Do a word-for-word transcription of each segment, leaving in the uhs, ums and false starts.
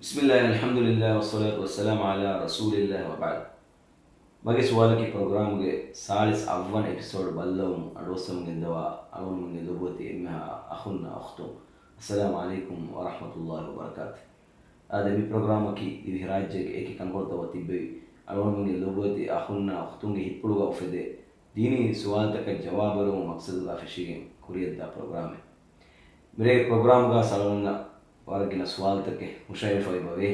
بسم الله، الحمد لله، والصلاة والسلام على رسول الله، وبعد. މަގެ ސުވާލަކީ ޕްރޮގްރާމުގެ ސާޅީސް އަށްވަނަ އެޕިސޯޑް ބައްލަވަމުން އަޑުއައްސަމުން ގެންދަވާ އަޅުގަނޑުމެންގެ ލޮބުވެތި އެންމެހާ އަޚުންނާ އުޚްތުން، އައްސަލާމު ޢަލައިކުމް ވަރަޙްމަތުﷲި ވަބަރަކާތު. އާދެ، މި ޕްރޮގްރާމަކީ ދިވެހިރާއްޖޭގެ އެކި ކަންކޮޅުތައް ވައްތިއްބެވި އަޅުގަނޑުމެންގެ ލޮބުވެތި އަޚުންނާ އުޚްތުންގެ ހިތްޕުޅުގަ އުފެދޭ ދީނީ ސުވާލުތަކަށް ޖަވާބު އެޅުމުގެ މަޤްޞަދުގަ ފެށިގެން ކުރިއަށްދާ ޕްރޮގްރާމެއް. މިރޭގެ ޕްރޮގްރާމުގަ އަޅުގަނޑަށް ވަރަށް ގިނަ ސުވާލުތަކެއް ހުށަހެޅިފައިވޭ.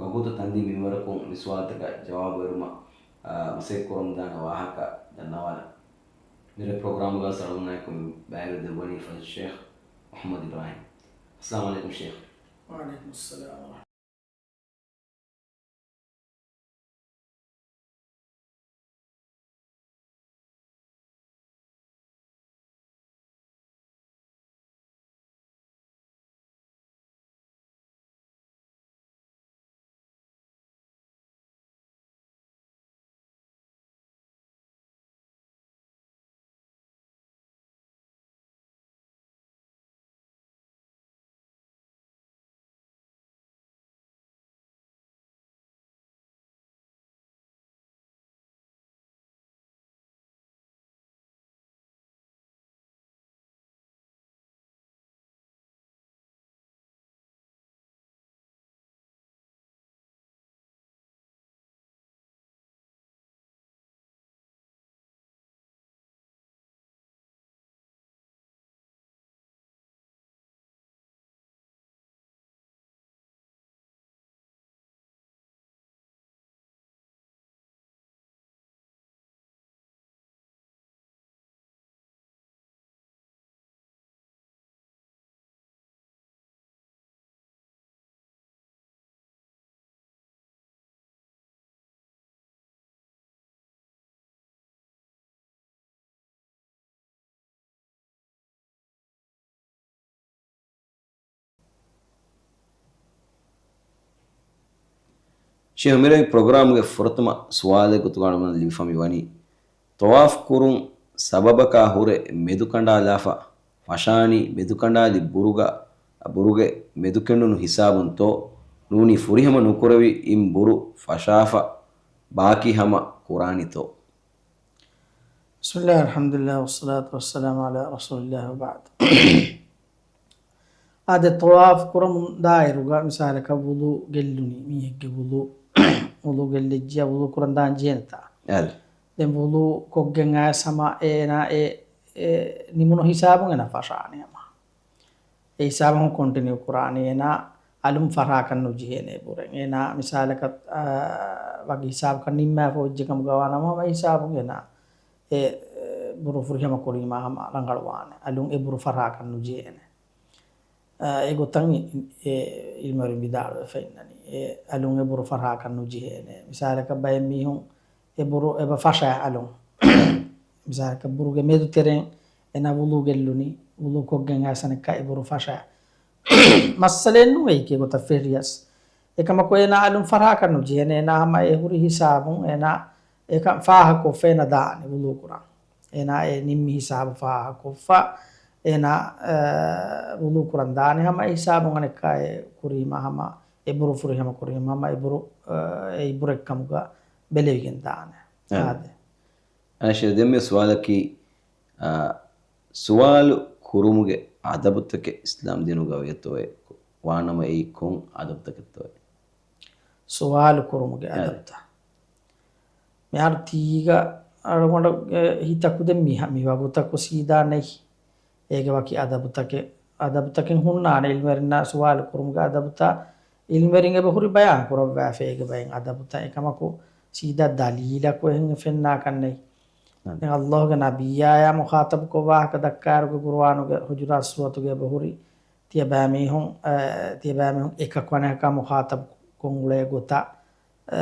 ވަގުތު ތަންދީ މިންވަރަކުން މި ސުވާލުތަކަށް ޖަވާބު އެޅުމަށް، އާ، މަސައްކަތް ކުރަމުންދާނެ ވާހަކަ ދަންނަވާލަން. މިރޭ ޕްރޮގްރާމުގަ އަޅުގަނޑާއެކު ބައިވެރިވެވަނީ ފަޟީލަތު ޝޭޚް މުޙައްމަދު އިބްރާހީމް. އައްސަލާމު ޢަލައިކުމް ޝޭޚް. ވަޢަލައިކުމުއްސަލާމް ވަރަޙްމަތުﷲ. ޝޭޚް، މިރޭގެ ޕްރޮގްރާމުގެ ފުރަތަމަ ސުވާލެއް ގޮތުގަ އަޅުގަނޑަށް ލިބިފަ މިވަނީ، ޠަވާފު ކުރުން ސަބަބަކާ ހުރެ މެދުކަނޑާލާފަ ފަށާނީ މެދުކަނޑާލި ބުރުގަ، ބުރުގެ މެދުކެނޑުނު ހިސާބުންތޯ، ނޫނީ ފުރިހަމަ ނުކުރެވި އިން ބުރު ފަށާފަ ބާކީ ހަމަ ކުރާނީތޯ؟ بسم الله، الحمد لله، والصلاة والسلام على رسول الله، وبعد. އާދެ، ޠަވާފު ކުރަމުން ދާއިރުގަ މިސާލަކަށް ވުޟޫ ގެއްލުނީ، މީހެއްގެ ވުޟޫ، ވުޟޫ ގެއްލިއްޖެޔާ ވުޟޫ ކުރަން ދާން ޖެހޭނެތާ؟ އަލް. ދެން ވުޟޫ ކޮށްގެން އައިސް ހަމަ އޭނާ އެ، އެ ނިމުނު ހިސާބުން އޭނާ ފަށާނީ ހަމަ. އެ ހިސާބުން ކޮންޓިނިއު ކުރާނީ. އޭނާ އަލުން ފަށާކަށް ނުޖެހޭނެ ބުރެއް. އޭނާ މިސާލަކަށް، އާ، ވަކި ހިސާބަކަށް ނިންމާފަ އޮތްޖެކަމުގަ ވާނަމަ ހަމަ ހިސާބުން އޭނާ އެ، އެ، ބުރު ފުރިހަމަ ކުރީމާ ހަމަ ރަނގަޅުވާނެ. އަލުން އެ ބުރު ފަށާކަށް ނުޖެހޭނެ. އާ، އެގޮތަށް އެ އިލްމުވެރިން ވިދާޅުވެފަ އިންނަނީ. އެ އަލުން އެ ބުރު ފަށާކަށް ނުޖެހޭނެ. މިސާލަކަށް ބައެއް މީހުން އެ ބުރު އެބަ ފަށާ އަލުން. މިސާލަކަށް ބުރުގެ މެދު ތެރެއިން އޭނާ ވުޟޫ ގެއްލުނީ، ވުޟޫ ކޮށްގެން އައިސް އަނެއްކާ އެ ބުރު ފަށާ. މައްސަލައެއް ނޫން އެއީކީ އެގޮތަށް ފެށިޔަސް. އެކަމަކު އޭނާ އަލުން ފަށާކަށް ނުޖެހޭނެ. އޭނާ ހަމަ އެ ހުރި ހިސާބުން އޭނާ އެކަން ފާހަގަކޮށްފަ އޭނާ ދާނެ ވުޟޫ ކުރަން. އޭނާ އެ ނިންމި ހިސާބު ފާހަގަކޮށްފަ އޭނާ، އަ، ވުޟޫ ކުރަން ދާނެ ހަމަ އެ ހިސާބުން އަނެއްކާ އެ ކުރީމާ ހަމަ އެ ބުރު ފުރިހަމަ ކުރީމަ ހަމަ އެ ބުރު، އަ، އެ ބުރެއްކަމުގަ ބެލެވިގެން ދާނެ. އާ. އާދެ. އާއިޝާ، ދެންމެ ސުވާލަކީ، އާ، ސުވާލު ކުރުމުގެ އަދަބުތަކެއް އިސްލާމް ދީނުގަ ވޭތޯއޭ؟ ވާނަމަ އެއީ ކޮން އަދަބުތަކެއްތޯއޭ؟ ސުވާލު ކުރުމުގެ އާ. އަދަބުތައް. މިހާރު ތީގަ އަޅުގަނޑުގެ ހިތަކު ދެން މި ހަ-، މި ވަގުތަކު ސީދާ ނެތް. އޭގެ ވަކި އަދަބުތަކެއް، އަދަބުތަކެއް ހުންނާނެ. އިލްމުވެރިންނާ ސުވާލު ކުރުމުގެ އަދަބުތައް އިލްމުވެރިން އެބަ ހުރި ބަޔާން ކުރައްވާފަ އޭގެ ބައިން އަދަބުތައް. އެކަމަކު ސީދާ ދަލީލަކު އެހެން ފެންނާކަށް ނެތް. ނަ. ދެން ﷲގެ ނަބިއްޔާޔާ މުޚާޠަބުކޮށް ވާހަކަ ދައްކާއިރުގެ ޤުރުއާނުގެ ޙުޖުރާތް ސޫރަތުގަ އެބަ ހުރި ތިޔަބައިމީހުން، އަ، ތިޔަބައިމީހުން އެކަކު އަނެކަކާ މުޚާޠަބު ކޮށް އުޅޭ ގޮތަށް، އަ،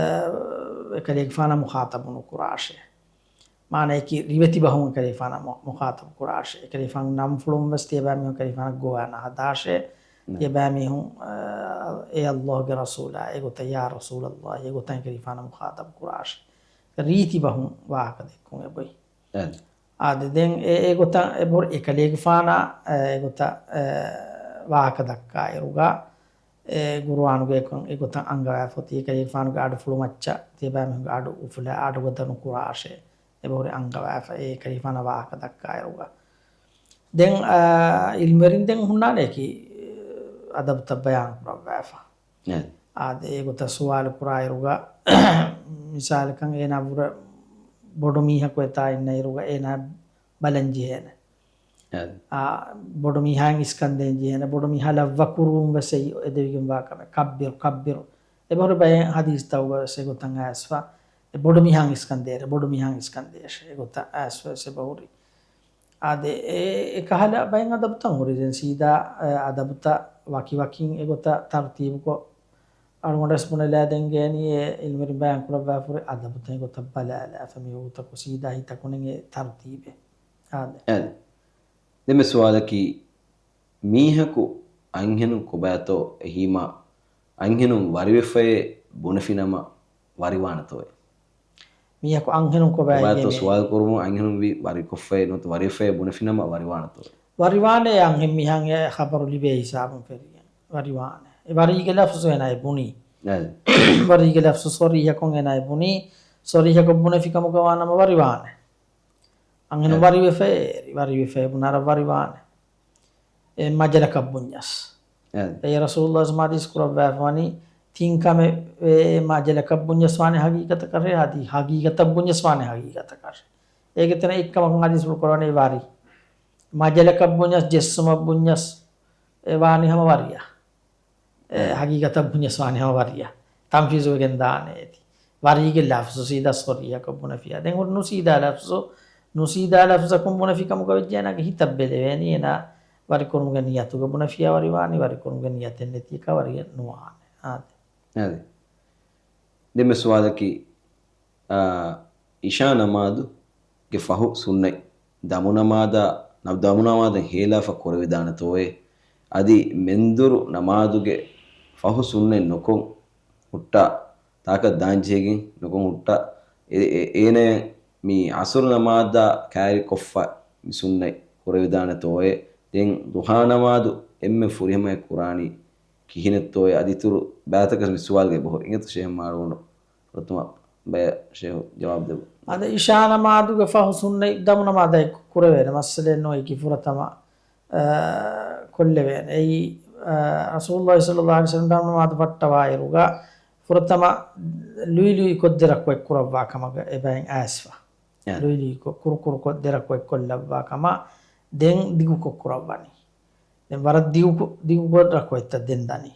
އެކަލޭގެފާނާ މުޚާޠަބު ނުކުރާށޭ. މާނަޔަކީ ރިވެތި ބަހުން އެކަލޭގެފާނާ މު-، މުޚާޠަބު ކުރާށޭ. އެކަލޭގެފާނު ނަންފުޅުން ވެސް ތިޔަބައިމީހުން އެކަލޭގެފާނަށް ގޮވާ ނަހަދާށޭ. ނަ. ތިޔަބައިމީހުން، އަ، އޭ ﷲގެ ރަސޫލާ، އެގޮތަށް ޔާ ރަސޫލަﷲ، އެގޮތަށް އެކަލޭގެފާނާ މުޚާޠަބު ކުރާށޭ. ރީތި ބަހުން ވާހަކަ ދެއްކުން އެބޮތް. އަދި. އާދެ، ދެން އެ، އެގޮތަށް އެބަހުރި އެކަލޭގެފާނާ، އެ، އެގޮތަށް، އެ، ވާހަކަ ދައްކާއިރުގަ، އެ ގުރުއާނުގެ އެކަން އެގޮތަށް އަންގަވާފަ އޮތީ، އެކަލޭގެފާނުގެ އަޑުފުޅު މައްޗަށް ތިޔަބައިމީހުންގެ އަޑު އުފުލާ އަޑުގަދަ ނުކުރާށޭ. އެބަހުރި އަންގަވާފަ އެކަލޭގެފާނަށް ވާހަކަ ދައްކާއިރުގަ. ދެން، އާ، އިލްމުވެރިން ދެން ހުންނާނެ އެކި އަދަބުތައް ބަޔާން ކުރައްވާފަ. އެ. އާދެ، އެގޮތަށް ސުވާލު ކުރާއިރުގަ، މިސާލަކަށް އޭނާ ބުރަ ބޮޑު މީހަކު އެތާ އިންނައިރުގަ އޭނާ ބަލަން ޖެހޭނެ. އެ. އާ، ބޮޑު މީހާއިން އިސްކަން ދޭން ޖެހޭނެ. ބޮޑު މީހާ ލައްވަ ކުރުވުން ވެސް އެއީ އެދެވިގެންވާ ކަމެއް. ކައްބިރު، ކައްބިރު. އެބަހުރި ބައެއް ހަދީސްތަކުގަ ވެސް އެގޮތަށް އައިސްފަ. އެ ބޮޑު މީހާއިން އިސްކަން ދޭށޭ، ބޮޑު މީހާއިން އިސްކަން ދޭށޭ. އެގޮތަށް އައިސްފަ ވެސް އެބަހުރި. އާދެ، އެ، އެކަހަލަ ބައެއް އަދަބުތައް ހުރި. ދެން ސީދާ، އެ، އަދަބުތައް ވަކިވަކިން އެގޮތަށް ތަރުތީބުކޮށް، އަޅުގަނޑުވެސް ބުނެލައިދެން ގެން އެ އިލްމުވެރިން ބަޔާން ކުރައްވާފަ ހުރި އަދަބުތައް އެގޮތަށް ބަލާލާފަ މި ވަގުތަކު ސީދާ ހިތަކުން އެ ތަރުތީބެއް. އާދެ. އެ. ދެން މި ސުވާލަކީ، މީހަކު އަންހެނުން ކޮބާތޯ އެހީމާ، އަންހެނުން ވަރިވެފައޭ ބުނެފިނަމަ ވަރިވާނެތޯއޭ؟ މީހަކު އަންހެނުން ކޮބާ ކޮބާތޯ އެހީމޭ؟ ސުވާލު ކުރުމުން އަންހެނުން ވި ވަރިކޮށްފައޭ ނުވަތަ ވަރިވެފައޭ ބުނެފިނަމަ ވަރިވާނެތޯއޭ؟ ވަރިވާނެ އަންހެން މީހާ އެ ޚަބަރު ލިބޭ ހިސާބުން ފެށިގެން. ވަރިވާނެ. އެ ވަރީގެ ލަފްޒު އޭނާ އެ ބުނީ. އެ. ވަރީގެ ލަފްޒު ޞަރީޙަކޮށް އޭނާ އެ ބުނީ. ޞަރީޙަކޮށް ބުނެފި ކަމުގަ ވާނަމަ ވަރިވާނެ. އަންހެނުން އެ. ވަރިވެފައޭ، ވަރިވެފައޭ ބުނާރަށް ވަރިވާނެ. އެ މަޖަލަކަށް ބުންޏަސް. އެ. އެ ރަސޫލުﷲ ޙަދީޘް ކުރައްވާފަވަނީ، ތިން ކަމެއް އެ މަޖަލަކަށް ބުންޏަސް ވާނެ ހަގީގަތަކަށް، އަދި ހަގީގަތަށް ބުންޏަސް ވާނެ ހަގީގަތަކަށް. އޭގެ ތެރެއިން އެއްކަމަކަށް ޙަދީޘްފުޅު ކުރަވަނީ ވަރި. މަޖަލަކަށް ބުންޏަސް، ޖެއްސުމަށް ބުންޏަސް އެ ވާނީ ހަމަ ވަރިއަށް. އެ އެ. ހަގީގަތަށް ބުންޏަސް ވާނީ ހަމަ ވަރިއަށް. ތަންފީޒުވެގެން ދާނެ އޭތި. ވަރީގެ ލަފްޒު ސީދާ ޞަރީޙަކޮށް ބުނެފިއްޔާ. ދެން ހުރި ނުސީދާ ލަފްޒު، ނުސީދާ ލަފްޒަކުން ބުނެފި ކަމުގަ ވެއްޖެ އޭނާގެ ހިތަށް ބެލެވޭނީ އޭނާ ވަރިކުރުމުގެ ނިޔަތުގަ ބުނެފިއްޔާ ވަރިވާނީ، ވަރިކުރުމުގެ ނިޔަތެއް ނެތިއަކާ ވަރިއެއް ނުވާނެ. އާދެ. އާދެ. ދެންމެ ސުވާލަކީ، އާ، އިޝާ ނަމާދުގެ ފަހު ސުންނަތް ދަމު ނަމާދާ، ނަ-، ދަމު ނަމާދަށް ހޭލާފަ ކުރެވިދާނެތޯއޭ؟ އަދި މެންދުރު ނަމާދުގެ ފަހު ސުންނަތް ނުކޮށް ހުއްޓާ، ތާކަށް ދާންޖެހިގެން ނުކޮށް ހުއްޓާ، އެ-، އެ-، އޭނަޔަށް މި އަސުރު ނަމާދާ ކައިރިކޮށްފަ މި ސުންނަތް ކުރެވިދާނެތޯއޭ؟ ދެން ޟުޙާ ނަމާދު އެންމެ ފުރިހަމަޔަށް ކުރާނީ ކިހިނެއްތޯއޭ؟ އަދި އިތުރު ބާތަކަށް މި ސުވާލުގެ ބަހުރި އިނގޭތޯ ޝޭހް މާރުވުނު. ފުރަތަމަ ބަޔަށް ޝޭހު ޖަވާބު ދެއްވު. އަދި އިޝާ ނަމާދުގެ ފަހު ސުންނަތް ދަމު ނަމާދާއެކު ކުރެވޭނެ މައްސަލައެއް ނުވޭ އެކީ ފުރަތަމަ، އާ، ކޮށްލެވޭނެ. އެއީ، އާ، ރަސޫލުﷲ ޞައްލަﷲ ޢަލައިހި ވަސައްލަމަ ދަމު ނަމާދު ފައްޓަވާއިރުގަ ފުރަތަމަ ލުއިލުއި ކޮށް ދެ ރަކުޢަތް ކުރައްވާ ކަމަށް އެބައިން އައިސްފަ. އެ. ލުއިލުއި ކޮށް، ކުރު ކުރު ކޮށް ދެ ރަކުޢަތް ކޮށްލައްވާ ކަމަށް ދެން ދިގު ކޮށް ކުރައްވަނީ. ދެން ވަރަށް ދިގު ކޮ-، ދިގު ކޮށް ރަކުޢަތްތައް ދެން ދަނީ.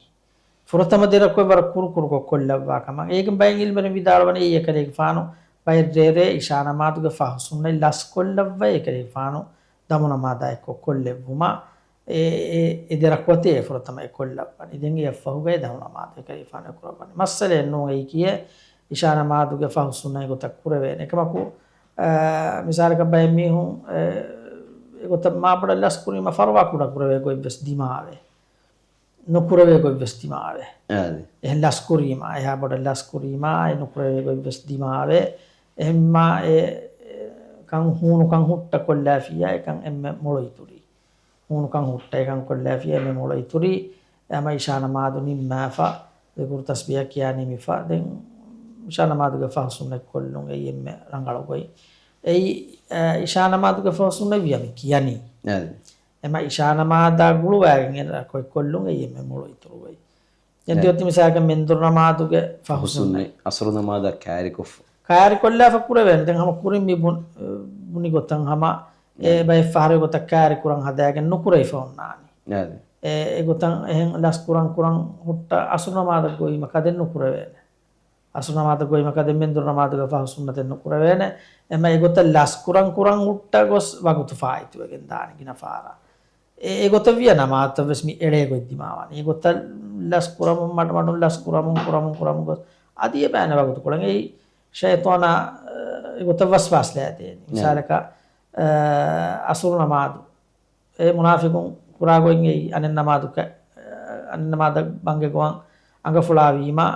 ފުރަތަމަ ދެ ރަކުޢަތް ވަރަށް ކުރު ކުރުކޮށް ކޮށްލައްވާ ކަމަށް. އޭގެން ބައެއް އިލްމުވެރިން ވިދާޅުވަނީ އެއީ އެކަލޭގެފާނު ބައެއް ރޭރޭ އިޝާ ނަމާދުގެ ފަހު ސުންނަތް ލަސްކޮށްލައްވައި އެކަލޭގެފާނު ދަމު ނަމާދާ އެއްކޮށް ކޮށްލެއްވުމަށް އެ، އެ، އެ ދެ ރަކުޢަތޭ ފުރަތަމަ އެ ކޮށްލައްވަނީ. ދެން އެއަށްފަހުގައި ދަމު ނަމާދު އެކަލޭގެފާނު އެ ކުރައްވަނީ. މައްސަލައެއް ނޫން އެއީކީއެއް އިޝާ ނަމާދުގެ ފަހު ސުންނަތް ގޮތަށް ކުރެވޭނެ. އެކަމަކު، އާ، މިސާލަކަށް ބައެއް މީހުން، އެ، އެގޮތަށް މާބޮޑަށް ލަސްކުރީމަ ފަރުވާ ކުޑަ ކުރެވޭ ގޮތްވެސް ދިމާވޭ. ނުކުރެވޭ ގޮތްވެސް ދިމާވޭ. އާދެ. އެހެން ލަސްކުރީމާ، އެހާ ބޮޑަށް ލަސްކުރީމާ، އެ ނުކުރެވޭ ގޮތްވެސް ދިމާވޭ. އެހެންމާ އެ، އެ، ކަން ހޫނުކަން ހުއްޓަ ކޮށްލާފިއްޔާ، އެކަން އެންމެ މޮޅު އިތުރީ. ހޫނުކަން ހުއްޓަ އެކަން ކޮށްލާފިއްޔާ، އެންމެ މޮޅު އިތުރީ. އެ ހަމަ އިޝާ ނަމާދު ނިންމާފަ، ޒިކުރު ތަސްބީހަ ކިޔާ ނިމިފަ، ދެން އިޝާ ނަމާދުގެ ފަހު ސުންނަތް ކޮށްލުން އެއީ އެންމެ ރަނގަޅު ގޮތް. އެއީ، އެ، އިޝާ ނަމާދުގެ ފަހު ސުންނަތް ވިޔަ މި ކިޔަނީ. އާދެ. އެމަ އިޝާ ނަމާދާ ގުޅުވާގެން އެ ރަކުޢަތް ކޮށްލުން އެއީ އެންމެ މޮޅު އިތުރު ގޮތް. ދެން އެ. ތިއޮތި މިސާލަކަށް މެންދުރު ނަމާދުގެ ފަހު ފަހު ސުންނަތް. ސުންނަތް. އަސުރު ނަމާދާ ކައިރިކޮށްފަ. ކައިރިކޮށްލާފަ ކުރެވޭނެ. ދެން ހަމަ ކުރިން މި ބުން-، ބުނި ގޮތަށް ހަމަ އެ އެ. ބައެއް ފަހަރު ގޮތަށް ކައިރި ކުރަން ހަދާގެން ނުކުރެވިފަ އޮންނާނީ. އާދެ. އެ، އެ ގޮތަށް އެހެން ލަސް ކުރަން ކުރަން ހުއްޓަ އަސުރު ނަމާދަށް ގޮވީމަ ކަދެއް ނުކުރެވޭނެ. އަސުރު ނަމާދަށް ގޮވީމަ ކަދެއް މެންދުރު ނަމާދުގެ ފަހު ސުންނަތެއް ނުކުރެވޭނެ. އެމަ އެގޮތަށް ލަސް ކުރަން ކުރަން ހުއްޓަ ގޮސް ވަގުތު ފާއިތުވެގެން ދާނެ ގިނަ ފަހަރަށް. އެ، އެގޮތަށް ވިޔަ ނަމާދުތައް ވެސް މި އެޅޭ ގޮތް ދިމާވާނެ. އެގޮތަށް ލަސް ކުރަމުން މަޑުމަޑުން ލަސް ކުރަމުން ކުރަމުން ކުރަމުން ގޮސް އަދި އެބައިން ވަގުތު ކޮޅެން އެއީ ޝައިޠާނާ، އެ، އެގޮތަށް ވަސްވާސް ލައިދޭނެ. ނައަމް. މިސާލަކަށް، އެ، އަސުރު ނަމާދު އެ މުނާފިޤުން ކުރާ ގޮތް އެއީ އަނެއް ނަމާދު ކަ-، އަނެއް ނަމާދަށް ބަންގެ ގޮވަން އަނގަފުޅާވީމަ،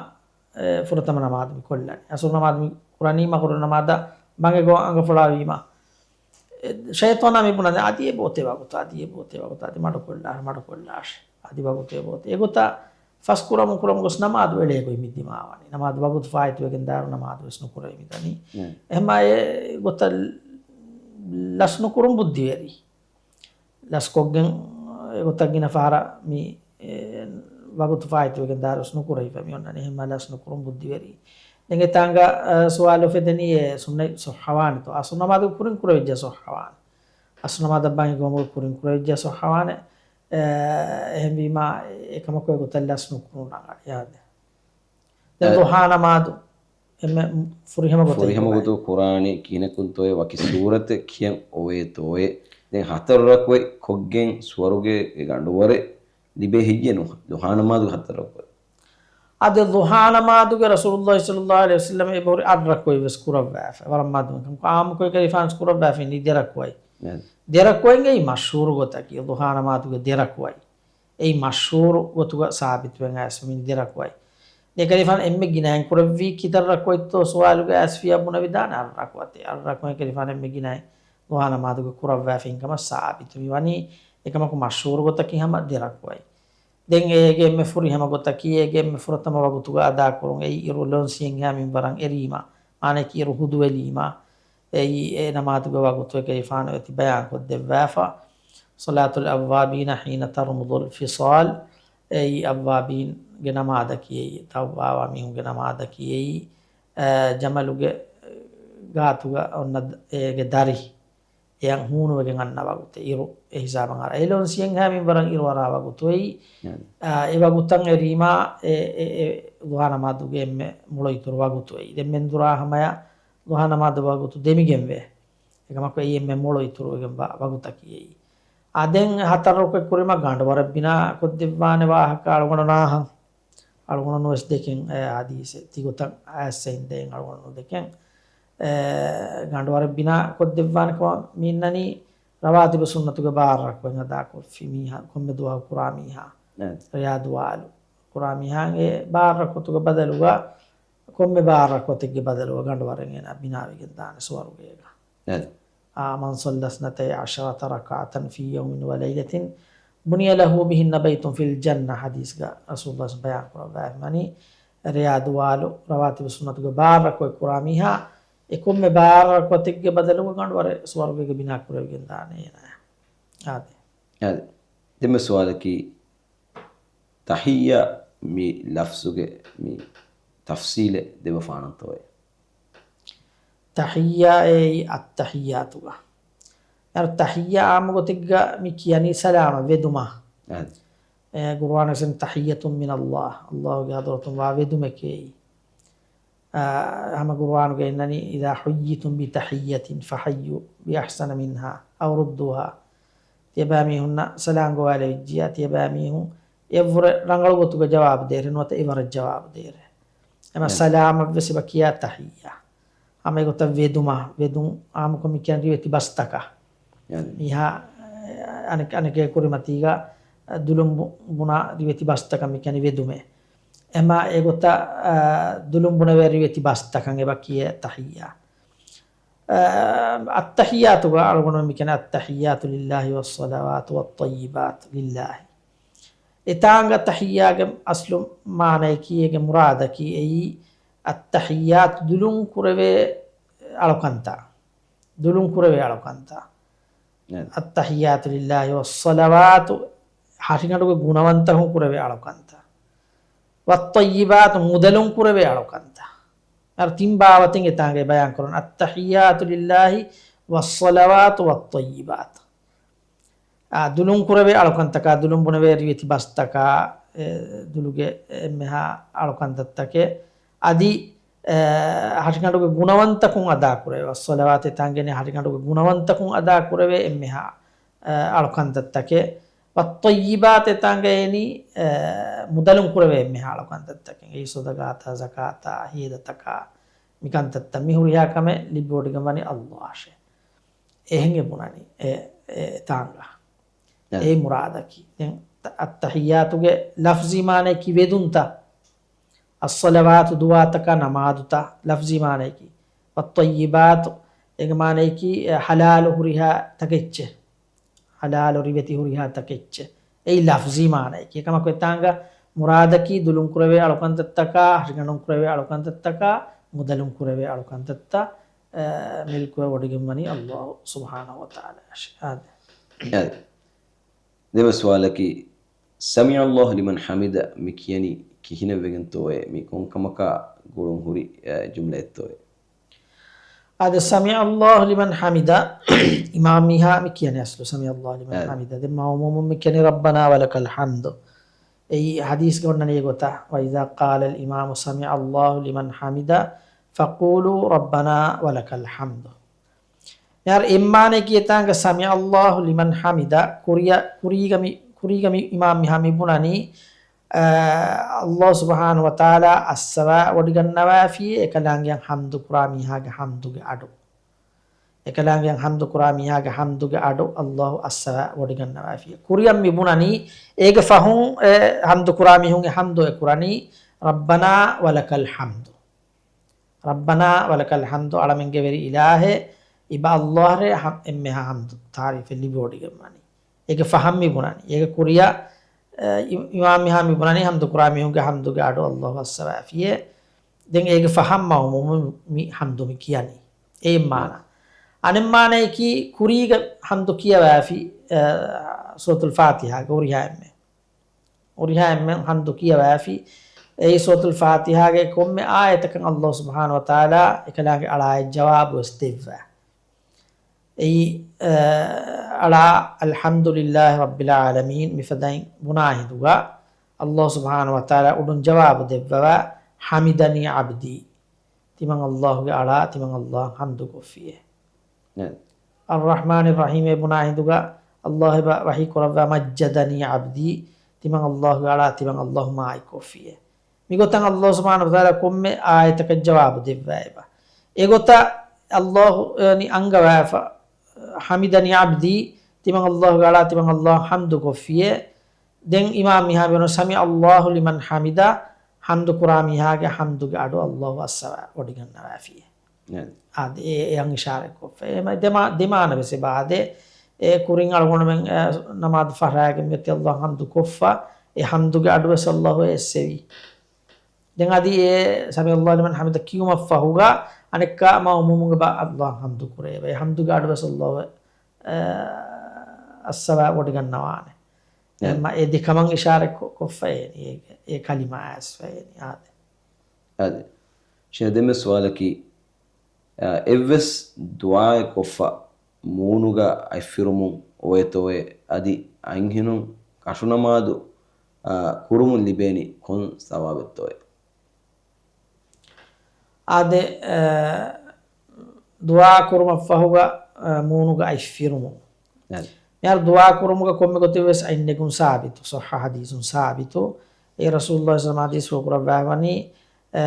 އެ، ފުރަތަމަ ނަމާދު މި ކޮށްލަނީ. އަސުރު ނަމާދު މި ކުރަނީ މަޣުރިބު ނަމާދަށް ބަންގެ ގޮވަން އަނގަފުޅާވީމަ. އެ، ޝައިޠާނާ މި ބުނަނީ އަދި އެބައޮތޭ ވަގުތު، އަދި އެބައޮތޭ ވަގުތު، އަދި މަޑުކޮށްލާށޭ، މަޑުކޮށްލާށޭ، އަދި ވަގުތު އެބައޮތޭ. އެގޮތަށް ފަސް ކުރަމުން ކުރަމުން ގޮސް ނަމާދު އެޅޭ ގޮތް މި ދިމާވަނީ. ނަމާދު ވަގުތު ފާއިތުވެގެން ދާއިރު ނަމާދު ވެސް ނުކުރެވި މިދަނީ. އެހެންމާ އެ ގޮތަށް ލަސް ނުކުރުން ބުއްދިވެރި. ލަސްކޮށްގެން އެގޮތަށް ގިނަ ފަހަރަށް މި، އެ، ވަގުތު ފާއިތުވެގެން ދާއިރު ވެސް ނުކުރެވިފަ މި އޮންނަނީ. އެހެންމާ ލަސް ނުކުރުން ބުއްދިވެރި. ދެން އެތާނގަ، އަ، ސުވާލު އުފެދެނީ އެ ސުންނަތް ސޮއްހަވާނެތޯ؟ އަސްރު ނަމާދުގެ ކުރިން ކުރެވިއްޖެ ސޮއްހަވާނެ. އަސްރު ނަމާދަށް ބަންގި ގޮމުގެ ކުރިން ކުރެވިއްޖެ ސޮއްހަވާނެ. އެ، އެހެންވީމާ އެކަމަކު އެގޮތަށް ލަސް ނުކުރުން ރަނގަޅު. އެ، ދެން އެ، ދުހާ ނަމާދު އެންމެ ފުރިހަމަ ގޮތަށް ފުރިހަމަ ގޮތު ކުރާނީ ކިހިނަކުންތޯއޭ؟ ވަކި ސޫރަތެއް ކިޔަން އޮވޭތޯއޭ؟ ދެން ހަތަރު ރަކުޢަތް ކޮށްގެން ސުވަރުގޭގެ ގަނޑުވަރެއް ލިބޭ ހެއްޔޭ ނު-، ދުހާ ނަމާދުގެ ހަތަރު ރަކުޢަތް؟ އާދެ، ދުހާ ނަމާދުގެ ރަސޫލުﷲ ޞައްލަﷲ ޢަލައިހި ވަސައްލަމަ އެބަހުރި އަށް ރަކުޢަތް ވެސް ކުރައްވާފަ. ވަރަށް މަދު ކަމަކު ޢާއްމުކޮށް ކަލޭގެފާނު ކުރައްވާފަ ދެ ރަކުޢަތް. ދެ ރަކުޢަތް އެއީ މަޝްހޫރު ގޮތަކީ، ދުހާ ނަމާދުގެ ދެ ރަކުޢަތް. އެއީ މަޝްހޫރު ގޮތުގަ ސާބިތުވެގެން އައިސްފަ މި ދެ ރަކުޢަތް. ދެން ކަލޭގެފާނު އެންމެ ގިނައިން ކުރެއްވީ ކިތައް ރަކުޢަތްތޯ ސުވާލުގަ އައިސްފިއްޔާ ބުނެވިދާނެ އަށް ރަކުޢަތެއް. އަށް ރަކުޢަތް ކަލޭގެފާނު އެންމެ ގިނައިން ދުހާ ނަމާދުގަ ކުރައްވާފައި ކަމަށް ސާބިތު. މި ވަނީ އެކަމަކު މަޝްހޫރު ގޮތަކީ ހަމަ ދެ ރަކުޢަތް. ދެން އޭގެ އެންމެ ފުރިހަމަ ގޮތަކީ، އޭގެ އެންމެ ފުރަތަމަ ވަގުތުގަ އަދާކުރުން. އެއީ އިރު ލޮންސިއެއްހާ މިންވަރަށް އެރީމަ، މާނައަކީ އިރު ހުދުވެލީމަ. އެއީ އެ ނަމާދުގެ ވަގުތު ކަލޭގެފާނު އޮތީ ބަޔާންކޮށްދެއްވާފަ. صلاة الأوابين حين ترمض الفصال. އެއީ އައްވާބީންގެ ނަމާދަކީ އެއީ، ތައްވާވާ މީހުންގެ ނަމާދަކީ އެއީ، އަ، ޖަމަލުގެ ގާތުގަ އޮންނަ އޭގެ ދަރި އެޔަށް ހޫނުވެގެން އަންނަ ވަގުތެއް. އިރު އެ ހިސާބަށް އަރާ، އެ ލޮންސިއެއްހާ މިންވަރަށް އިރު އަރާ ވަގުތު އެއީ. އާ، އެ ވަގުތަށް އެރީމާ އެ، އެ، އެ ދުހާ ނަމާދުގެ އެންމެ މޮޅު އިތުރު ވަގުތު އެއީ. ދެން މެންދުރާ ހަމަޔަށް ދުހާ ނަމާދު ވަގުތު ދެމިގެންވޭ. އެކަމަކު އެއީ އެންމެ މޮޅު އިތުރުވެގެންވާ ވަގުތަކީ އެއީ. އާ، ދެން ހަތަރު ރަކުޢަތް ކުރީމަ ގަނޑުވަރެއް ބިނާ ކޮށްދެއްވާނެ ވާހަކަ އަޅުގަނޑު ނާހަން. އަޅުގަނޑު ނުވެސް ދެކެން އެ ޙަދީޘެއް ތިގޮތަށް އައިސްސައިން ދެން އަޅުގަނޑު ނުދެކެން. އެ، ގަނޑުވަރެއް ބިނާ ކޮށްދެއްވާނެ ކަމަށް މި އިންނަނީ ރަވާތިބު ސުންނަތުގެ ބާރަ ރަކުޢަތް އަދާކޮށްފި މީހާ، ކޮންމެ ދުވަހަކު ކުރާ މީހާ، ރެޔާ ދުވާލު ކުރާ މީހާ އެ ބާރަ ރަކުޢަތުގެ ބަދަލުގަ ކޮންމެ ބާރަ ރަކުޢަތެއްގެ ބަދަލުގަ ގަނޑުވަރެއް އޭނާ ބިނާވެގެން ދާނެ ސުވަރުގޭގަ. އާ، من صلى اثنتي عشرة ركعة في يوم وليلة بني له بهن بيت في الجنة ޙަދީޘްގަ ރަސޫލުﷲ ބަޔާން ކުރައްވާފަ ވަނީ، ރެޔާ ދުވާލު ރަވާތިބު ސުންނަތުގެ ބާރަ ރަކުޢަތް ކުރާ މީހާ، އެ ކޮންމެ ބާރަ ރަކުޢަތެއްގެ ބަދަލުގަ ގަނޑުވަރެއް ސުވަރުގޭގަ ބިނާ ކުރެވިގެން ދާނެ އޭނާ. އާދެ. އާދެ. ދެންމެ ސުވާލަކީ، ތަޙިއްޔާ މި ލަފްޒުގެ މި ތަފްސީލެއް ދެބަފާނަންތޯއޭ؟ ތަޙިއްޔާ އެއީ އައްތަޙިއްޔާތުގަ. އަރ ތަޙިއްޔާ އާއްމު ގޮތެއްގަ މި ކިޔަނީ ސަލާމަށް ވެދުމަށް. އަދި. އެ ޤުރުއާނުގެ ތަޙިއްޔަތު މިނައްލާހް، އައްލާހުގެ ޙަޟްރަތުން ވާ ވެދުމެކޭ. އާ، ހަމަ ޤުރުއާނުގަ އިންނަނީ، إذا حييتم بتحية فحيوا بأحسن منها أو ردوها. ތިޔަބައިމީހުންނަށް ސަލާން ގޮވާލެވިއްޖިޔާ، ތިޔަބައިމީހުން އެއަށްވުރެ ރަނގަޅު ގޮތުގަ ޖަވާބު ދޭށޭ، ނުވަތަ އެވަރަށް ޖަވާބު ދޭށޭ. އެމަ ނަ. ސަލާމަށްވެސް އެބަ ކިޔާ ތަޙިއްޔާ. ހަމަ އެގޮތަށް ވެދުމަށް، ވެދުން އާއްމުކޮށް މި ކިޔަން ރިވެތި ބަސްތަކަށް. އަދި. މީހާ، އަނެކ-، އަނެކޭ ކުރިމަތީގަ ދުލުން ބު-، ބުނާ ރިވެތި ބަސްތަކަށް މި ކިޔަނީ ވެދުމޭ. އެމަ އެގޮތަށް، އާ، ދުލުން ބުނެވޭ ރިވެތި ބަސްތަކަށް އެބަ ކިޔޭ ތަޙިއްޔާ. އައްތަޙިއްޔާތުގަ އަޅުގަނޑު މި ކިޔަނީ، التحيات لله والصلوات والطيبات لله. އެތާނގަ ތަޙިއްޔާގެ އަސްލު މާނަޔަކީ، އޭގެ މުރާދަކީ އެއީ، އައްތަޙިއްޔާތު ދުލުން ކުރެވޭ އަޅުކަންތައް. ދުލުން ކުރެވޭ އަޅުކަންތައް. އައްތަޙިއްޔާތު ލިއްލާހި ވައްޞަލަވާތު، ހަށިގަނޑުގެ ގުނަވަންތަކުން ކުރެވޭ އަޅުކަންތައް. ވައްޠައްޔިބާތު، މުދަލުން ކުރެވޭ އަޅުކަންތައް. އަރ ތިން ބާވަތެއް އެތާނގައި ބަޔާން ކުރަން. އައްތަޙިއްޔާތު ލިއްލާހި ވައްޞަލަވާތު ވައްޠައްޔިބާތު. އާ، ދުލުން ކުރެވޭ އަޅުކަންތަކާ، ދުލުން ބުނެވޭ ރިވެތި ބަސްތަކާ، އެ، ދުލުގެ އެންމެހާ އަޅުކަންތައްތަކެއް. އަދި، އެ، ހަށިގަނޑުގެ ގުނަވަންތަކުން އަދާކުރެވޭ. ވައްޞަލަވާތު އެތާނގައި ހަށިގަނޑުގެ ގުނަވަންތަކުން އަދާކުރެވޭ އެންމެހާ، އެ، އަޅުކަންތައްތަކެއް. ވައްޠައްޔިބާތު އެތާނގައި، އެ، މުދަލުން ކުރެވޭ އެންމެހާ އަޅުކަންތައްތަކެއް. އެއީ ޞަދަޤާތާ، ޒަކާތާ، ހޭދަތަކާ، މިކަންތައްތައް. މި ހުރިހާ ކަމެއް ލިބިވޮޑިގެން ވަނީ އައްލާހަށޭ. އެހެން އެ ބުނަނީ އެ، އެ ތާނގަ. އެ. އެ މުރާދަކީ. ދެން ތަ-، އައްތަޙިއްޔާތުގެ ލަފްޒީ މާނަޔަކީ ވެދުންތައް. އައްޞަލަވާތު ދުޢާތަކާ ނަމާދުތައް ލަފްޒީ މާނަޔަކީ. ވައްޠައްޔިބާތު އޭގެ މާނަޔަކީ، އެ، ޙަލާލު ހުރިހާ ތަކެއްޗެއް. ޙަލާލު ރިވެތި ހުރިހާ ތަކެއްޗެއް. އެއީ ލަފްޒީ މާނަޔަކީ. އެކަމަކު އެތާނގަ މުރާދަކީ ދުލުން ކުރެވޭ އަޅުކަންތައްތަކާ، ހަށިގަނޑުން ކުރެވޭ އަޅުކަންތައްތަކާ، މުދަލުން ކުރެވޭ އަޅުކަންތައްތައް، އަ، މިލްކުވެ ވޮޑިގެންވަނީ ﷲ ސުބްޙާނަހޫ ވަތަޢާލާއަށް. އާދެ. އާދެ. ދެވަނަ ސުވާލަކީ، ސަމިޢަﷲ ލިމަން ޙަމިދަ މި ކިޔަނީ ކިހިނެއްވެގެންތޯއޭ؟ މި ކޮންކަމަކާ ގުޅުން ހުރި، އަ، ޖުމްލައެއްތޯއޭ؟ އާދެ، ސަމިޢަﷲ ލިމަން ޙަމިދަ، އިމާމް މީހާ މި ކިޔަނީ އަސްލު، ސަމިޢަﷲ ލިމަން އާދެ. ޙަމިދަ. ދެން މައުމޫމުން މި ކިޔަނީ ރައްބަނާ ވަލަކަލް ޙަމްދު. އެއީ ޙަދީޘްގަ އޮންނަނީ އެގޮތަށް، "وإذا قال الإمام سمع الله لمن حمده فقولوا ربنا ولك الحمد." މިހާރު އެއްމާނައަކީ އެތާނގަ ސަމިޢަﷲ ލިމަން ޙަމިދަ، ކުރިއަށް، ކުރީގަ މި، ކުރީގަ މި އިމާމް މީހާ މި ބުނަނީ، އަ، ﷲ ސުބްޙާނަހޫ ވަތަޢާލާ އައްސަވާ ވޮޑިގަންނަވާފިޔޭ، އެކަލާނގެ ޙަމްދު ކުރާ މީހާގެ ޙަމްދުގެ އަޑު. އެކަލާނގެ ޙަމްދު ކުރާ މީހާގެ ޙަމްދުގެ އަޑު ﷲ އައްސަވާ ވޮޑިގަންނަވާފިޔޭ. ކުރިއަށް މި ބުނަނީ، އޭގެ ފަހުން އެ ޙަމްދު ކުރާ މީހުން އެ ޙަމްދު އެ ކުރަނީ، "ربنا ولك الحمد." "ربنا ولك الحمد" އަޅަމެންގެ ވެރި އިލާހޭ، އިބަ ﷲ އަށް އެންމެހާ ޙަމްދު ތާރީފެއް ލިބިވޮޑިގެންވަނީ. އޭގެ ފަހަށް މި ބުނަނީ. އޭގެ ކުރިއަށް، އެ، އި-، އިމާމް މީހާ މި ބުނަނީ ޙަމްދު ކުރާ މީހުންގެ ޙަމްދުގެ އަޑު ﷲ އައްސަވާފިޔޭ. ދެން އޭގެ ފަހަށް މައުމޫމުން މި ޙަމްދު މި ކިޔަނީ. އެއް މާނަ. އަނެއް މާނައަކީ ކުރީގަ ޙަމްދު ކިޔަވާފި، އެ، ސޫރަތުލް ފާތިޙާގެ ހުރިހާ އެންމެ. ހުރިހާ އެންމެން ޙަމްދު ކިޔަވާފި. އެއީ ސޫރަތުލް ފާތިޙާގެ ކޮންމެ އާޔަތަކަށް ﷲ ސުބްޙާނަހޫ ވަތަޢާލާ އެކަލާނގެ އަޅާއަށް ޖަވާބު ވެސް ދެއްވާ. އެއީ، އަ، އަޅާ "الحمد لله رب العالمين" މިފަދައިން ބުނާ ހިނދުގަ، ﷲ ސުބްޙާނަހޫ ވަތަޢާލާ އުޑުން ޖަވާބު ދެއްވަވާ، "حمدني عبدي" ތިމަން ﷲ ގެ އަޅާ ތިމަން ﷲ އަށް ޙަމްދު ކޮށްފިޔޭ. އެ. އައްރަޙްމާނިއްރަޙީމް އޭ ބުނާ ހިނދުގަ ﷲ އެބަ ވަޙީ ކުރައްވާ، "مجدني عبدي" ތިމަން ﷲ ގެ އަޅާ ތިމަން ﷲ މާތް ކޮށްފިޔޭ. މިގޮތަށް ﷲ ސުބްޙާނަހޫ ވަތަޢާލާ ކޮންމެ އާޔަތަކަށް ޖަވާބު ދެއްވާ އެބަ. އެގޮތަށް ﷲ އަންގަވާފަ، "حمدني عبدي" ތިމަން ﷲ ގެ އަޅާ ތިމަން ﷲ އަށް ޙަމްދު ކޮށްފިޔޭ. ދެން އިމާމް މީހާ ބުނަނީ، "سمع الله لمن حمده" ޙަމްދު ކުރާ މީހާގެ ޙަމްދުގެ އަޑު ﷲ އައްސަވާ ވޮޑިގަންނަވާފިޔޭ. އެ. އާދެ، އެ، އެއަށް އިޝާރަތް ކޮށްފަ. އެ މަ-، ދެމާ-، ދެމާނަ ވެސް އެބަ އާދެ. އެ ކުރިން އަޅުގަނޑުމެން، އެ، ނަމާދު ފަށާގެން މިއޮތީ ﷲ އަށް ޙަމްދު ކޮށްފަ، އެ ޙަމްދުގެ އަޑު ވެސް ﷲ އެ އެއްސެވީ. ދެން އަދި އެ "سمع الله لمن حمده" ކިޔުމަށްފަހުގަ އަނެއްކާ މައުމޫމުން އެބަ ﷲ އަށް ޙަމްދު ކުރޭ. އެ ޙަމްދުގެ އަޑު ވެސް ﷲ އެ، އައްސަވާ ވޮޑިގަންނަވާނެ. އެ. އެ މަ-، އެ ދެ ކަމަށް އިޝާރަތް ކޮ-، ކޮށްފައޭނީ. އެ، އެ ކަލިމާ އައިސްފައޭނީ. އާދެ. އާދެ. ޝޭޚް، ދެން ވެސް ސުވާލަކީ، އަ، އެއްވެސް ދުޢާއެއް ކޮށްފަ މޫނުގަ އަތްފިރުމުން އޮވޭތޯއޭ؟ އަދި އަތްހެނުން ކަށުނަމާދު، އަ، ކުރުމުން ލިބޭނީ ކޮން ސަވާބެއްތޯއޭ؟ އާދެ، އަ، ދުޢާ ކުރުމަށްފަހުގަ، އަ، މޫނުގަ އަތް ފިރުމުން. އަދި. މިހާރު ދުޢާ ކުރުމުގަ ކޮންމެ ގޮތެއް ވެސް އަތް ނެގުން ސާބިތު، ޞައްޙަ ޙަދީޘުން ސާބިތު. އެ ރަސޫލުﷲ ޞައްލަﷲ ޢަލައިހި ވަސައްލަމަ ޙަދީޘްފުޅު ކުރައްވާފަވަނީ، އަ،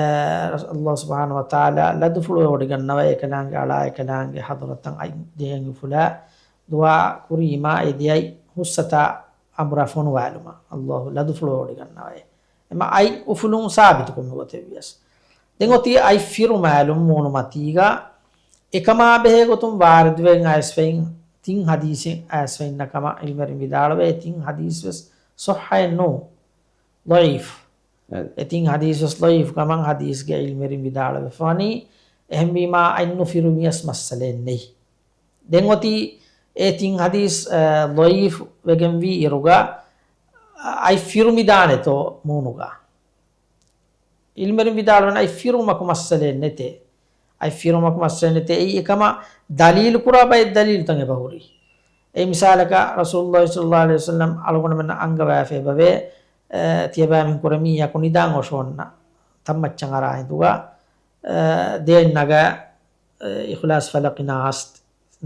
ﷲ ސުބްޙާނަހޫ ވަތަޢާލާ ލަދުފުޅުވެވޮޑިގަންނަވައި، އެކަލާނގެ އަޅާ އެކަލާނގެ ޙަޟްރަތަށް އަތް ދިޔައިން އުފުލާ ދުޢާ ކުރީމާ އެ ދިޔައި ހުސްއަތާ އަނބުރާ ފޮނުވާލުމަށް ﷲ ލަދުފުޅުވެވޮޑިގަންނަވައި. އެމަ އަތް އުފުލުން ސާބިތު ކޮންމެ ގޮތެއް ވިޔަސް. ދެން އޮތީ އަތް ފިރުމާލުން މޫނުމަތީގަ އެކަމާ ބެހޭ ގޮތުން ވާރިދުވެގެން އައިސްފައި ތިން ޙަދީޘެއް އައިސްފައިންނަ ކަމަށް ޢިލްމުވެރިން ވިދާޅުވޭ. އެ ތިން ޙަދީޘް ވެސް ޞައްޙައެއް ނޫން. ޟަޢީފު. އެ. އެ ތިން ޙަދީޘް ވެސް ޟަޢީފު ކަމަށް ޙަދީޘްގެ ޢިލްމުވެރިން ވިދާޅުވެފަވަނީ. އެހެންވީމާ އަތް ނުފިރުމިޔަސް މައްސަލައެއް ނެތް. ދެން އޮތީ އެ ތިން ޙަދީޘް، އަ، ޟަޢީފު ވެގެންވީ އިރުގަ އަތް ފިރުމިދާނެތޯ މޫނުގަ. ޢިލްމުވެރިން ވިދާޅުވަނީ އަތް ފިރުމަކު މައްސަލައެއް ނެތޭ. އަތް ފިރުމަކު މައްސަލައެއް ނެތޭ. އެއީ އެކަމަށް ދަލީލު ކުރާ ބައެއް ދަލީލުތައް އެބަ ހުރީ. އެއީ މިސާލަކަށް ރަސޫލުﷲ ޞައްލަﷲ ޢަލައިހި ވަސައްލަމަ އަޅުގަނޑުމެންނަށް އަންގަވާފަ އެބަވޭ، އަ، ތިޔަބައިމީހުން ކުރެ މީހަކު ނިދާން އޮށޯންނަ ތައްމައްޗަށް އަރާ ހިނދުގަ، އަ، ދޭން ނަގާ، އަ، އިޚްލާޞް، ފަލަޤި، ނާސް،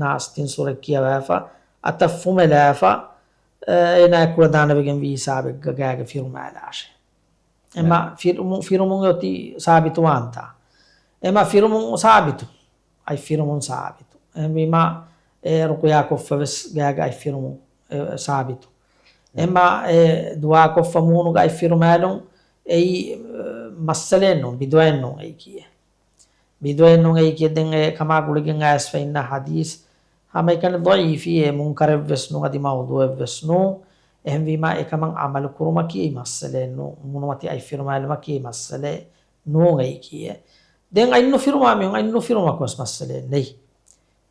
ނާސް ތިން ސޫރަތް ކިޔަވާފަ، އަތަށް ފުމެލާފަ، އަ، އޭނާ ކުޅަދާނަވެގެން ވީ ހިސާބެއްގަ ގާގަ ފިރުމާލާށޭ. އެމަ ނަ. ފިރުމު-، ފިރުމުން އޮތީ ސާބިތުވާންތާ؟ އެމަ ފިރުމުން ސާބިތު. އަތް ފިރުމުން ސާބިތު. އެހެންވީމާ، އެ ރުޤުޔާ ކޮށްފަ ވެސް ގާގަ އަތް ފިރުމުން، އެ، ސާބިތު. ނަ. އެމަ އެ ދުޢާ ކޮށްފަ މޫނުގަ އަތް ފިރުމާލުން އެއީ، އެ، މައްސަލައެއް ނޫން، ބިދުޢައެއް ނޫން އެއީ ކީއެއް. ބިދުޢައެއް ނޫން އެއީ ކީއެއް. ދެން އެ ކަމާ ގުޅިގެން އައިސްފަ އިންނަ ޙަދީޘް ހަމައެކަނި ޟަޢީފީ، އެ މުންކަރެއް ވެސް ނޫން، އަދި މައުޟޫޢެއް ވެސް ނޫން. އެހެންވީމާ އެކަމަށް ޢަމަލު ކުރުމަކީ މައްސަލައެއް ނޫން، މޫނުމަތި އަތް ފިރުމާލުމަކީ މައްސަލައެއް ނޫން އެއީކީއެއް. ދެން އަތް ނުފިރުމާ މީހުން އަތް ނުފިރުމަކު ވެސް މައްސަލައެއް ނެތް.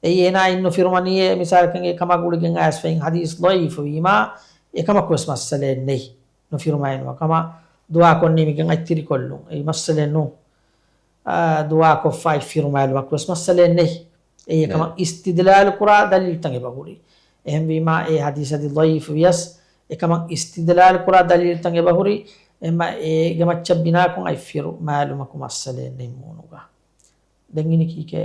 އެއީ އޭނާ އަތް ނުފިރުމަނީއޭ މިސާލަކަށް އެކަމާ ގުޅިގެން އައިސްފައިން ޙަދީޘް ޟަޢީފު ވީމާ އެކަމަކު ވެސް މައްސަލައެއް ނެތް. ނުފިރުމައިނު ކަމަށް ދުޢާކޮށް ނިމިގެން އަތް ތިރިކޮށްލުން އެއީ މައްސަލައެއް ނޫން. އާ، ދުޢާކޮށްފަ އަތް ފިރުމާލުމަކު ވެސް މައްސަލައެއް ނެތް. އެއީ އެކަމަށް އިސްތިދްލާލު ކުރާ ދަލީލުތައް އެބަހުރި. އެހެންވީމާ އެ ޙަދީޘް އަދި ޟަޢީފު ވިޔަސް އެކަމަށް އިސްތިދްލާލު ކުރާ ދަލީލުތައް އެބަހުރި. އެހެންމަ އޭގެ މައްޗަށް ބިނާކޮށް އަތް ފިރުމާލުމަކު މައްސަލައެއް ނެތް މޫނުގަ. ދެން އިނީ ކީކޭ؟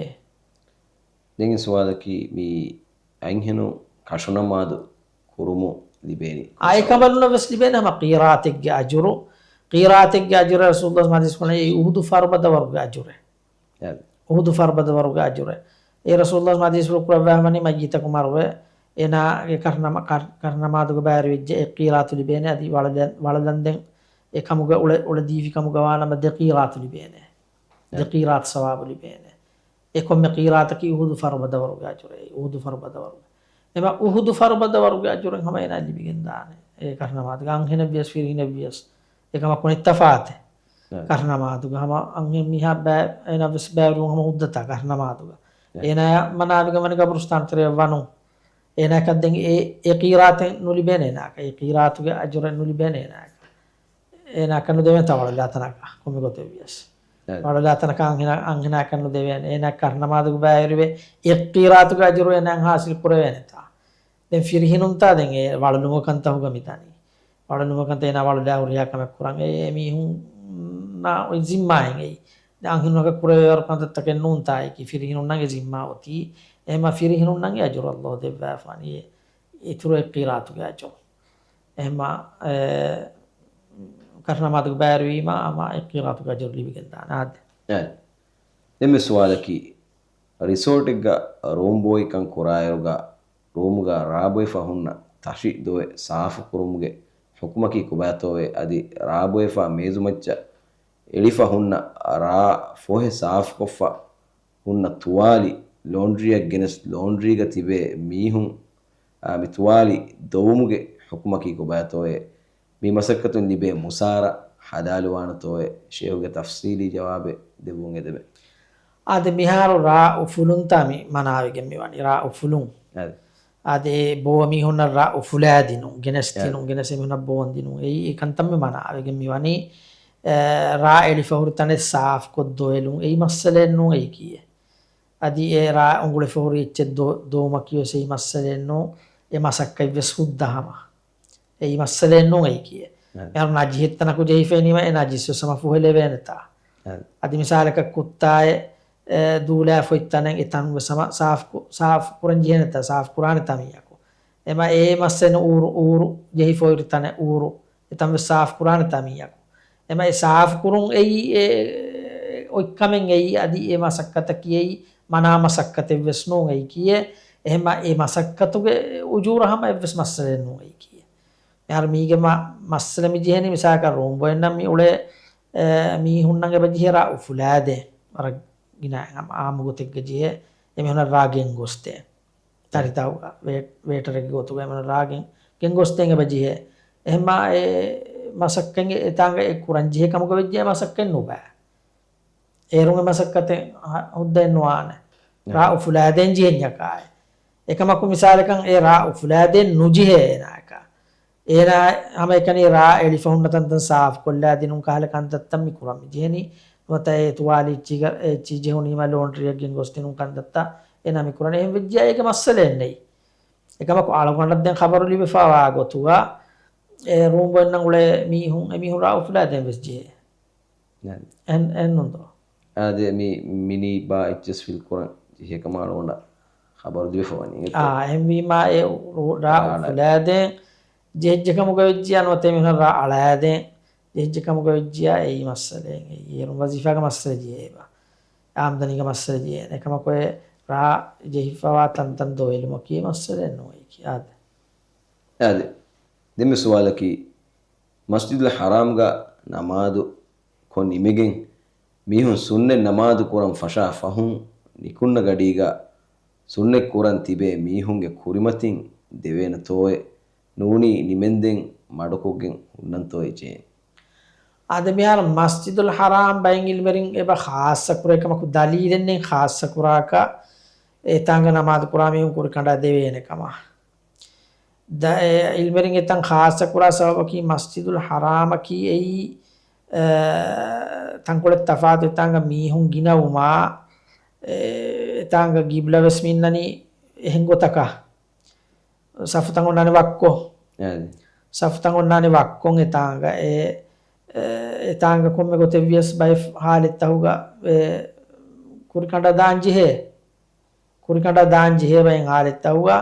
ދެން ސުވާލަކީ މި އަތް ހެނުން ކަށުނަމާދު ކުރުމުން ލިބޭނީ އާ، އެކަނބަލުންނަށް ވެސް ލިބޭނެ ހަމަ ޤީރާތެއްގެ އަޖުރު. ޤީރާތެއްގެ އަޖުރު ރަސޫލުﷲ ޙަދީޘް ކުރަނީ އެއީ އުޙުދު ފަރުބަދަވަރުގެ އަޖުރެއް. އެ. އުޙުދު ފަރުބަދަވަރުގެ އަޖުރެއް. އެ ރަސޫލުﷲ ޙަދީޘްފުޅު ކުރައްވާފަނީ މައްޔިތަކު މަރުވެ، އޭނާގެ ކަށުނަމާ-، ކަށު-، ކަށުނަމާދުގެ ބައިވެރިވެއްޖެ އެ ޤީރާތު ލިބޭނެ. އަދި ވަޅުލަން-، ވަޅުލަންދެން އެ ކަމުގެ އުޅެ-، އުޅެދީފި ކަމުގަ ވާނަމަ ދެ ޤީރާތު ލިބޭނެ. ދެ އެ. ޤީރާތު ސަވާބު ލިބޭނެ. އެ ކޮންމެ ޤީރާތަކީ އުޙުދު ފަރުބަދަވަރުގެ އަޖުރެއް، އުޙުދު ފަރުބަދަވަރުގެ. އެމަ އުޙުދު ފަރުބަދަވަރުގެ އަޖުރެއް ހަމަ އޭނާ ލިބިގެން ދާނެ. އެ ކަށުނަމާދުގެ އަންހެނެއްވިޔަސް ފިރިހެނެއްވިޔަސް އެކަމަކު ނެތް ތަފާތެއް. އެ. ކަށުނަމާދުގަ ހަމަ އަންހެން މީހާ ބައި-، އޭނާ ވެސް ބައިވެރިވުން ހަމަ ހުއްދަތާ ކަށުނަމާދުގަ. އެ. އޭނާޔަށް މަނާވެގެން ވަނީ ގަބުރުސްތާން ތެރެއަށް ވަނުން. އޭނާއަކަށް ދެން އެ، އެ ޤީރާތެއް ނުލިބޭނެ އޭނާއަކަށް. އެ ޤީރާތުގެ އަޖުރެއް ނުލިބޭނެ އޭނާއަކަށް. އޭނާއަކަށް ނުދެވޭނެތާ ވަޅުލާ ތަނަކަށް ކޮންމެ ގޮތެއްވިޔަސް. އެ. ވަޅުލާ ތަނަކަށް އަންހެނާ-، އަންހެނާއަކަށް ނުދެވޭނެ. އޭނާ ކަށުނަމާދުގެ ބައިވެރިވެ އެ ޤީރާތުގެ އަޖުރު އޭނާއަށް ޙާޞިލް ކުރެވޭނެތާ. ދެން ފިރިހެނުންތާ ދެން އެ ވަޅުލުމުގެ ކަންތައް ހުގަ މިދަނީ. ވަޅުލުމުގެ ކަންތައް އޭނާ ވަޅުލާ ހުރިހާ ކަމެއް ކުރަން. އެ، އެ މީހުންނާ އޮތް ޒިންމާއެއް އެއީ. ދެން އަންހެނުންނަކަށް ކުރެވޭވަރު ކަންތައްތަކެއް ނޫންތާ އެކީ. ފިރިހެނުންނަށް އެ ޒިންމާ އޮތީ. އެހެންމަ ފިރިހެނުންނަށް އެ އަޖުރު ﷲ ދެއްވާފާނީ. އެ އިތުރު އެ ޤީރާތުގެ އަޖުރު. އެހެންމަ، އެ، ކަށުނަމާދުގެ ބައިވެރިވީމަ ހަމަ އެ ޤީރާތުގެ އަޖުރު ލިބިގެންދާނެ އާދެ. އެ. ދެންމެ ސުވާލަކީ، ރިސޯޓެއްގަ ރޫމް ބޯއިކަން ކުރާއިރުގަ ރޫމުގަ ރާބޮއެފަ ހުންނަ ތަށި ދޮވެ ސާފު ކުރުމުގެ ޙުކުމަކީ ކޮބާތޯއޭ؟ އަދި ރާބޮއެފަ މޭޒުމައްޗަށް އެޅިފަ ހުންނަ ރާ ފޮހެ ސާފުކޮށްފަ ހުންނަ ތުވާލި ލޯންޑްރީއަށް ގެނެސް ލޯންޑްރީގަ ތިބޭ މީހުން، އާ، މި ތުވާލި ދޮވުމުގެ ޙުކުމަކީ ކޮބާތޯއޭ؟ މި މަސައްކަތުން ލިބޭ މުސާރަ ޙަލާލުވާނެތޯއޭ؟ ޝޭހުގެ ތަފްޞީލީ ޖަވާބެއް ދެއްވުން އެދެމެ. އާދެ، މިހާރު ރާ އުފުލުންތާ މި މަނާވެގެން މިވަނީ. ރާ އުފުލުން. އާދެ. އާދެ، އެ ބޯ މީހުންނަށް ރާ އުފުލާދިނުން، ގެނެސްދިނުން، އާދެ. ގެނެސް އެމީހުންނަށް ބޯން ދިނުން. އެއީ އެ ކަންތައް މި މަނާވެގެން މިވަނީ. އެ، ރާ އެޅިފަ ހުރި ތަނެއް ސާފުކޮށް ދޮވެލުން އެއީ މައްސަލައެއް ނޫން އެއީކީއެއް. އަދި އެ ރާ އުނގުޅިފަ ހުރި އެއްޗެއް ދޮ-، ދޮވުމަކީ ވެސް އެއީ މައްސަލައެއް ނޫން. އެ މަސައްކަތް ވެސް ހުއްދަ ހަމަ. އެއީ މައްސަލައެއް ނޫން އެއީކީއެއް. އެ. މިހާރު ނަޖިހެއް ތަނަކު ޖެހިފައިނީމަ އެ ނަޖިސް ވެސް ހަމަ ފުހެލެވޭނެތާ. އެ. އަދި މިސާލަކަށް ކުއްތާއެއް، އެ، ދޫލާފަ އޮތް ތަނެއް އެ ތަން ވެސް ހަމަ ސާފު ކު-، ސާފު ކުރަން ޖެހޭނެތާ، ސާފު ކުރާނެތާ މީހަކު. އެމަ އެ މައްސަލައެއް ނޫން އޫރު، އޫރު ޖެހިފަ ހުރި ތަނެއް އޫރު. އެތަން ވެސް ސާފު ކުރާނެތާ މީހަކު. އެމަ އެ ސާފު ކުރުން އެއީ އެ އޮތްކަމެއް އެއީ އަދި އެ މަސައްކަތަކީ އެއީ މަނާ މަސައްކަތެއް ވެސް ނޫން އެއީކީއެއް. އެހެންމަ އެ މަސައްކަތުގެ އުޖޫރަ ހަމަ އެއްވެސް މައްސަލައެއް ނޫން އެއީކީއެއް. މިހާރު މީގެ މަ-، މައްސަލަ މި ޖެހެނީ މިސާލަކަށް ރޫމް ބޯއެއްނަށް މި އުޅޭ، އެ، މީހުންނަށް އެބަ ޖެހޭ ރާ އުފުލާދޭ. ވަރަށް ގިނަ އާ-، އާއްމު ގޮތެއްގަ ޖެހޭ އެމީހުންނަށް ރާ ގެންގޮސްދޭ. ތަރިތައުގަ ވޭ-، ވޭޓަރެއްގެ ގޮތުގަ އެމީހުންނަށް ރާ ގެން-، ގެންގޮސްދޭން އެބަ ޖެހޭ. އެހެންމާ އެ މަސައްކަތް އެތާނގަ އެ ކުރަން ޖެހޭ ކަމުގަ ވެއްޖެ އެ މަސައްކަތް ނުބައި. އޭރުން އެ މަސައްކަތެއް ހަ-، ހުއްދައެއް ނުވާނެ. ރާ އުފުލާދޭން ޖެހެންޏަކާއި. އެކަމަކު މިސާލަކަށް އެ ރާ އުފުލާދޭން ނުޖެހޭ އޭނާއަކަށް. އޭނާ ހަމައެކަނި ރާ އެޅިފަ ހުންނަ ތަންތަން ސާފުކޮށްލާދިނުން ކަހަލަ ކަންތައްތައް މި ކުރަން މި ޖެހެނީ. ނުވަތަ އެ ތުވާލި އެއްޗިހި ޖެހުނީމަ ލޯންޑްރީއަށް ގެންގޮސްދިނުން ކަންތައްތައް އޭނާ މި ކުރަނީ. އެހެން ވެއްޖެޔާ އޭގެ މައްސަލައެއް ނެތް. އެކަމަކު އަޅުގަނޑަށް ދެން ޚަބަރު ލިބިފަވާ ގޮތުގަ އެ ރޫމް ބޯއެއްނަށް އުޅޭ މީހުން، އެމީހުން ރާ އުފުލާދޭން ވެސް ޖެހޭ. އެހެން، އެހެންނުންތޯ؟ އާދެ، މި މިނީ ބާ އެއްޗެސް ފިލް ކުރަން ޖެހޭ ކަމަށް އަޅުގަނޑަށް ޚަބަރު ދިވެފަ ވަނީ. އާ، އެހެންވީމާ އެ ރު-، ރާ އާ، އުފުލާދޭން ޖެހިއްޖެ ކަމުގަ ވެއްޖިޔާ ނުވަތަ އެމީހުން ރާ އަޅާދޭން ޖެހިއްޖެ ކަމުގަ ވެއްޖިޔާ އެއީ މައްސަލައެއް. އެއީ އޭރުން ވަޒީފާގެ މައްސަލަ ޖެހޭ އެބަ. އާމްދަނީގެ މައްސަލަ ޖެހޭނެ. އެކަމަކު އެ ރާ ޖެހިފަވާ ތަންތަން ދޮވެލުމަކީ މައްސަލައެއް ނޫން އެއީކީ. އާދެ. އާދެ. ދެންމެ ސުވާލަކީ، މަސްޖިދުލް ޙަރާމްގަ ނަމާދު ކޮށް ނިމިގެން މީހުން ސުންނަތް ނަމާދު ކުރަން ފަށާ ފަހުން ނިކުންނަ ގަޑީގަ ސުންނަތް ކުރަން ތިބޭ މީހުންގެ ކުރިމަތިން ދެވޭނެތޯއޭ؟ ނޫނީ ނިމެންދެން މަޑުކޮށްގެން ހުންނަންތޯއޭ ޖެހޭނެ. އާދެ، މިހާރު މަސްޖިދުލް ޙަރާމް ބައެއް ޢިލްމުވެރިން އެބަ ޚާއްޞަ ކުރޭ، ކަމަކު ދަލީލެއް ނެތް ޚާއްޞަ ކުރާކަށް، އެތާނގަ ނަމާދު ކުރާ މީހުން ކުރިކަނޑާ ދެވޭނެ ކަމަށް. ދަ-، އެ ޢިލްމުވެރިން އެތަން ޚާއްޞަ ކުރާ ސަބަބަކީ މަސްޖިދުލް ޙަރާމަކީ އެއީ، އެ، ތަންކޮޅެއް ތަފާތު އެތާނގަ މީހުން ގިނަވުމާ، އެ، އެތާނގަ ގިބްލަ ވެސް މި އިންނަނީ އެހެން ގޮތަކަށް. ސަފުތައް އޮންނާނެ ވައްކޮށް. އާދެ. ސަފުތައް އޮންނާނެ ވައްކޮށް އެތާނގަ އެ، އެ، އެތާނގަ ކޮންމެ ގޮތެއް ވިޔަސް ބައެއް ޙާލަތްތަހުގަ އެ ކުރިކަނޑަށް ދާން ޖެހޭ. ކުރިކަނޑަށް ދާން ޖެހޭ ބައެއް ޙާލަތްތަހުގަ.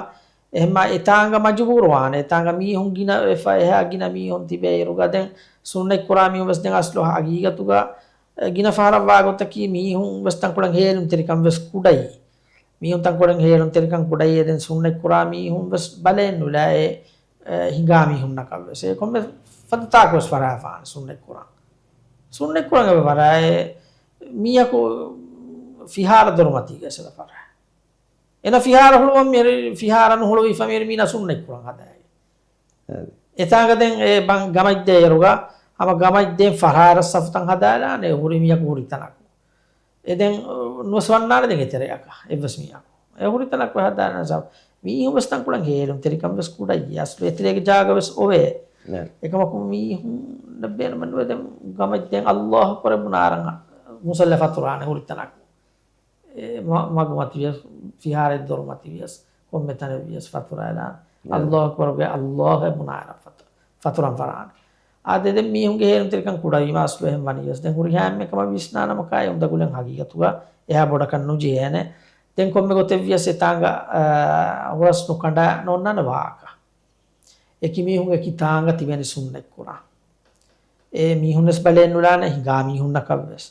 އެހެންމާ އެތާނގަ މަޖުބޫރު ވާނެ. އެތާނގަ މީހުން ގިނަ ވެފަ އެހާ ގިނަ މީހުން ތިބޭ އިރުގަ ދެން ސުންނަތް ކުރާ މީހުން ވެސް ދެން އަސްލު ހަގީގަތުގަ ގިނަ ފަހަރަށް ވާ ގޮތަކީ މީހުން ވެސް ތަންކޮޅެއް ހޭލުންތެރިކަން ވެސް ކުޑައީ. މީހުން ތަންކޮޅެއް ހޭލުންތެރިކަން ކުޑައީ. އެ ދެން ސުންނަތް ކުރާ މީހުން ވެސް ބަލައެއް ނުލާ އެ، އެ، ހިނގާ މީހުންނަކަށް ވެސް. އެ ކޮންމެ ފަދަ ތާކު ވެސް ފަރާފާނެ ސުންނަތް ކުރާން. ސުންނަތް ކުރަން އެބަ ފަރާ އެ މީހަކު ފިހާރަ ދޮރުމަތީގަ އެސެދަ ފަރާ. އެނަ ފިހާރަ ހުޅުވަން މި ފިހާރަ ނުހުޅުވި ފަ މި މީނަ ސުންނަތް ކުރަން ހަދާ. އެތާނގަ ދެން އެ ބަން ގަމައްދޭ އޭރުގަ ހަމަ ގަމައްދޭން ފަރާރަ ސަފުތައް ހަދާލާނެ ހުރި މީހަކު ހުރި ތަނަކު. އެ ދެން ނުވެސް ވަންނާނެ ދެން އެތެރެއަކަށް އެއްވެސް މީހަކު. އެ ހުރި ތަނަކު ހަދާނެ ސަފު. މީހުން ވެސް ތަންކޮޅެއް ހޭލުންތެރިކަން ވެސް ކުޑައި. އަސްލު އެތެރޭގެ ޖާގަ ވެސް އޮވޭ. އެކަމަކު މީހުން ބޭނުމެއް ނުވޭ ދެން ގަމައްދޭން އައްލާހު އަކްބަރު ބުނާރަން މުސައްލަ ފަތުރާނެ ހުރި ތަނަކު. އެ މަ-، މަގުމަތިވިޔަސް، ފިހާރައެއް ދޮރުމަތިވިޔަސް، ކޮންމެ ތަނެއް ވިޔަސް ފަތުރައިލާން. އައްލާހު އަކްބަރުގެ އައްލާހު ބުނާއިރަށް ފަތު-، ފަތުރަން ފަރާން. އާދެ، ދެން މީހުންގެ ހޭލުންތެރިކަން ކުޑަވީމަ އަސްލު އެހެން ވަނީވެސް. ދެން ހުރިހާ އެންމެ ކަމަށް ވިސްނާނަމަކާ އެ އުނދަގުލެން ހަގީގަތުގަ އެހާ ބޮޑަކަށް ނުޖެހޭނެ. ދެން ކޮންމެ ގޮތެއް ވިޔަސް އެތާނގަ، އާ، ހުރަސް ނުކަނޑާ ނޯންނާނެ ވާހަކަ. އެކި މީހުން އެކި ތާނގަ ތިބެނި ސުންނަތް ކުރާ. އެ މީހުންވެސް ބަލައެއް ނުލާނެ ހިނގާ މީހުންނަކަށްވެސް.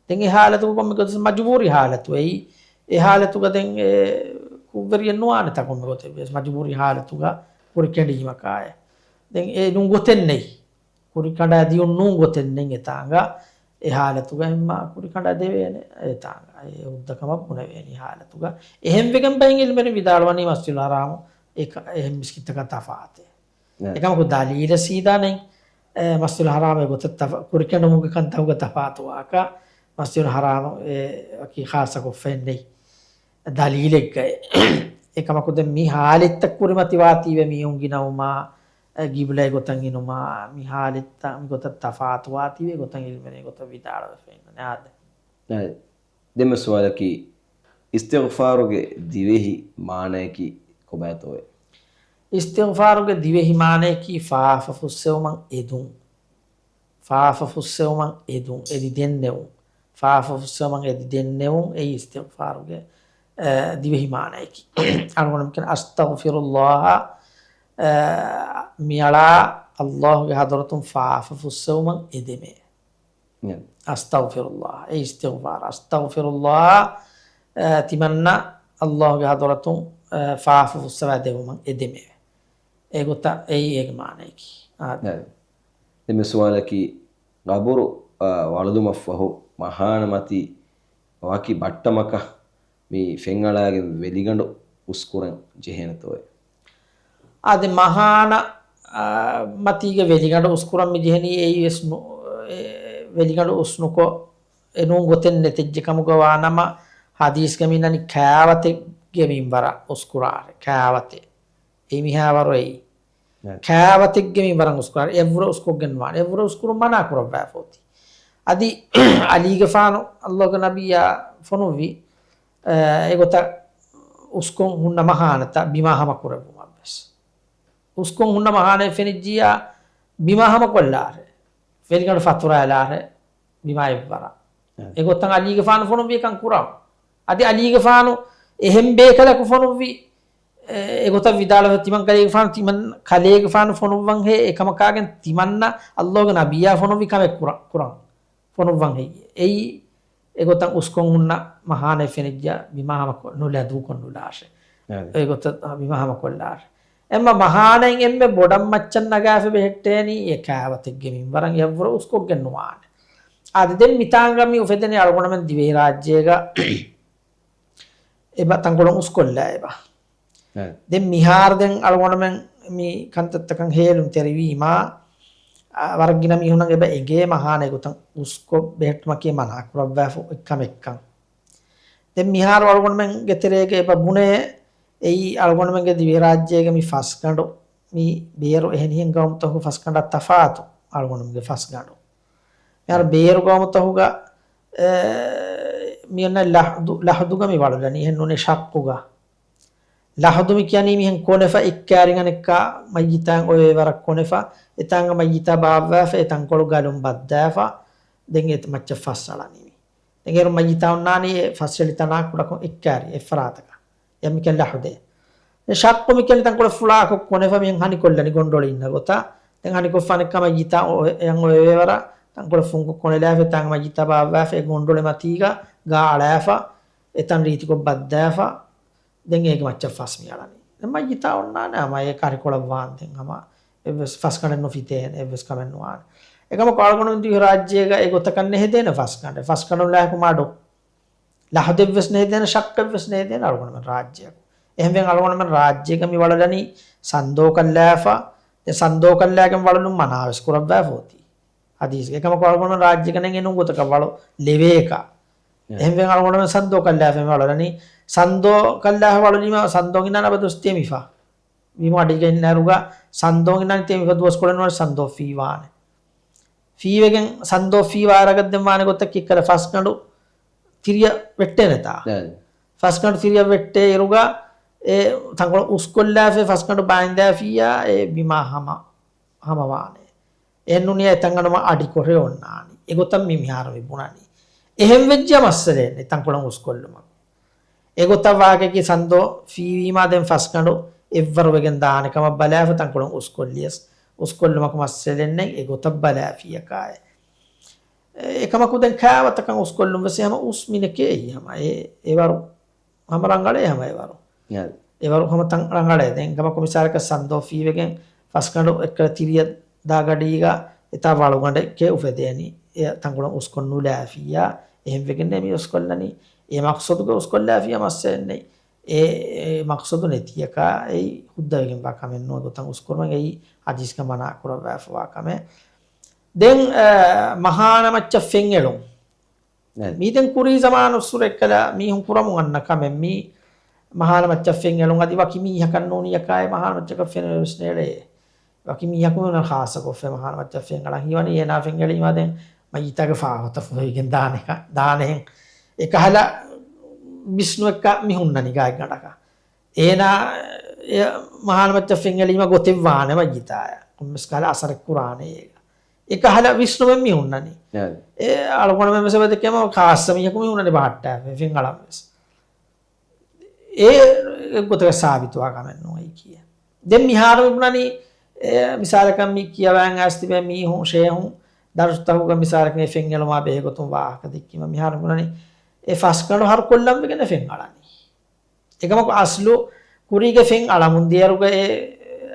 ދެން އެ ހާލަތުގަ ކޮންމެ ގޮތަސް މަޖުބޫރީ ހާލަތު އެއީ. އެ ހާލަތުގަ ދެން އެ ކުށްވެރިއެއް ނުވާނެތާ ކޮންމެ ގޮތެއްވެސް މަޖުބޫރީ ހާލަތުގަ ކުރި ކެނޑީމަކާއެ. ދެން އެ ނޫން ގޮތެއް ނެތް. ކުރި ކަނޑާ ދިޔުން ނޫން ގޮތެއް ނެތް އެތާނގަ. އެ ހާލަތުގަ އެންމެ ކުރި ކަނޑާ ދެވޭނެ އެތާނގަ. އެ ހުއްދަ ކަމަށް ބުނެވޭނެ ހާލަތުގަ. އެހެންވެގެން ބައެއް ޢިލްމުވެރިން ވިދާޅުވަނީ މަސްޖިދުލް ޙަރާމު އެ ކަ-، އެހެން މިސްކިތްތަކާ ތަފާތެއް. އެކަމަކު ދަލީލެއް ސީދާ ނެތް. އެ، މަސްޖިދުލް ޙަރާމު އެ ގޮތަށް ތަފާ-، ކުރިކެނޑުމުގެ ކަންތައްގަ ތަފާތުވާކަށް މަސްޖިދުލް ޙަރާމު އެ އަކީ ޚާއްޞަކޮށްފައެއް ނެތް. ދަލީލެއްގައި. އެކަމަކު ދެން މި ހާލަތްތައް ކުރިމަތިވާތީވެ މީހުން ގިނަވުމާ، އެ، ގިބްލަ އެގޮތަށް އިނުމާ، މި ހާލަތްތައް މިގޮތަށް ތަފާތުވާތީވެ އެގޮތަށް ޢިލްމުވެރިން އެގޮތަށް ވިދާޅުވެފަ އިންނަނީ އާދެ. އައި. ދެންމެ ސުވާލަކީ، އިސްތިޣްފާރުގެ ދިވެހި މާނަޔަކީ ކޮބާތޯއޭ؟ އިސްތިޣްފާރުގެ ދިވެހި މާނަޔަކީ ފާފަ ފުއްސެވުމަށް އެދުން. ފާފަ ފުއްސެވުމަށް އެދުން، އެދި ދެންނެވުން. ފާފަ ފުއްސެވުމަށް އެދި ދެންނެވުން އެއީ އިސްތިޣްފާރުގެ، އެ، ދިވެހި މާނަޔަކީ. އަޅުގަނޑު މިކަން އަސްތަޣްފިރުﷲ، އެ، މިއަޅާ ﷲގެ ޙަޟްރަތުން ފާފަ ފުއްސެވުމަށް އެދެމޭ. އަސްތަޣްފިރުﷲ. އެ އިސްތިޣްފާރު. އަސްތަޣްފިރުﷲ، އެ، ތިމަންނަ ﷲގެ ޙަޟްރަތުން، އެ، ފާފަ ފުއްސަވާ ދެވުމަށް އެދެމޭ. އެގޮތަށް އެއީ އޭގެ މާނަޔަކީ. އާދެ. ދެންމެ ސުވާލަކީ، ގަބުރު، އަ، ވަޅުލުމަށްފަހު މަހާނަ މަތީ ވަކި ބައްޓަމަކަށް މި ފެންއަޅާގެން ވެލިގަނޑު އުސްކުރަން ޖެހޭނެތޯއޭ؟ އާދެ، މަހާނަ، އާ، މަތީގެ ވެލިގަނޑު އުސްކުރަން މި ޖެހެނީ އެއީ ވެސް ނު-، އެ، ވެލިގަނޑު އުސްނުކޮށް އެ ނޫން ގޮތެއް ނެތެއްޖެ ކަމުގަ ވާނަމަ، ޙަދީޘްގަ މި އިންނަނީ ކާވަތެއްގެ މިންވަރަށް އުސްކުރާށޭ، ކާވަތެއް. އެ މިހާވަރު އެއީ. ކާވަތެއްގެ މިންވަރަށް އުސްކުރާށޭ، އެއްވުރެ އުސްކޮށްގެން ނުވާނެ. އެއްވުރެ އުސްކުރުން މަނާ ކުރައްވާފަ އޮތީ. އަދި ޢަލީގެފާނު ﷲގެ ނަބިއްޔާ ފޮނުއްވި، އެ، އެގޮތަށް އުސްކޮށް ހުންނަ މަހާނަތައް ބިމާ ހަމަ ކުރެއްވުމަށްވެސް. އުސްކޮށް ހުންނަ މަހާނައެއް ފެނިއްޖިއްޔާ ބިމާ ހަމަކޮށްލާށޭ. ވެލިގަނޑު ފަތުރައިލާށޭ. ބިމާ އެއްވަރަށް. އެގޮތަށް ޢަލީގެފާނު ފޮނުއްވި އެކަން ކުރަން. އަދި ޢަލީގެފާނު އެހެން ބޭކަލަކު ފޮނުއްވި، އެ، އެގޮތަށް ވިދާޅުވެ ތިމަން ކަލޭގެފާނު، ތިމަން ކަލޭގެފާނު ފޮނުއްވަންހޭ އެކަމަކާގެން ތިމަންނަ ﷲގެ ނަބިއްޔާ ފޮނުއްވި ކަމެއް ކުރަ-، ކުރަން. ފޮނުއްވަން ހެއްޔޭ؟ އެއީ އެގޮތަށް އުސްކޮށް ހުންނަ މަހާނައެއް ފެނިއްޖިއްޔާ ބިމާ ހަމަކޮށް ނުލާ ދޫކޮށް ނުލާށޭ. އެގޮތަށް ބިމާ ހަމަކޮށްލާށޭ. އެމަ މަހާނައިން އެންމެ ބޮޑަށް މައްޗަށް ނަގާފަ ބެހެއްޓޭނީ އެ ކާވަތެއްގެ މިންވަރަށް އެއްވުރެ އުސްކޮށްގެން ނުވާނެ. އާދެ، ދެން މިތާނގަ މި އުފެދެނީ އަޅުގަނޑުމެން ދިވެހިރާއްޖޭގަ އެބަ ތަންކޮޅުން އުސްކޮށްލާ އެބަ. ދެން މިހާރު ދެން އަޅުގަނޑުމެން މި ކަންތައްތަކަށް ހޭލުންތެރިވީމާ، އަ، ވަރަށް ގިނަ މީހުންނަށް އެބަ އެނގޭ މަހާނަ އެގޮތަށް އުސްކޮށް ބެހެއްޓުމަކީ މަނާ ކުރައްވާފަ އެއްކަމެއްކަން. ދެން މިހާރު އަޅުގަނޑުމެންގެ ތެރޭގަ އެބަ ބުނޭ، އެއީ އަޅުގަނޑުމެންގެ ދިވެހިރާއްޖޭގެ މި ފަސްގަނޑު، މި ބޭރު އެހެނިހެން ގައުމުތަކުގެ ފަސްގަނޑާ ތަފާތު އަޅުގަނޑުމެންގެ ފަސްގަނޑު. މިހާރު ބޭރު ގައުމުތަކުގަ، އެ، މި އޮންނަ ލަހުދު، ލަހުދުގަ މި ވަޅުލަނީ، އެހެން ނޫނޭ ޝައްކުގަ. ލަހުދު މި ކިޔަނީ މިހެން ކޮނެފަ އެއްކާރި އަނެއްކާ މައްޔިތާ އޮވޭ ވަރަށް ކޮނެފަ، އެތާނގަ މައްޔިތާ ބާއްވާފަ، އެ ތަންކޮޅު ގަލުން ބައްދާފަ، ދެން އެ މައްޗަށް ފަސް އަޅަނީ މި. ދެން އޭރު މައްޔިތާ އޮންނާނީ އެ ފަސްއެޅި ތަނާ ކުޑަކޮށް އެއްކާރި އެއްފަރާތަކަށް. އެ މިކަން ލަހުދޭ. ދެން ޝައްކު މިކަން ތަންކޮޅެއް ފުޅާކޮށް ކޮނެފަ މިހެން ހަނިކޮށްލަނީ ގޮނޑޮޅި އިންނަ ގޮތަށް. ދެން ހަނިކޮށްފަ އަނެއްކާ މައްޔިތާ އޮ-، އެ-، އެއަށް އޮވޭ ވަރަށް ތަންކޮޅެއް ފުންކޮށް ކޮނެލާފަ، އެތާނގަ މައްޔިތާ ބާއްވާފަ، އެ ގޮނޑޮޅެ މަތީގަ ގާ އަޅާފަ، އެތަން ރީތިކޮށް ބައްދާފަ، ދެން އޭގެ މައްޗަށް ފަސް މި އަޅަނީ. ދެން މައްޔިތާ އޮންނާނެ ހަމަ އެ ކަރިކޮޅަށް ވާންދެން ހަމަ އެއްވެސް ފަސްގަނޑެއް ނުފިތޭނެ، އެއްވެސް ކަމެއް ނުވާނެ. އެކަމަކު އަޅުގަނޑު ދިވެހިރާއްޖޭގަ އެ ގޮތަކަށް ނެހެދޭނެ ފަސްގަނޑެއް. ފަސްގަނޑުން ލާހިކު މަޑު. ލަހުދެއްވެސް ނެހެދޭނެ، ޝައްކެއްވެސް ނެހެދޭނެ އަޅުގަނޑުމެން ރާއްޖެއަކު. އެހެންވެ އަޅުގަނޑުމެން ރާއްޖޭގަ މި ވަޅުލަނީ ސަންދޯކަށް ލާފަ، ދެން ސަންދޯކަށް ލާގެން ވަޅުލުން މަނާވެސް ކުރައްވާފަ އޮތީ. ހަދީސްގައި އެކަމަކު އަޅުގަނޑުމެން ރާއްޖޭގަ ނެތް އެނޫން ގޮތަކަށް ވަޅު ލެވޭކަށް. އެހެންވެ އަޅުގަނޑުމެން ސަންދޯކަށް ލާފަ މި ވަޅުލަނީ. ސަންދޯކަށް ލާފަ ވަޅުލީމަ ސަންދޯން އިންނާނެ އަބަދުވެސް ތެމިފަ. ބިމު އަޑިގަ އިންނައިރުގަ ސަންދޯން އިންނާނީ ތެމިފަ ދުވަސްކޮޅެއް ނުވަން ސަންދޯ ފީވާނެ. ފީވެގެން ސަންދޯ ފީވާ އަރަގަށް ދެން ވާނެ ގޮތަކީ އެއްކަލަ ފަސްގަނޑު ތިރިއަށް ވެއްޓޭނެތާ. ފަސްގަނޑު ތިރިއަށް ވެއްޓޭ އިރުގަ އެ ތަންކޮޅު އުސްކޮށްލާފަ ފަސްގަނޑު ބާއިންދާފިއްޔާ އެ ބިމާ ހަމަ، ހަމަވާނެ. އެހެންނޫނީ އެތަންގަނޑުމަ އަޑިކޮށްރޭ އޮންނާނީ. އެގޮތަށް މި މިހާރު މި ބުނަނީ. އެހެން ވެއްޖެ މައްސަލައެއް ނެތް ތަންކޮޅުން އުސްކޮށްލުމަށް. އެގޮތަށް ވާހަކައަކީ ސަންދޯ ފީވީމާ ދެން ފަސްގަނޑު އެއްވަރު ވެގެން ދާނެ ކަމަށް ބަލާފަ ތަންކޮޅުން އުސްކޮށްލިޔަސް، އުސްކޮށްލުމަކު މައްސަލައެއް ނެތް އެގޮތަށް ބަލާފިޔަކާއެ. އެކަމަކު ދެން ކާވަތަކަށް އުސްކޮށްލުން ވެސް ހަމަ އުސް މިނެކޭ އެއީ ހަމަ އެ، އެވަރު ހަމަ ރަނގަޅޭ ހަމަ އެވަރު. އެވަރު ހަމަ ތަން ރަނގަޅޭ. ދެން ކަމަކު މިސާލަކަށް ސަންދޯ ފީވެގެން ފަސްގަނޑު އެއްކަލަ ތިރިއަށް ދާ ގަޑީގަ އެތާ ވަޅުގަނޑެއްކޭ އުފެދޭނީ. އެ ތަންކޮޅުން އުސްކޮށް ނުލާފިއްޔާ. އެހެން ވެގެންނޭ މި އުސްކޮށްލަނީ. އެ މަޤްޞަދުގަ އުސްކޮށްލާފިއްޔާ މައްސަލައެއް ނެތް. އެ، އެ މަޤްޞަދު ނެތިއަކާ އެއީ ހުއްދަވެގެންވާ ކަމެއް ނޫން. އެގޮތަށް އުސްކުރުމެއް އެއީ ޙަދީޘްގަ މަނާ ކުރައްވާފަވާ ކަމެއް. ދެން، އަ، މަހާނަ މައްޗަށް ފެން އެޅުން. މީ ދެން ކުރީ ޒަމާނުއްސުރެ އެއްކަލަ މީހުން ކުރަމުން އަންނަ ކަމެއް މީ މަހާނަ މައްޗަށް ފެން އެޅުން. އަދި ވަކި މީހަކަށް ނޫނިއްޔަކާއެއް މަހާނަ މައްޗަކަށް ފެން އެޅުން ވެސް ނޭޅޭ. ވަކި މީހަކު މި އޮންނަ ޚާއްޞަކޮށްފަ މަހާނަ މައްޗަށް ފެން އަޅަން ހީވަނީ އޭނާ ފެން އެޅީމާ ދެން މައްޔިތާގެ ފާފަތައް ފުރެވިގެން ދާނެ، ދާނެހެން. އެކަހަލަ ވިސްނުވެއްކަ މި ހުންނަނީ ގާތްގަނޑަކަށް. އޭނާ އެ މަހާނަ މައްޗަށް ފެން އެޅީމަ ގޮތެއް ވާނެ މައްޔިތާޔަށް. ކޮންމެސް ކަހަލަ އަސަރެއް ކުރާނެ އޭގަ. އެކަހަލަ ވިސްނުމެއް މި ހުންނަނީ. އެ އަޅުގަނޑުމެން ވެސް އެބަދެކެމަ ޚާއްޞަ މީހަކު މި ހުންނަނީ ބަހައްޓާފަ ފެން އަޅަން ވެސް. އެ ގޮތަކަށް ސާބިތުވާ ކަމެއް ނޫން އެއީ ކިޔޭ. ދެން މިހާރު މި ބުނަނީ، އެ، މިސާލަކަށް މި ކިޔަވާން އައިސް ތިބޭ މީހުން، ޝޭހުން، ދަރުސްތަކުގަ މިސާލަކަށް އެ ފެން އެޅުމާ ބެހޭގޮތުން ވާހަކަ ދެއްކީމަ މިހާރު ބުނަނީ، އެ ފަސްގަނޑު ހަރުކޮށްލަން ވެގެން އެ ފެން އަޅަނީ. އެކަމަކު އަސްލު ކުރީގެ ފެން އަޅަމުން ދިޔައިރުގަ އެ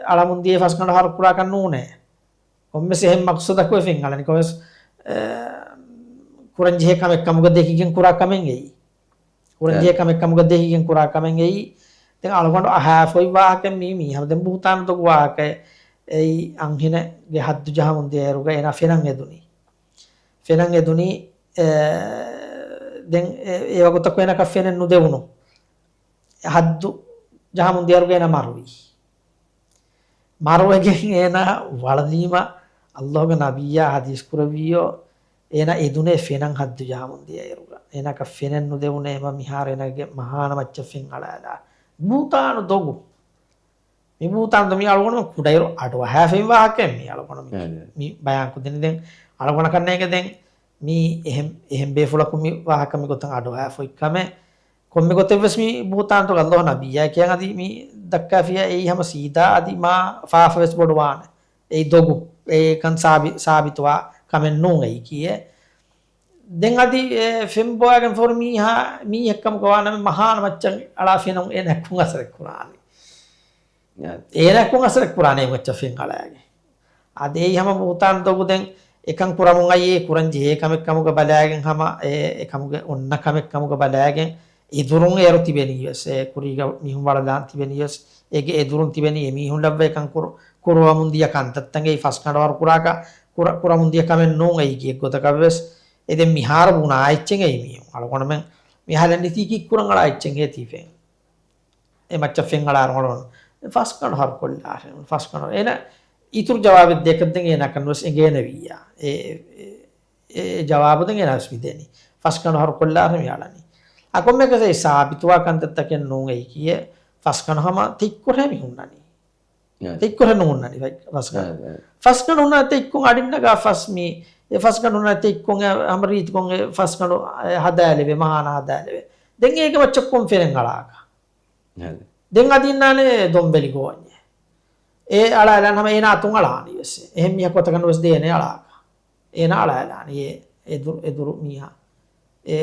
އަޅަމުން ދިޔަ ފަސްގަނޑު ހަރު ކުރާކަށް ނޫނޭ. ކޮންމެސް އެހެން މަޤްޞަދަކު އެ ފެން އަޅަނީ. ކޮންމެސް، އެ، ކުރަންޖެހޭ ކަމެއް ކަމުގަ ދެކިގެން ކުރާ ކަމެއް އެއީ. ކުރަންޖެހޭ ކަމެއް ކަމުގަ ދެކިގެން ކުރާ ކަމެއް އެއީ. ދެން އަޅުގަނޑު އަހާފައި ވާހަކަ މީ، މީ ހަމަ ދެން ބުހުތާނު ދޮގު ވާހަކައެއް. އެއީ އަންހެނެއްގެ ހައްދު ޖަހަމުން ދިޔައިރުގަ އޭނާ ފެނަށް އެދުނީ. ފެނަށް އެދުނީ، އެ، ދެން އެ، އެ ވަގުތަކު އޭނަކަށް ފެނެއް ނުދެވުނު. ހައްދު ޖަހަމުން ދިޔައިރުގަ އޭނާ މަރުވީ. މަރުވެގެން އޭނާ ވަޅުލީމަ، ﷲގެ ނަބިއްޔާ ޙަދީޘް ކުރެއްވިއްޔޯ، އޭނާ އެދުނޭ ފެނަށް ހައްދު ޖަހަމުން ދިޔައިރުގަ. އޭނާކަށް ފެނެއް ނުދެވުނޭ އެމަ މިހާރު އޭނާގެ މަހާނަ މައްޗަށް ފެން އަޅާލާ. ބުހުތާނު ދޮގު. މި ބުހުތާނު ދޮގު މި އަޅުގަނޑުމެން ކުޑައިރު އަޑުއަހާފައި ވާހަކައެއް މި އަޅުގަނޑު މި، އެ، އެ. މި ބަޔާން ކުދިން ދެން އަޅުގަނޑަކަށް ނޭނގެ ދެން މީ އެހެން، އެހެން ބޭފުޅަކު މި ވާހަކަ މި ގޮތަށް އަޑުއަހާފައި ކަމެއް. ކޮންމެ ގޮތެއްވެސް މި ބުހުތާންތޯ ﷲ ނަބިއްޔާ ކިޔަން އަދި މި ދައްކާފިޔާ އެއީ ހަމަ ސީދާ އަދި މާ ފާފަވެސް ބޮޑުވާނެ. އެއީ ދޮގު. އެކަން ސާބި-، ސާބިތުވާ ކަމެއް ނޫން އެއީ ކިޔޭ. ދެން އަދި އެ ފެން ބޮއާގެން ފޯރު މީހާ، މީހެއްކަމުގަ ވާނަމަ މަހާނަ މައްޗަށް އަޅާ ފެނުން އޭނަ ކުން އަސަރެއް ކުރާނީ. އޭނަ ކުން އަސަރެއް ކުރާނީ މައްޗަށް ފެން އަޅާގެން. އަދި އެއީ ހަމަ ބުހުތާން ދޮގު ދެން އެކަން ކުރަމުން އައީ ކުރަން ޖެހޭ ކަމެއް ކަމުގަ ބަލާގެން ހަމަ އެ، އެ ކަމުގެ އޮންނަ ކަމެއް ކަމުގަ ބަލާގެން އެދުރުން އޭރު ތިބެނީވެސް، އެ ކުރީގަ މީހުން ވަޅުލާން ތިބެނީވެސް، އޭގެ އެދުރުން ތިބެނީ އެމީހުން ލައްވައި ކަން ކުރު-، ކުރުވަމުން ދިޔަ ކަންތައްތަން. އެއީ ފަސްގަނޑު އަހަރު ކުރާކަށް ކުރ-، ކުރަމުން ދިޔަ ކަމެއް ނޫން އެއީ ކީއް ގޮތަކަށްވެސް. އެ ދެން މިހާރު ބުނާ އެއްޗެއް އެއީ މީހުން. އަޅުގަނޑުމެން މި އަހަލަން ނިތީ ކީއްކުރަން އަޅާ އެއްޗެއް ހޭ ތީ ފެން. އެ މައްޗަށް ފެން އަޅާ އަޅުގަނޑު ފަސްގަނޑު އަހަރު ކޮށްލާށޭ. ފަސްގަނޑު. އޭނަ އިތުރު ޖަވާބެއް ދޭކަށް ދެން އޭނަ ކަން ވެސް އެނގޭނެވިއްޔާ. އެ، އެ، އެ ޖަވާބު ދެން އޭނަ ވެސް މި ދޭނީ. ފަސްގަނޑު އަހަރު ކޮށްލާށޭ މި އަޅަނީ. އަ ކޮންމެއަކަސް އެ ސާބިތުވާ ކަންތައްތަކެއް ނޫން އެއީކީއެއް. ފަސްގަނޑު ހަމަ ތެއްކޮށޭ މި ހުންނަނީ. އެ. ތެއްކޮށޭ ނުހުންނަނީ ފަސް-، ފަސްގަނޑު. އެ، އެ. ފަސްގަނޑު ހުންނަ ތެއްކޮށް އަޑިން ނަގާ ފަސް މީ، އެ ފަސްގަނޑު ހުންނަ ތެއްކޮށް އެ ހަމަ ރީތިކޮށް އެ ފަސްގަނޑު އެ ހަދާލެވޭ، މަހާނަ ހަދާލެވޭ. ދެން އޭގެ މައްޗަށް ކޮން ފެނެއް އަޅާކަށް؟ އެ. ދެން އަދި އިންނާނެ ދޮންބެލި ގޯންޏެއް. އެ އަޅާލާން ހަމަ އޭނާ އަތުން އަޅާނީ ވެސް. އެހެން މީހަކު އަތަކަށް ނުވެސް ދޭނެ އަޅާކަށް. އޭނާ އަޅާލާނީ އެ، އެ ދު-، އެ ދުރު މީހާ. އެ،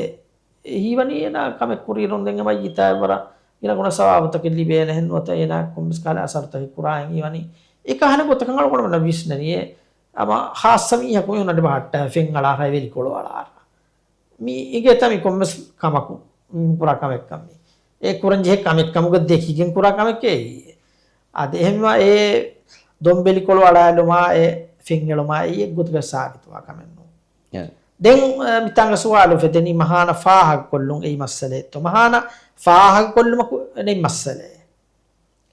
އެ ހީވަނީ އޭނާ ކަމެއް ކުރިއިރުން ދެން އެ މައްޔިތާ އެއްވަރަށް ގިނަ ގުނަ ސަވާބުތަކެއް ލިބޭނެ ހެން ނުވަތަ އޭނާ ކޮންމެސް ކަހަލަ އަސަރުތަކެއް ކުރާހެން ހީވަނީ. އެ ކަހަލަ ގޮތަކަށް އަޅުގަނޑުމެންނަށް ވިސްނެނީ އެ ހަމަ ޚާއްޞަ މީހަކު މީހުންނަށް ބަހައްޓާ ފެން އަޅާރާ ވެލިކޮޅު އަޅާރާ. މި އިނގޭތަ މި ކޮންމެސް ކަމަކު، މި ކުރާ ކަމެއްކަން މި. އެ ކުރަން ޖެހޭ ކަމެއްކަމުގަ ދެކިގެން ކުރާ ކަމެއް އެއީ. އަދި އެހެންވީމާ އެ ދޮންބެލިކޮޅު އަޅާލުމާ އެ ފެން އެޅުމާ އެއީ އެއްގޮތަކަށް ސާބިތުވާ ކަމެއް ނޫން. އެ. ދެން، އަ، މިތާނގަ ސުވާލު އުފެދެނީ މަހާނަ ފާހަގަކޮށްލުން އެއީ މައްސަލައެއްތޯ؟ މަހާނަ ފާހަގަކޮށްލުމަކު ނެތް މައްސަލައެއް.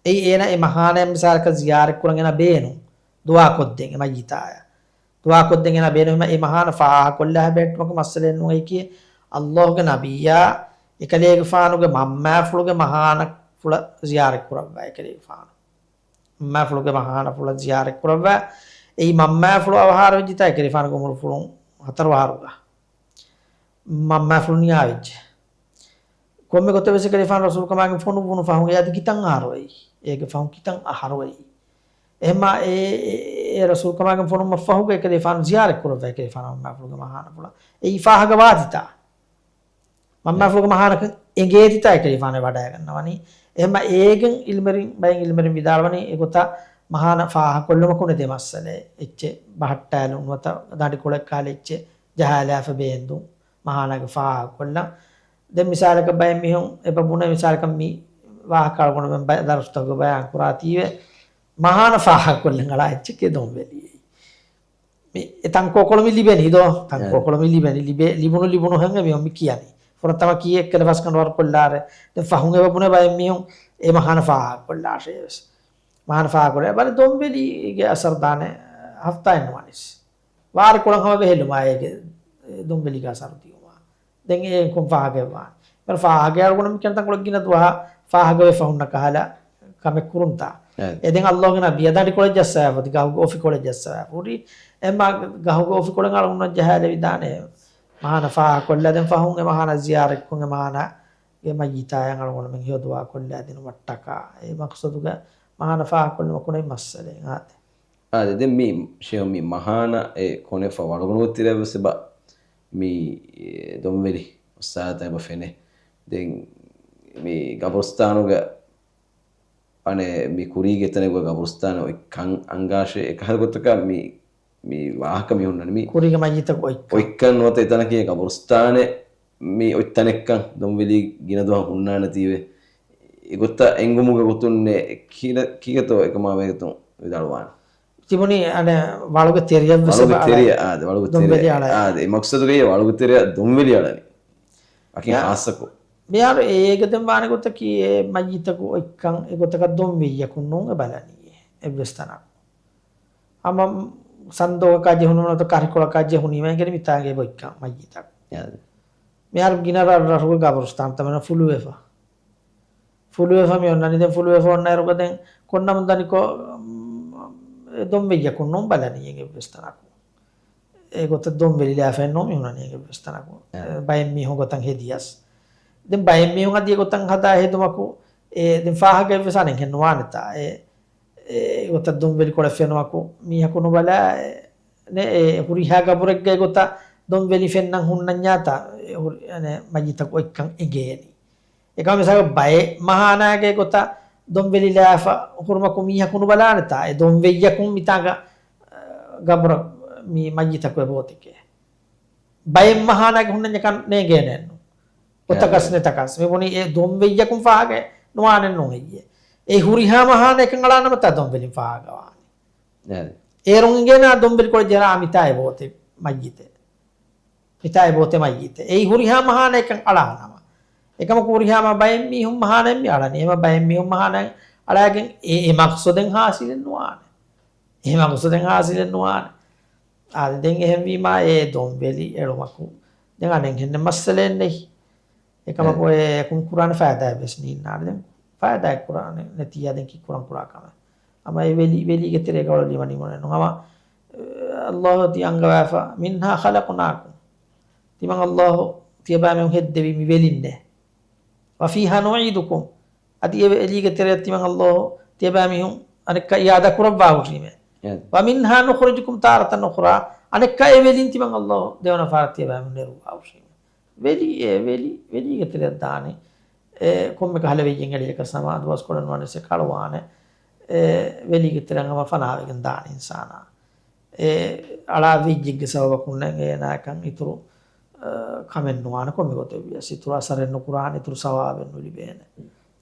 އެއީ އޭނަ އެ މަހާނައަށް މިސާލަކަށް ޒިޔާރަތްކުރަން އޭނަ ބޭނުން. ދުޢާކޮށްދޭން އެ މައްޔިތާޔަށް. ދުޢާކޮށްދޭން އޭނަ ބޭނުން. އެހެންވީމާ އެ މަހާނަ ފާހަގަކޮށްލާ ބެހެއްޓުމަކު މައްސަލައެއް ނޫން. އެއީކީ ﷲ ގެ ނަބިއްޔާ އެކަލޭގެފާނުގެ މަންމާފުޅުގެ މަހާނަފުޅަށް ޒިޔާރަތްކުރައްވާ އެކަލޭގެފާނު. މަންމާފުޅުގެ މަހާނަފުޅަށް ޒިޔާރަތްކުރައްވާ. އެއީ މަންމާފުޅު އަވަހާރަވެއްޖެތާ އެކަލޭގެފާނުގެ އުމުރުފުޅުން ހަތަރު އަހަރުގަ. މަންމާފުޅު ނިޔާވެއްޖެ. ކޮންމެ ގޮތެއް ވެސް އެކަލޭގެފާނު ރަސޫލުކަމާގެން ފޮނުއްވުނު ފަހުން އެ އަދި ކިތަން އަހަރު އެއީ؟ އޭގެ ފަހުން ކިތަން އަހަރު އެއީ؟ އެހެންވީމާ އެ، އެ، އެ ރަސޫލުކަމާގެން ފޮނުއްވުމަށް ފަހުގަ އެކަލޭގެފާނު ޒިޔާރަތްކުރައްވާ އެކަލޭގެފާނު މަންމާފުޅުގެ މަހާނަފުޅަށް. އެއީ ފާހަގަވާތިތާ؟ މަންމާފުޅުގެ މަހާނަކަށް އެނގޭތިތާ އެކަލޭގެފާނު ވަޑައިގަންނަވަނީ؟ އެހެންވީމާ އޭގެން އިލްމުވެރިން، ބައެއް އިލްމުވެރިން ވިދާޅުވަނީ އެގޮތަށް މަހާނަ ފާހަގަކޮށްލުމަކު ނެތޭ މައްސަލައެއް. އެއްޗެއް ބަހައްޓާލުން ނުވަތަ ދަނޑިކޮޅެއް ކަހަލަ އެއްޗެއް ޖަހާލާފަ ބޭންދުން މަހާނާގެ ފާހަގަކޮށްލަން. ދެން މިސާލަކަށް ބައެއް މީހުން އެބަ ބުނޭ މިސާލަކަށް މި ވާހަކަ އަޅުގަނޑުމެން ބައެއް ދަރުސްތަކުގަ ބަޔާން ކުރާތީވެ، މަހާނަ ފާހަގަކޮށްލަން އަޅާ އެއްޗެކޭ ދޮންވެލި. މި އެ ތަންކޯކޮޅު މި ލިބެނީ ދޯ؟ ތަންކޯކޮޅު މި ލިބެނީ، ލިބޭ، ލިބުނު ލިބުނު ހެން މި މި ކިޔަނީ. ފުރަތަމަ ކީއް އެއްކަލަ ފަސްގަނޑު އަހަރު ކޮށްލާށޭ. ދެން ފަހުން އެބަ ބުނޭ ބައެއް މީހުން އެ މަހާނަ ފާހަގަކޮށްލާށޭ ވެސް. މަހާނަ ފާހަގަކޮށްލާ ބަލަ ދޮންވެލީގެ އަސަރު ދާނެ ހަފްތާއެއް ނުވާނީސް. ވާރިކޮޅަށް ހަމަ ވެހެލުމާ އޭގެ ދޮންވެލީގެ އަސަރު ދިޔުމާ. ދެން އޭ ކޮން ފާހަގައެއްވާނެ؟ މި ފާހަގައެއް އަޅުގަނޑު މި ކިޔަން ތަންކޮޅެއް ގިނަ ދުވަހަށް ފާހަގަވެފަ ހުންނަ ކަހަލަ ކަމެއް ކުރުންތާ؟ އެ. އެ ދެން ﷲ ގެ ނަބިއްޔާ ދަނޑިކޮޅެއް ޖައްސާފަ އޮތީ، ގަހުގެ އޮފިކޮޅެއް ޖައްސާފަ ހުރީ. އެމާ ގަހުގެ އޮފިކޮޅެއް އަޅުގަނޑު ޖަހާލެވިދާނެ. މަހާނަ ފާހަގަކޮށްލާ ދެން ފަހުން އެ މަހާނަ ޒިޔާރަތްކޮށް އެ މަހާނަ ގެ މައްޔިތާޔަށް އަޅުގަނޑުމެން ހެޔޮ ދުޢާ ކޮށްލާ ދިނުމަށްޓަކާ. އެ މަޤްޞަދުގަ މަހާނަ ފާހަގަކޮށްލުމަކު ނެތް މައްސަލައެއް އާދެ. އާދެ، ދެން މި ޝޭހު މި މަހާނަ އެ ކޮނެފަ ވަޅުގަނޑު ތެރެއަށް ވެސް އެބަ މި ދޮންވެލި އޮއްސާތާ އެބަ ފެނޭ. ދެން މި ގަބުރުސްތާނުގަ އަނެއް މި ކުރީގެ ތަނެއްގަ ގަބުރުސްތާނެއް އޮތްކަން އަންގާށޭ. އެކަހަލަ ގޮތަކަށް މި، މި ވާހަކަ މި ހުންނަނީ މި ކުރީގެ މައްޔިތަކު އޮތްކަން. އޮތްކަން ނުވަތަ އެތަނަކީ ގަބުރުސްތާނެއް މި އޮތް ތަނެއްކަން ދޮންވެލީ ގިނަ ދުވަހަށް ހުންނާނެތީވެ. އެގޮތަށް އެނގުމުގެ ގޮތުންނޭ ކީ-، ކީގަތޯ އެކަމާ ވޭގޮތުން ވިދާޅުވާނެ. ތިބުނީ އަނެއް ވަޅުގެ ތެރެއަށް ވެސް ވަޅުގެ އަޅާ ތެރެއަށް، އާދެ، ވަޅުގެ ދޮންވެލި ތެރެއަށް. އަޅާ. އާދެ، އެ މަޤްޞަދުގައި ވަޅުގެ ތެރެއަށް ދޮންވެލި އަޅަނީ. އަކި ޔާ. ޚާއްޞަކޮށް. މިހާރު އޭގަ ދެން ވާނެ ގޮތަކީ އެ މައްޔިތަކު އޮތްކަން އެގޮތަކަށް ދޮންވެއްޔަކުން ނޫން އެ ބަލަނީ އެއްވެސް ތަނަކު. ހަމަ ސަންދޫގަކާ ޖެހުނީމަ ނުވަތަ ކަށިކޮޅަކާ ޖެހުނީމަ އެނގެނީ މިތާނގަ އެބަ އޮތްކަން މައްޔިތަކު. ޔާ. މިހާރު ގިނަ ރަށްރަށުގެ ގަބުރުސްތާން ތަންތަނަށް ފުލުވެފަ. ފުލުވެފަ މި އޮންނަނީ. ދެން ފުލުވެފަ އޮންނައިރުގަ ދެން ކޮންނަމުން ދަނިކޮށް، އެ ދޮންވެއްޔަކުން ނޫން ބަލަނީ އެއްވެސް ތަނަކު. އެގޮތަށް ދޮންވެލިލާފައެއް ނޫން މި ހުންނަނީ އެއްވެސް ތަނަކު. އެ. ބައެއް މީހުން ގޮތަށް ހެދިޔަސް. ދެން ބައެއް މީހުން އަދި އެގޮތަށް ހަދާ ހެދުމަކު، އެ، ދެން ފާހަގައެއްވެސް އަނެއްހެން ނުވާނެތާ. އެ، އެ ގޮތަށް ދޮންވެލިކޮޅެއް ފެނުމަކު މީހަކު ނުބަލާ، އެ، ނެ، އެ ހުރިހާ ގަބުރެއްގައި ގޮތަށް ދޮންވެލި ފެންނަން ހުންނަންޏާތާ، އެ ހުރި-، އަނެއް މައްޔިތަކު އޮތްކަން އެނގޭނީ. އެކަމަ މިސާލަކަށް ބައެއް މަހާނާގެ ގޮތަށް ދޮންވެލިލާފަ ހުރުމަކު މީހަކު ނުބަލާނެތާ، އެ ދޮންވެއްޔަކުން މިތާނގަ، އަ، ގަބުރަށް މި މައްޔިތަކު އެބައޮތެކޭ. ބައެއް މަހާނާގެ ހުންނަންޏާ ކަން ނޭނގޭނެއެއްނު. އޮތަކަސް އެ. ނެތަކަސް. މި ބުނީ އެ ދޮންވެއްޔަކުން ފާހަގަ ނުވާނެ ނޫން އެއްޔެ. އެ ހުރިހާ މަހާނަ އެކަން އަޅާނަމަ ތާ ދޮންވެލިން ފާހަގަ ވާނެ. އެ. އޭރުން އިނގޭނާ ދޮންވެލި ކޮޅެއްޖެހާ މިތާ އެބައޮތެ މައްޔިތެއް. މިތާ އެބައޮތެ މައްޔިތެއް. އެއީ ހުރިހާ މަހާނަ އެކަން އަޅާނަމަ. އެކަމަކު ހުރިހާ މަ ބައެއް މީހުން މަހާނައެއް މި އަޅަނީ. އެމަ ބައެއް މީހުން މަހާނަ އަޅާގެން އެ، އެ މަގްސަދެއް ހާސިލެއް ނުވާނެ. އެ މަގްސަދެއް ހާސިލެއް ނުވާނެ. އާދެ، ދެން އެހެންވީމާ އެ ދޮންވެލި އެޅުމަކު ދެން އަނެއްހެން މައްސަލައެއް ނެތް. އެކަމަކު އެ. އެ އެކުން ކުރާނެ ފައިދާއެއް ވެސް ނީންނާނެ. ދެން ފައިދާއެއް ކުރާނެ ނެތިއްޔާ ދެން ކީއްކުރަން ކުރާ ކަމެއް. އަމަ އެ ވެލި، ވެލީގެ ތެރޭގަ އަޅު ލިބަނީ މޮޅެއް ނޫން. އަމަ، އެ، ﷲ ތި އަންގަވާފަ، "منها خلقناكم." ތިމަން ﷲ ތިޔަބައިމީހުން ހެއްދެވީ މި ވެލިންނޭ. "وفيها نعيدكم." އަދި އެ ވެލީގެ ތެރެއަށް ތިމަން ﷲ ތިޔަބައިމީހުން އަނެއްކާ އިއާދަ ކުރައްވާ ހުށީމޭ. އެ. "ومنها نخرجكم تارة أخرى." އަނެއްކާ އެ ވެލިން ތިމަން ﷲ ދެވަނަ ފަހަރަށް ތިޔަބައިމީހުން ނެރުއްވާ ހުށީމޭ. ވެލި، އެ ވެލި، ވެލީގެ ތެރެއަށް ދާނީ. އެ، ކޮންމެ ކަހަލަ ވެއްޔެއް އެޅިޔަކަސް ހަމަ ދުވަސްކޮޅެއް ނުވަނީސް އެކަ އަޅުވާނެ. އެ، ވެލީގެ ތެރެއަށް ހަމަ ފަނާވެގެން ދާނެ އިންސާނާ. އެ، އަޅާ ވެއްޔެއްގެ ސަބަބަކުންނެއް އޭނާއަކަށް އިތުރު، އަ، ކަމެއް ނުވާނެ ކޮންމެ ގޮތެއް ވިޔަސް. އިތުރު އަސަރެއް ނުކުރާނެ، އިތުރު ސަވާބެއް ނުލިބޭނެ.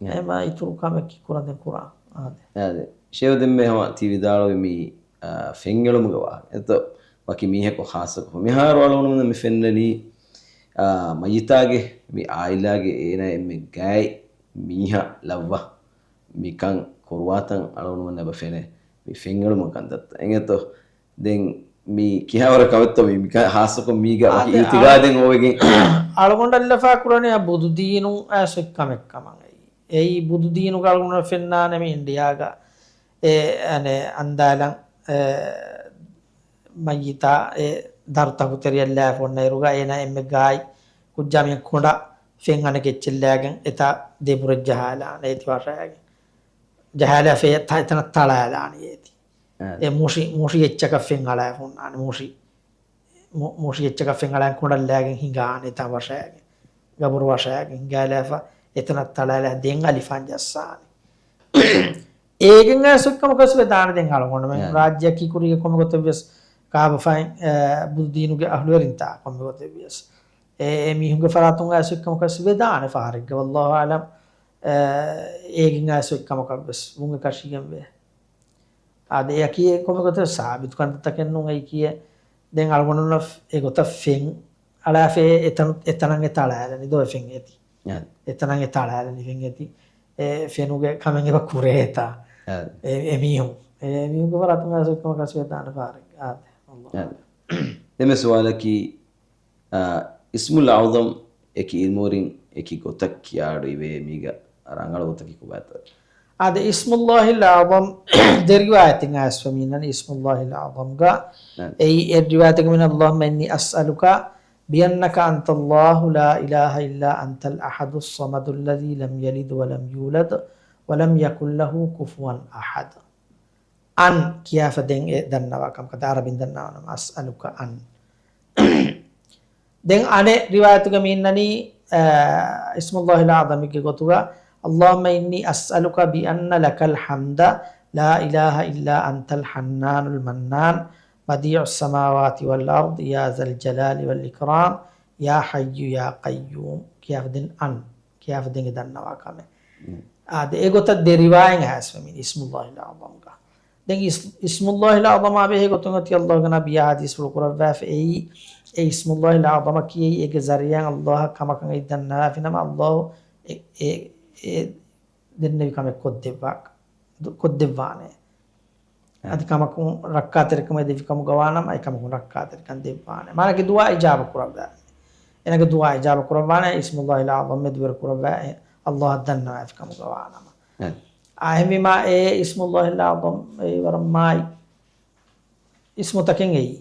އެ. އެމަ އިތުރު ކަމެއް ކި ކުރަން ދެން ކުރާ. އާދެ. އާދެ. ޝޭހު ދެންމެ ހަމަ ތި ވިދާޅުވި މި އާ، ފެންއެޅުމުގެ ވާހަކަ. އެތޯ، ވަކި މީހަކު ޚާއްޞަކޮށް މިހާރު އަޅުގަނޑުމެން މި ފެންނަނީ، އާ، މައްޔިތާގެ މި އާއިލާގެ އޭނާ އެންމެ ގާތް މީހާ ލައްވާ މިކަން ކުރުވާތަން އަޅުގަނޑުމެންނަށް އެބަ ފެނޭ މި ފެންއެޅުމުގެ ކަންތައްތައް. އެނގޭތޯ، ދެން މި ކިހާވަރަށް ކަމެއްތޯ މި، މިކަން ޚާއްޞަކޮށް މީގަ ވަކި އާދެ، އިތިގާދެއް އޮވެގެން. އަޅުގަނޑަށް ލަފާ ކުރަނީ އާ ބުދުދީނު އައިސް އޮތް ކަމެއް ކަމަށް. އެއީ ބުދުދީނުގަ އަޅުގަނޑަށް ފެންނާނެ މި އިންޑިއާގަ އެ، އަނެ، އަންދާލަން، އެ، މައްޔިތާ އެ ދަރުތަކު ތެރެއަށް ލާފަ އޮންނައިރުގަ އޭނާ އެންމެ ގާތް ކުއްޖާމިއަށް ކޮނޑަށް ފެން އަނެކެއްޗެއް ލާގެން އެތާ ދެބުރަށް ޖަހާލާނެ އޭތި ވަށާގެން. ޖަހާލާފަ އެ ތަ-، އެތަނަށް ތަޅާލާނެ އޭތި. އެ. އެ މުށި، މުށި އެއްޗަކަށް ފެން އަޅާފަ އޮންނާނެ މުށި. މު-، މުށި އެއްޗަކަށް ފެން އަޅާން ކޮނޑަށް ލާގެން ހިނގާނެ އެތާ ވަށާގެން. ގަބުރު ވަށާގެން ހިނގާލާފަ އެތަނަށް ތަޅާލާ ދެން އަލިފާން ޖައްސާނެ. އޭގެން އައިސް އޮތްކަމަކަސް ވެދާނެ ދެން އަޅުގަނޑުމެން އެ. ރާއްޖެއަކީ ކުރީގެ ކޮންމެ ގޮތެއް ވިޔަސް ކާބަފައިން، އެ، ބުދުދީނުގެ އަހުލުވެރިންތާ ކޮންމެ ގޮތެއް ވިޔަސް. އެ، އެ މީހުންގެ ފަރާތުން އައިސް އޮތްކަމަކަސް ވެދާނެ ފަހަރެއްގަ ވައްލާހު އަޢުލަމް، އެ، އޭގެން އައިސް އޮތްކަމަކަށް ވެސް ވުން އެކަށީގެން ވޭ. އާދެ، އެއަކީ ކޮންމެ ގޮތެއް ސާބިތު ކަންތައްތަކެއް ނޫން. އެއީ ކިޔޭ ދެން އަޅުގަނޑުންނަށް އެގޮތަށް ފެން އަޅާފަ އެތަން-، އެތަނަށް އެ ތަޅާލަނީ ދޯ ފެން އޭތި. އެތަނަށް އެ ތަޅާލަނީ ފެން އޭތި. އެ ފެނުގެ ކަމެއް އެބަ ކުރޭ އެތާ. އެ، އެ މީހުން. އެ މީހުންގެ ފަރާތުން އައިސް އޮތްކަމަކަސް ވެދާނެ ފަހަރެއް. އާދެ. އައްލާހު އަޢުލަމް. ދެން ސުވާލަކީ، އާ، އިސްމުލް އަޢުޒަމް އެކި އިލްމުވެރިން އެކި ގޮތަށް ކިޔާ އަޑު އިވޭ މީގަ ރަނގަޅު ގޮތަކީ ކޮބާތޯ؟ އާދެ، އިސްމުއްލާހިލް އަޢުޒަމް ދެ ރިވާޔަތެއް އައިސްފަ މީނަން އިސްމުއްލާހިލް އަޢުޒަމްގަ. ނަ. އެއީ އެއް ރިވާޔަތަކަށް މީނަން، اللهم إني أسألك بأنك أنت الله لا إله إلا أنت الأحد الصمد الذي لم يلد ولم يولد ولم يكن له كفوا أحد. އަން ކިޔާފަ ދެން އެ ދަންނަވާ ކަމަކަށް އަރަބިން ދަންނަވާނަމަ، أسألك أنت. ދެން އަނެއް ރިވާޔަތުގަ މި އިންނަނީ، އަ، އިސްމުއްލާހިލް އަޢުޒަމްގެ ގޮތުގަ، اللهم إني أسألك بأن لك الحمد لا إله إلا أنت الحنان المنان بديع السماوات والأرض يا ذا الجلال والإكرام يا حي يا قيوم ކިޔާފަ ދެން އަން ކިޔާފަ ދެން އެ ދަންނަވާ ކަމެއް. އާދެ، އެގޮތަށް ދެ ރިވާޔަތް އައިސްފަ މީނަން އިސްމުއްލާހިލް އަޢުޒަމްގަ. ދެން އިސް-، އިސްމުއްލާހިލް އަޢުޒަމާ ބެހޭ ގޮތުން އޮތީ އައްލާހުގެ ނަބިއްޔާ ޙަދީޘްފުޅު ކުރައްވާފަ އެއީ، އެ އިސްމުއްލާހިލް އަޢުޒަމަކީ އެއީ އޭގެ ޒަރީޢާއިން އައްލާހަށް ކަމަކަށް އެއް ދަންނަވާފިނަމަ އައްލާހު އެ، އެ، އެ ދެންނެވި ކަމެއް ކޮށްދެއްވާ-، ދު-، ކޮށްދެއްވާނެ. އަދި ކަމަކުން ރައްކާތެރިކަމެއް ދެއްވި ކަމުގަ ވާނަމަ، އެ ކަމަކުން ރައްކާތެރިކަން ދެއްވާނެ. މާނައަކީ ދުޢާ އިޖާބަ ކުރައްވާ. އޭނާގެ ދުޢާ އިޖާބަ ކުރައްވާނެ، އިސްމުއްލާހިލް އަޢުޒަމް މެދުވެރި ކުރައްވާ، އެ އައްލާހަށް ދަންނަވާފި ކަމުގަ ވާނަމަ. އެ. އާ، އެހެންވީމާ، އެ އިސްމުއްލާހިލް އަޢުޒަމް އެ ވަރަށް މާތް އިސްމުތަކެއް އެއީ.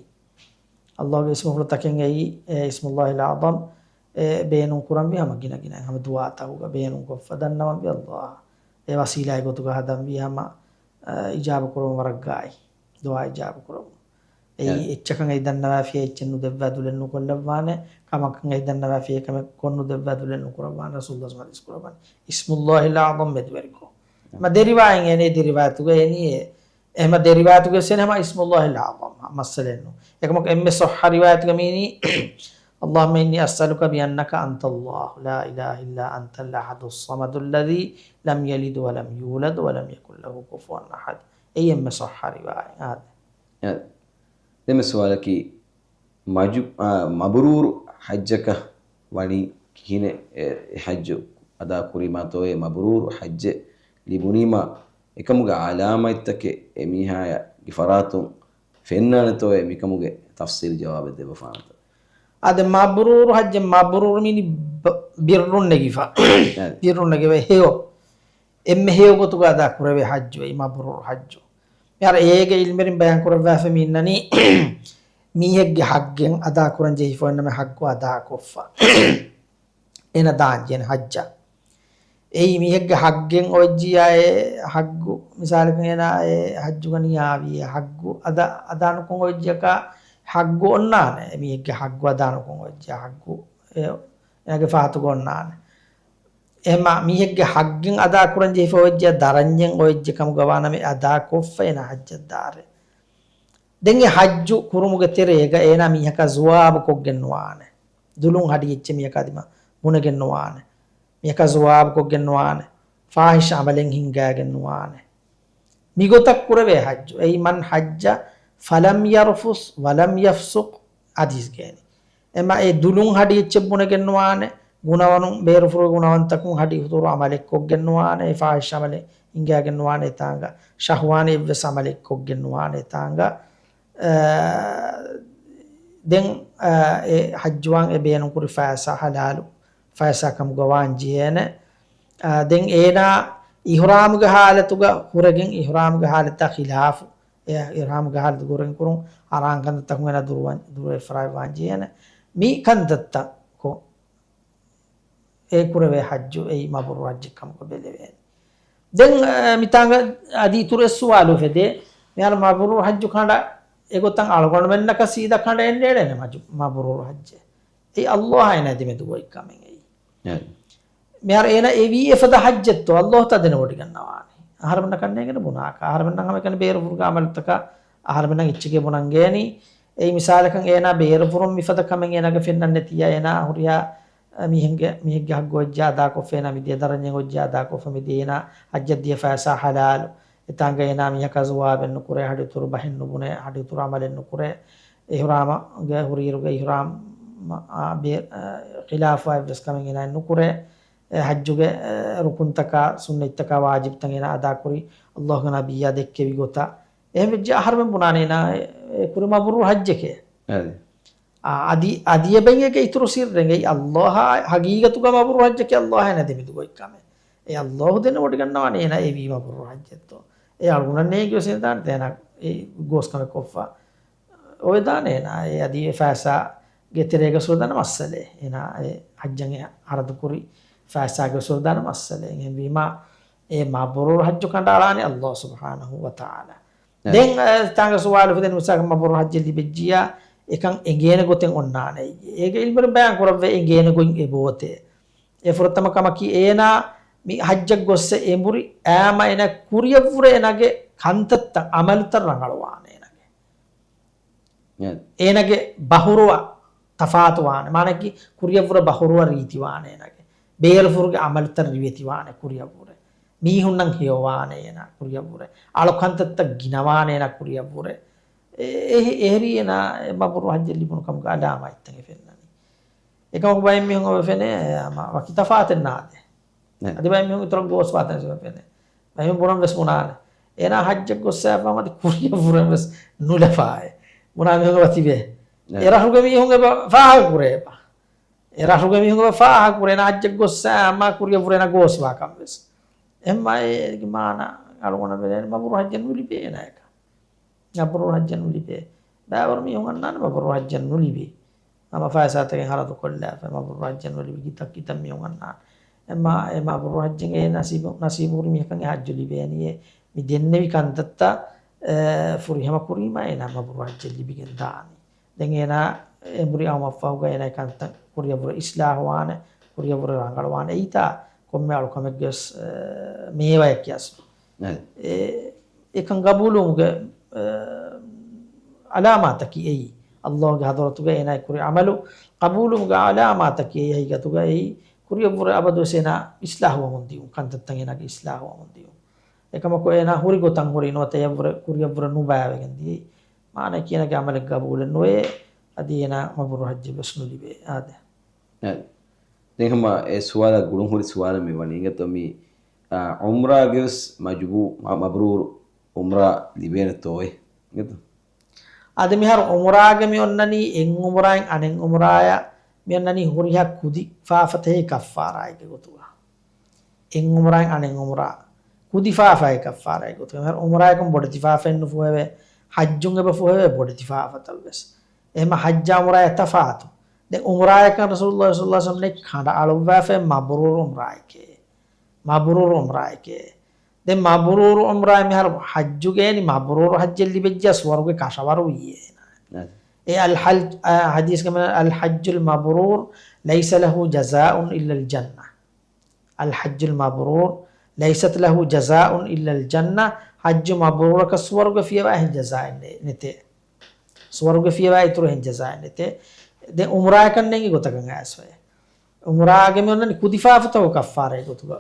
އައްލާހުގެ އިސްމުފުޅުތަކެއް އެއީ، އެ އިސްމުއްލާހިލް އަޢުޒަމް އެ ބޭނުން ކުރަންވީ ހަމަ ގިނަ ގިނަ ހަމަ ދުޢާތަކުގަ ބޭނުންކޮށްފަ ދަންނަވަންވީ އައްލާހަށް. އެ ވަސީލާއެއް ގޮތުގަ ހަދަންވީ ހަމަ، އަ، އިޖާބަ ކުރުމަށް ވަރަށް ގާތް. ދުޢާ އިޖާބަ ކުރަމުން. އެއީ އެ. އެއްޗަކަށް އެ ދަންނަވާފިޔާ އެއްޗެއް ނުދެއްވާ ދުލެއް ނުކޮށްލައްވާނެ، ކަމަކަށް އެ ދަންނަވާފިޔާ ކަމެއް ކޮށް ނުދެއްވާ ދުލެއް ނުކުރައްވާނެ، ރަސޫލު ޙަދީޘް ކުރައްވާނެ. އިސްމުއްލާހިލް އަޢުޒަމް މެދުވެރިކޮށް. މަ ދެ ރިވާޔަތް އޭނެ ދެ ރިވާޔަތުގަ އޭނީ އެ. އެހެމަ ދެ ރިވާޔަތުގަ އެސެން ހަމަ އިސްމުއްލާހިލް އަޢުޒަމް މައްސަލައެއް ނޫން. އެކަމަކު އެންމެ ޞައްޙަ ރިވާޔަތުގަ މީނީ اللهم إني أسألك بأنك أنت الله لا إله إلا أنت الأحد الصمد الذي لم يلد ولم يولد ولم يكن له كفوا أحد. އެއީ އެންމެ ޞައްޙަ ރިވާޔަތް. އާދެ. އެ، ދެންމެ ސުވާލަކީ، މަޖު-، އާ، މަބްރޫރު ޙައްޖަކަށް ވަނީ ކިހިނެއް؟ އެ، އެ ޙައްޖު އަދާ ކުރީމާތޯއޭ މަބްރޫރު ޙައްޖެއް ލިބުނީމާ އެކަމުގެ ޢަލާމަތްތަކެއް އެ މީހާޔަށް ގެ ފަރާތުން ފެންނާނެތޯއޭ؟ މިކަމުގެ ތަފްޞީލް ޖަވާބެއް ދެއްވަފާނަންތަ؟ އާދެ، މަބްރޫރު ޙައްޖެއް، މަބްރޫރު މީނީ ބަ-، ބިއްރުން ނެގިފަ. އާދެ. ބިއްރުން ނެގެވޭ ހެޔޮ. އެންމެ ހެޔޮ ގޮތުގަ އަދާ ކުރެވޭ ޙައްޖު އެއީ މަބްރޫރު ޙައްޖު. މިހާރު އޭގެ ޢިލްމުވެރިން ބަޔާން ކުރައްވާފަ މި އިންނަނީ މީހެއްގެ ޙައްޤެއް އަދާ ކުރަން ޖެހިފަ އޮތްނަމަ ޙައްޤު އަދާ ކޮށްފަ. އޭނަ ދާން ޖެހޭނެ ޙައްޖަށް. އެއީ މީހެއްގެ ޙައްޤެއް އޮތްޖިޔާ އެ ޙައްޤު، މިސާލަކަށް އޭނާ އެ ޙައްޖުގަ ނިޔާވީ އެ ޙައްޤު އަދާ، އަދާނުކުން އޮތްޖަކާ ޙައްޤު އޮންނާނެ. އެ މީހެއްގެ ޙައްޤު އަދާނުކުން އޮތްޖިޔާ ޙައްޤު އެ، އޭނާގެ ފަހަތުގަ އޮންނާނެ. އެހެންމާ މީހެއްގެ ޙައްޤެއް އަދާ ކުރަން ޖެހިފަ އޮތްޖެ ދަރަންޏެއް އޮތްޖެ ކަމުގަ ވާނަމަ އެ އަދާ ކޮށްފަ އޭނާ ޙައްޖަށް ދާށޭ. ދެން އެ ޙައްޖު ކުރުމުގެ ތެރޭގަ އޭނާ މީހަކާ ޒުވާބު ކޮށްގެން ނުވާނެ. ދުލުން ހަޑި އެއްޗެއް މީހަކާ ދިމާ ބުނެގެން ނުވާނެ. މީހަކާ ޒުވާބު ކޮށްގެން ނުވާނެ. ފާޙިޝް ޢަމަލެއް ހިންގާގެން ނުވާނެ. މިގޮތަށް ކުރެވޭ ޙައްޖު. އެއީ، مَنْ حَجَّ فَلَمْ يَرْفُثْ وَلَمْ يَفْسُقْ ޙަދީޘްގައި. އެމަ އެ ދުލުން ހަޑި އެއްޗެއް ބުނެގެން ނުވާނެ، ގުނަވަނު، ބޭރުފުރުގެ ގުނަވަންތަކުން ހަޑި ހުތުރު ޢަމަލެއް ކޮށްގެން ނުވާނެ، އެ ފާޙިޝް ޢަމަލެއް ހިންގާގެން ނުވާނެ، އެތާނގަ ޝަހުވާނީ އެއްވެސް ޢަމަލެއް ކޮށްގެން ނުވާނެ، އެތާނގަ، އާ، ދެން، އާ، އެ ޙައްޖުވާން އެ ބޭނުންކުރި ފައިސާ ޙަލާލު ފައިސާ ކަމުގަ ވާން ޖެހޭނެ. އާ، ދެން އޭނާ އިޙްރާމުގެ ޙާލަތުގަ ހުރެގެން، އިޙްރާމުގެ ޙާލަތާ ޚިލާފު، އެ އިޙްރާމުގެ ޙާލަތު ހުރެގެން ކުރުން ޙަރާމް ކަންތައްތަކުން އޭނާ ދުރުވަން، ދުރުވެފަރާތްވާން ޖެހޭނެ. މި ކަންތައްތައް ކޮށް އެ ކުރެވޭ ޙައްޖު އެއީ މަބްރޫރު ޙައްޖެއް ކަމުގަ ބެލެވޭނެ. ދެން، އަ، މިތާނގަ އަދި އިތުރު އެއް ސުވާލު އުފެދޭ. މިހާރު މަބްރޫރު ޙައްޖު ކަނޑަ އެގޮތަށް އަޅުގަނޑުމެންނަކަށް ސީދާ ކަނޑައެއް ނޭޅޭނެ މަޖު-، މަބްރޫރު ޙައްޖެއް. އެއީ ﷲ އާއި އޭނާ ދެމެދު ގޮތްކަމެއް އެއީ. އެ. މިހާރު އޭނާ އެވީ އެފަދަ ޙައްޖެއްތޯ ﷲ ތަ ދެނެވޮޑިގަންނަވާނެ. އަހަރެމެންނަކަށް ނޭނގެނެ ބުނާކަށް. އަހަރެމެންނަށް ހަމައެކަނި ބޭރުފުރުގެ ޢަމަލުތަކަށް އަހަރެމެންނަށް އެއްޗެކޭ ބުނަން ގޭނީ. އެއީ މިސާލަކަށް އޭނާ ބޭރުފުރުން މިފަދަ ކަމެއް އޭނާގެ ފެންނަން ނެތިއްޔާ އޭނާ ހުރިހާ މީހެއްގެ، މީހެއްގެ ޙައްޤު އޮތްޖާ އަދާކޮށްފަ އޭނާ މިދޭ، ދަރަންޏެއް އޮތްޖާ އަދާކޮށްފަ މިދޭ، އޭނާ ޙައްޖަށް ދިޔަ ފައިސާ ޙަލާލު. އެތާނގަ އޭނާ މީހަކާ ޒުވާބެއް ނުކުރޭ، ހަޑި އިތުރު ބަހެއް ނުބުނޭ، ހަޑި އިތުރު ޢަމަލެއް ނުކުރޭ. އިޙްރާމުގެ ހުރިއިރުގަ އިޙްރާމް، އާ، ބޭ-، އާ، ޚިލާފު އެއްވެސް ކަމެއް އޭނާ ނުކުރޭ. އެ ޙައްޖުގެ، އެ، ރުކުންތަކާ، ސުންނަތްތަކާ، ވާޖިބްތައް އޭނާ އަދާކުރި، ﷲގެ ނަބިއްޔާ ދެއްކެވި ގޮތަށް. އެހެން ވެއްޖެ އަހަރުމެން ބުނާނެ އޭނާ އެ، އެ ކުރި މަބްރޫރު ޙައްޖެކޭ. އަދި. އާ، އަދި، އަދި އެބައިނގޭ އިތުރު ސިއްރެއް އެއީ ﷲ އާ ޙަޤީޤަތުގަ މަބްރޫރު ޙައްޖަކީ ﷲ އާއި އޭނާ ދެމެދު ގޮތްކަމެއް. އެ ﷲ ދެނެވޮޑިގަންނަވާނެ އޭނާ އެވީ މަބްރޫރު ޙައްޖެއްތޯ. އެ އަޅުގަނޑަށް ނޭނގިވެސް ދާނެ އޭނާ އެ ގޯސް ކަމެއް ކޮށްފަ. އޮވެދާނެ އޭނާ އެ އަދި އެ ފައިސާގެ ތެރޭގަ ސުރުދާނަ މައްސަލައެއް. އޭނާ އެ ޙައްޖަށް އެ ހަރަދުކުރި ފައިސާގެ ސުރުދާނަ މައްސަލައެއް. އެހެންވީމާ އެ މަބްރޫރު ޙައްޖު ކަނޑައަޅާނެ ﷲ ސުބްޙާނަހޫ ވަތަޢާލާ. އެ. ދެން، އެ، ތާނގަ ސުވާލު އުފެދެން މިސާލަކަށް މަބްރޫރު ޙައްޖެއް ލިބެއްޖިޔާ އެކަން އެނގޭނެ ގޮތެއް އޮންނާނެ. އޭގެ ޢިލްމުވެރިން ބަޔާން ކުރައްވޭ އެނގޭނެ ގޮތް އެބައޮތޭ. އެ ފުރަތަމަ ކަމަކީ އޭނާ މި ޙައްޖަށް ގޮއްސަ އެނބުރި އާމަ އޭނާ ކުރިއަށްވުރެ އޭނާގެ ކަންތައްތައް ޢަމަލުތައް ރަނގަޅުވާނެ އޭނާގެ. އެ. އޭނާގެ ބަހުރުވަ ތަފާތުވާނެ. މާނައަކީ ކުރިއަށްވުރެ ބަހުރުވަ ރީތިވާނެ އޭނާގެ. ބޭރުފުރުގެ ޢަމަލުތައް ރިވެތިވާނެ ކުރިއަށްވުރެ. މީހުންނަށް ހެޔޮވާނެ އޭނާ ކުރިއަށްވުރެ. އަޅުކަންތައްތައް ގިނަވާނެ އޭނާ ކުރިއަށްވުރެ. އެ-، އެހި-، އެހެރީ އޭނާ މަބްރޫރު ޙައްޖެއް ލިބުނު ކަމުގެ ޢަލާމާތްތައް އެ ފެންނަނީ. އެކަމަކު ބައެއް މީހުން އޮވެ ފެނޭ، އަމަ ވަކި ތަފާތެއް ނާދޭ. އެ. އަދި ބައެއް މީހުން އިތުރަށް ގޯސް ފާތަން ސިފަ ފެނޭ. ބައެއް މީހުން ބުނަން ވެސް ބުނާނެ. އޭނާ ޙައްޖަށް ގޮއްސައިފަ އަދި ކުރިއަށްވުރެ ވެސް ނުލަފާއެ. ބުނާ މީހުން އެބަ ތިބޭ. އެ. އެ ރަށުގެ މީހުން އެބަ ފާހަގަ ކުރޭ އެބަ. އެ ރަށުގެ މީހުން އެބަ ފާހަގަ ކުރޭ އޭނާ ޙައްޖަށް ގޮއްސަ އަމާ ކުރިއަށްވުރެ އޭނާ ގޯސް ވާކަން ވެސް. އެހެންމާ އޭގެ މާނަ އަޅުގަނޑަށް ބެލޭނެ މަބްރޫރު ޙައްޖެއް ނުލިބޭ އޭނާއަކަށް. މަބްރޫރު ޙައްޖެއް ނުލިބޭ. ބައިވަރު މީހުން އަންނާނެ މަބްރޫރު ޙައްޖެއް ނުލިބި. ހަމަ ފައިސާތަކެއް ހަރަދު ކޮށްލާފަ މަބްރޫރު ޙައްޖެއް ނުލިބި ކިތައް ކިތައް މީހުން އަންނާނެ. އެމާ، އެ މަބްރޫރު ޙައްޖެއް އެ ނަސީބު، ނަސީބު ހުރި މީހަކަށް އެ ޙައްޖު ލިބޭނީ. އެ މި ދެންނެވި ކަންތައްތައް، އެ، ފުރިހަމަ ކުރީމާ އޭނާ މަބްރޫރު ޙައްޖެއް ލިބިގެން ދާނީ. ދެން އޭނާ އެނބުރި އައުމަށްފަހުގަ އޭނާ ކަންތައް ކުރިއަށްވުރެ އިޞްލާޙުވާނެ، ކުރިއަށްވުރެ ރަނގަޅުވާނެ. އެއީތާ ކޮންމެ އަޅުކަމެއްގެ ވެސް، އެ، މޭވަޔަކީ އަސްލު. އެ. އެ، އެކަން ގަބޫލުވުމުގެ، އެ، ޢަލާމާތަކީ އެއީ. ﷲ ގެ ޙަޟްރަތުގަ އޭނާގެ ކުރި ޢަމަލު ޤަބޫލުވުމުގެ ޢަލާމާތަކީ އެއީ ހަގީގަތުގަ އެއީ ކުރިއަށްވުރެ އަބަދުވެސް އޭނާ އިޞްލާޙުވަމުން ދިޔުން، ކަންތައްތައް އޭނާގެ އިޞްލާޙުވަމުން ދިޔުން. އެކަމަކު އޭނާ ހުރި ގޮތަށް ހުރި ނުވަތަ އެއަށްވުރެ ކުރިއަށްވުރެ ނުބައިވެގެން ދިޔައީ. މާނައަކީ އޭނާގެ ޢަމަލެއް ޤަބޫލެއް ނުވޭ، އަދި އޭނާ މަބްރޫރު ޙައްޖެއް ވެސް ނުލިބޭ. އާދެ. އެ، ދެން ހަމަ އެ ސުވާލާ ގުޅުން ހުރި ސުވާލެއް މި ވަނީ އިނގޭތޯ މި، އާ، ޢުމްރާގެ ވެސް މަޖުބޫ-، މަ-، މަބްރޫރު ޢުމްރާ ލިބޭނެތޯއޭ؟ އިނގޭތޯ؟ އާދެ، މިހާރު ޢުމްރާގެ މި އޮންނަނީ އެއް ޢުމްރާއިން އަނެއް ޢުމްރާޔަށް މި އޮންނަނީ ހުރިހާ ކުދި ފާފަތަހެއް ކައްފާރާއެއްގެ ގޮތުގަ. އެއް ޢުމްރާއިން އަނެއް ޢުމްރާ ކުދި ފާފައެއް ކައްފާރާއެއް ގޮތުގަ. މިހާރު ޢުމްރާޔަކުން ބޮޑެތި ފާފައެއް ނުފުހެވޭ، ޙައްޖުން އެބަ ފުހެވޭ ބޮޑެތި ފާފަތައް ވެސް. އެހެންމަ ޙައްޖާ ޢުމްރާޔާ ތަފާތު. ދެން ޢުމްރާޔަކަށް ރަސޫލުﷲ ޞައްލަﷲު ޢަލައިހި ވަސައްލަމް ކަނޑައަޅުއްވާފައި މަބްރޫރު ޢުމްރާއެކޭ. މަބްރޫރު ޢުމްރާއެކޭ. ދެން މަބްރޫރު ޢުމްރާ މިހާރު ޙައްޖުގައި މަބްރޫރު ޙައްޖެއް ލިބެއްޖެ ސުވަރުގެ ކަށަވަރު ވީ އޭނާ. އެ އަލް ޙައްޖް، އަ، ޙަދީޘްގަ މި، الحج المبرور ليس له جزاء إلا الجنة. الحج المبرور ليست له جزاء إلا الجنة. ޙައްޖު މަބްރޫރަކަށް ސުވަރުގެ ފިޔަވާ އެހެން ޖަޒާއެއް ނެ-، ނެތޭ. ސުވަރުގެ ފިޔަވާ އިތުރު އެހެން ޖަޒާއެއް ނެތޭ. ދެން ޢުމްރާއަކަށް ނޭނގި ގޮތަކަށް އައިސްފައޭ. ޢުމްރާގެ މި އޮންނަނީ ކުދި ފާފަތަކުގެ ކައްފާރާއެއް ގޮތުގަ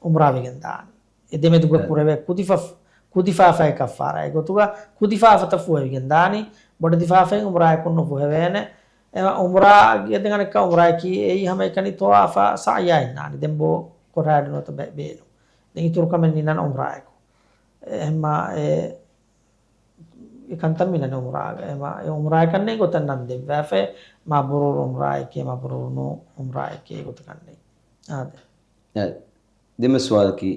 ޢުމްރާ ވެގެން ދާނީ. އެ ދެމެދުގަ ކުރެވޭ ކުދި ފަ-، ކުދި ފާފައެއް ކައްފާރާއެއް ގޮތުގަ ކުދި ފާފަތައް ފުހެވިގެން ދާނީ. ބޮޑެތި ފާފައެއް ޢުމްރާއަކުން ނުފުހެވޭނެ. އެ ޢުމްރާގެ ދެން އަނެއްކާ ޢުމްރާއަކީ އެއީ ހަމައެކަނި ޠަވާފާ ސަޢްޔާ އިންނާނީ. ދެން ބޯ ކޮށާއިޑު ނުވަތަ ބޭ-، ބޭނުން. ދެން އިތުރު ކަމެއް ނިންނާނެ ޢުމްރާއަކު. އެހެންމާ އެ އެ ކަންތައް މިނަން ޢުމްރާގަ. އެމަ-، އެ ޢުމްރާއަކަށް ނޭނގި ގޮތަށް ނަން ދެއްވާފައި، މަބްރޫރު ޢުމްރާއެކޭ، މަބްރޫރު ނޫން ޢުމްރާއެކޭ ގޮތަކަށް ނެތް. އާދެ. އެ، ދެމެ ސުވާލަކީ،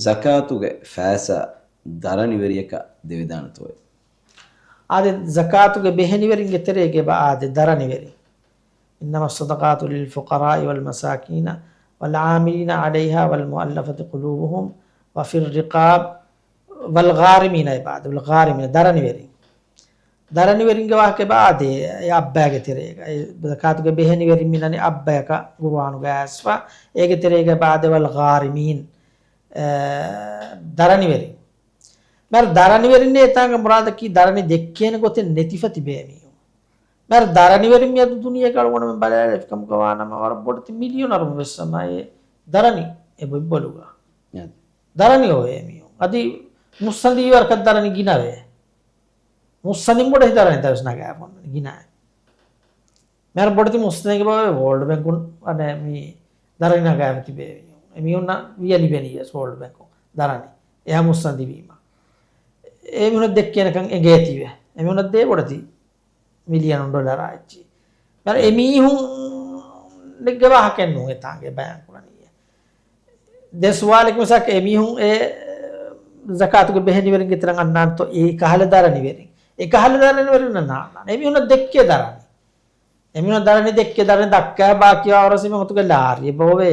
ޒަކާތުގެ ފައިސާ ދަރަނިވެރިޔަކަށް ދެވިދާނެތޯއޭ؟ އާދެ، ޒަކާތުގެ ބެހެނިވެރިންގެ ތެރޭގަ އެބަ އާދެ ދަރަނިވެރިން. إنما الصدقات للفقراء والمساكين والعاملين عليها والمؤلفة قلوبهم وفي الرقاب والغارمين އެބަ އާދެ، والغارمين، ދަރަނިވެރިން. ދަރަނިވެރިންގެ ވާހަކަ އެބަ އާދޭ، އެ އައްބައިގެ ތެރޭގަ. އެ ޒަކާތުގެ ބެހެނިވެރިން މިނަނީ އައްބަޔަކަށް ޤުރުއާނުގަ އައިސްފަ. އޭގެ ތެރޭގަ އެބަ އާދޭ، والغارمين، އެ، ދަރަނިވެރިން. މިހާރު ދަރަނިވެރިންނޭ އެތާނގަ މުރާދަކީ ދަރަނި ދެއްކޭނެ ގޮތެއް ނެތިފަ ތިބޭ މީހުން. މިހާރު ދަރަނިވެރިން މިއަދު ދުނިޔޭގަ އަޅުގަނޑުމެން ބަލާލި ކަމުގަ ވާނަމަ، ވަރަށް ބޮޑެތި މިލިޔަނަރުން ވެސް ހަމަ އެ ދަރަނި އެބަ އޮތް ބޮލުގަ. އެ. ދަރަނި އޮވޭ މީހުން. އަދި މުއްސަނދި ވަރަކަށް ދަރަނި ގިނަވޭ. މުއްސަނދިން ބޮޑެތި ދަރަނިތައް ވެސް ނަގާފަ އޮންނަނީ ގިނައޭ. މިހާރު ބޮޑެތި މުއްސަނދެއްގެ ބައެއް ވޯލްޑް ބޭންކުން އަނެއް މި ދަރަނި ނަގާފަ ތިބޭ މީހުން. އެ މީހުންނަށް ވިޔަ ލިބެނީ ވެސް ވޯލްޑް ބޭންކުން ދަރަނި. އެހާ މުއްސަނދި ވީމަ. އެ މީހުނަށް ދެއްކޭނެކަން އެނގޭތީވެ. އެ މީހުނަށް ދޭ ބޮޑެތި މިލިޔަނުން ޑޮލަރާ އެއްޗި. މިހާރު އެ މީހުންގެ ވާހަކައެއް ނޫން އެތާނގެ ބަޔާން ކުރަނީ. ދެން ސުވާލެއް މިސާލަކަށް އެމީހުން އެ ޒަކާތުގެ ބެހެނިވެރިންގެ ތެރެއަށް އަންނާނެތޯ އެ ކަހަލަ ދަރަނިވެރިން؟ އެ ކަހަލަ ދަރަނިވެރިންނަށް ނާންނާނެ. އެމީހުންނަށް ދެއްކޭ ދަރަނި. އެމީހުން ދަރަނި ދެއްކޭ ދަރަނި ދައްކާ ބާކީ ވާވަރަށް މި މަތުގެ ލާރި އެބަ އޮވޭ.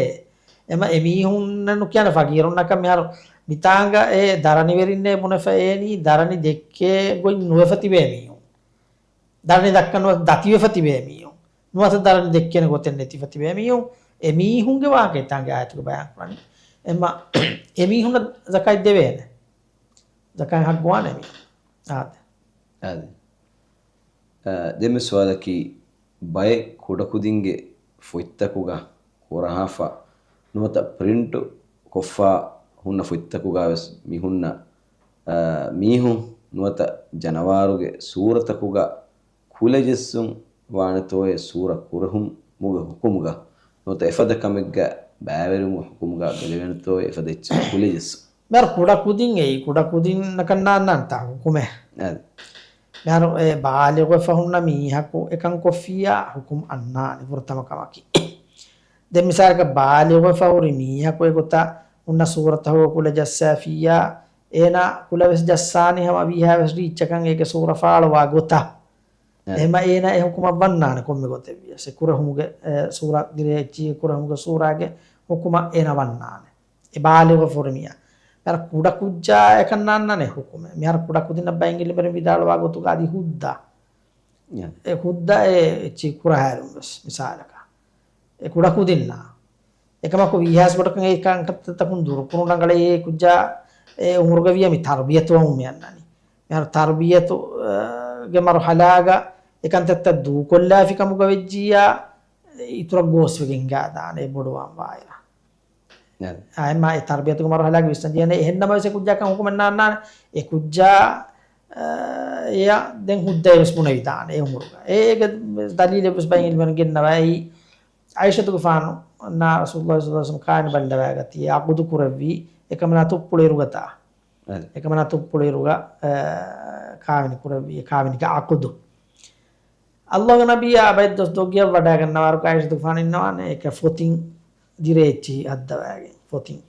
އެމަ އެމީހުންނަށް ނުކިޔާނެ ފަގީރުންނަކަށް. މިހާރު މިތާނގަ އެ ދަރަނިވެރިންނޭ ބުނެފަ އޭނީ ދަރަނި ދެއްކޭ ގޮތް ނުވެފަ ތިބޭ މީހުން. ދަރަނި ދައްކަން ނުވަތަ ދަތިވެފަ ތިބޭ މީހުން. ނުވަތަ ދަރަނި ދެއްކޭނެ ގޮތެއް ނެތިފަ ތިބޭ މީހުން. އެ މީހުންގެ ވާހަކަ އެތާނގެ އާޔަތުގެ ބަޔާން ކުރަނީ. އެމަ އެ މީހުންނަށް ޒަކާތް ދެވޭނެ. ޒަކާތް ހައްގުވާނެ މީހުން. އާދެ. އާދެ. އަ، ދެންމެ ސުވާލަކީ، ބައެއް ކުޑަކުދިންގެ ފޮތްތަކުގަ ކުރަހާފަ ނުވަތަ ޕްރިންޓު ކޮށްފަ ހުންނަ ފޮތްތަކުގަ ވެސް މި ހުންނަ، އަ، މީހުން ނުވަތަ ޖަނަވާރުގެ ސޫރަތަކުގަ ކުލަ ޖެއްސުން ވާނެތޯއޭ ސޫރަ ކުރެހުމުގެ ހުކުމުގަ؟ ނުވަތަ އެފަދަ ކަމެއްގަ ބައިވެރިވުމުގެ ހުކުމުގަ ބެލެވޭނެތޯއޭ އެފަދަ އެއްޗެއް ކުލަ ޖެއްސުން؟ މިހާރު ކުޑަކުދިން އެއީ، ކުޑަކުދިންނަކަށް ނާންނާނެތާ ހުކުމެއް. އަދި. މިހާރު އެ ބާލިޣުވެފަ ހުންނަ މީހަކު އެކަން ކޮށްފިއްޔާ ހުކުމް އަންނާނެ ފުރަތަމަ ކަމަކީ. ދެން މިސާލަކަށް ބާލިޣުވެފަ ހުރި މީހަކު އެގޮތަށް ހުންނަ ސޫރަތަކުގަ ކުލަ ޖައްސާފިއްޔާ، އޭނާ ކުލަ ވެސް ޖައްސާނީ ހަމަ ވީހާވެސް ރީއްޗަކަށް އޭގެ ސޫރަ ފާޅުވާ ގޮތަށް. އެ. އެހެންމަ އޭނާ އެ ހުކުމަށް ވަންނާނެ ކޮންމެ ގޮތެއް ވިޔަސް. އެ ކުރެހުމުގެ، އެ، ސޫރަ ދިރޭ އެއްޗިހި ކުރެހުމުގެ ސޫރާގެ ހުކުމަށް އޭނާ ވަންނާނެ. އެ ބާލިޣު ފުރި މީހާ. މިހާރު ކުޑަ ކުއްޖާ އެކަން ނާންނާނެ ހުކުމެއް. މިހާރު ކުޑަ ކުދިންނަށް ބައެއް އިލްމުވެރިން ވިދާޅުވާ ގޮތުގަ އަދި ހުއްދަ. އެ. އެ ހުއްދަ އެ އެއްޗިހި ކުރަހާއިރުން ވެސް މިސާލަކަށް. އެ ކުޑަ ކުދިންނާ. އެކަމަކު ވީހާވެސް ބޮޑަކަށް އެ ކަންކަންތައްތަކުން ދުރުކުރުން ރަނގަޅޭ އެ ކުއްޖާ އެ އުމުރުގަ ވިޔަ މި ތަރުބިޔަތުވަމުން މި އަންނަނީ. މިހާރު ތަރުބިޔަތު، އަ، ގެ މަރުހަލާގަ އެކަންތައްތައް ދޫކޮށްލާފި ކަމުގަ ވެއްޖިއްޔާ، އިތުރަށް ގޯސްވެގެން ހިނގާދާނެ ބޮޑުވާން ވާއިރަށް. އެއްމާ އެ ތަރްބިޔަތުގެ މަރުހަލާގެ ވިސްނަން ޖެހޭނެ. އެހެންނަމަވެސް އެ ކުއްޖާކަން ހުކުމެއް ނާންނާނެ. އެ ކުއްޖާ، އަ، އެޔަށް ދެން ހުއްދައެއް ވެސް ބުނެވިދާނެ އެ އުމުރުގަ. އޭގެ ދަލީލެއް ވެސް ބައެއް އިލްމުވެރިން ގެންނަވާ. އެއީ އާއިޝަތުގެފާނު އަންނާ ރަސޫލުﷲ ޞައްލަﷲ ޢަލައިހި ވަސައްލަމަ ކާވެނި ބައްލަވާގަތީ އެ ޢަޤުދު ކުރެއްވީ އެކަމަނާ ތުއްޕުޅިއިރުގަތާ. އެކަމަނާ ތުއްޕުޅިއިރުގަ، އަ، ކާވެނި ކުރެއްވީ އެ ކާވެނިގެ ޢަޤުދު. ﷲގެ ނަބިއްޔާ ބައެއް ދުވަސް ދޮގު ގެޔަށް ވަޑައިގަންނަވާއިރު ޢާއިޝަތުގެފާނު އިންނަވާނެ އެކަ ފޮތިން ދިރޭއްޗިހި ހައްދަވާގެން ފޮތިން.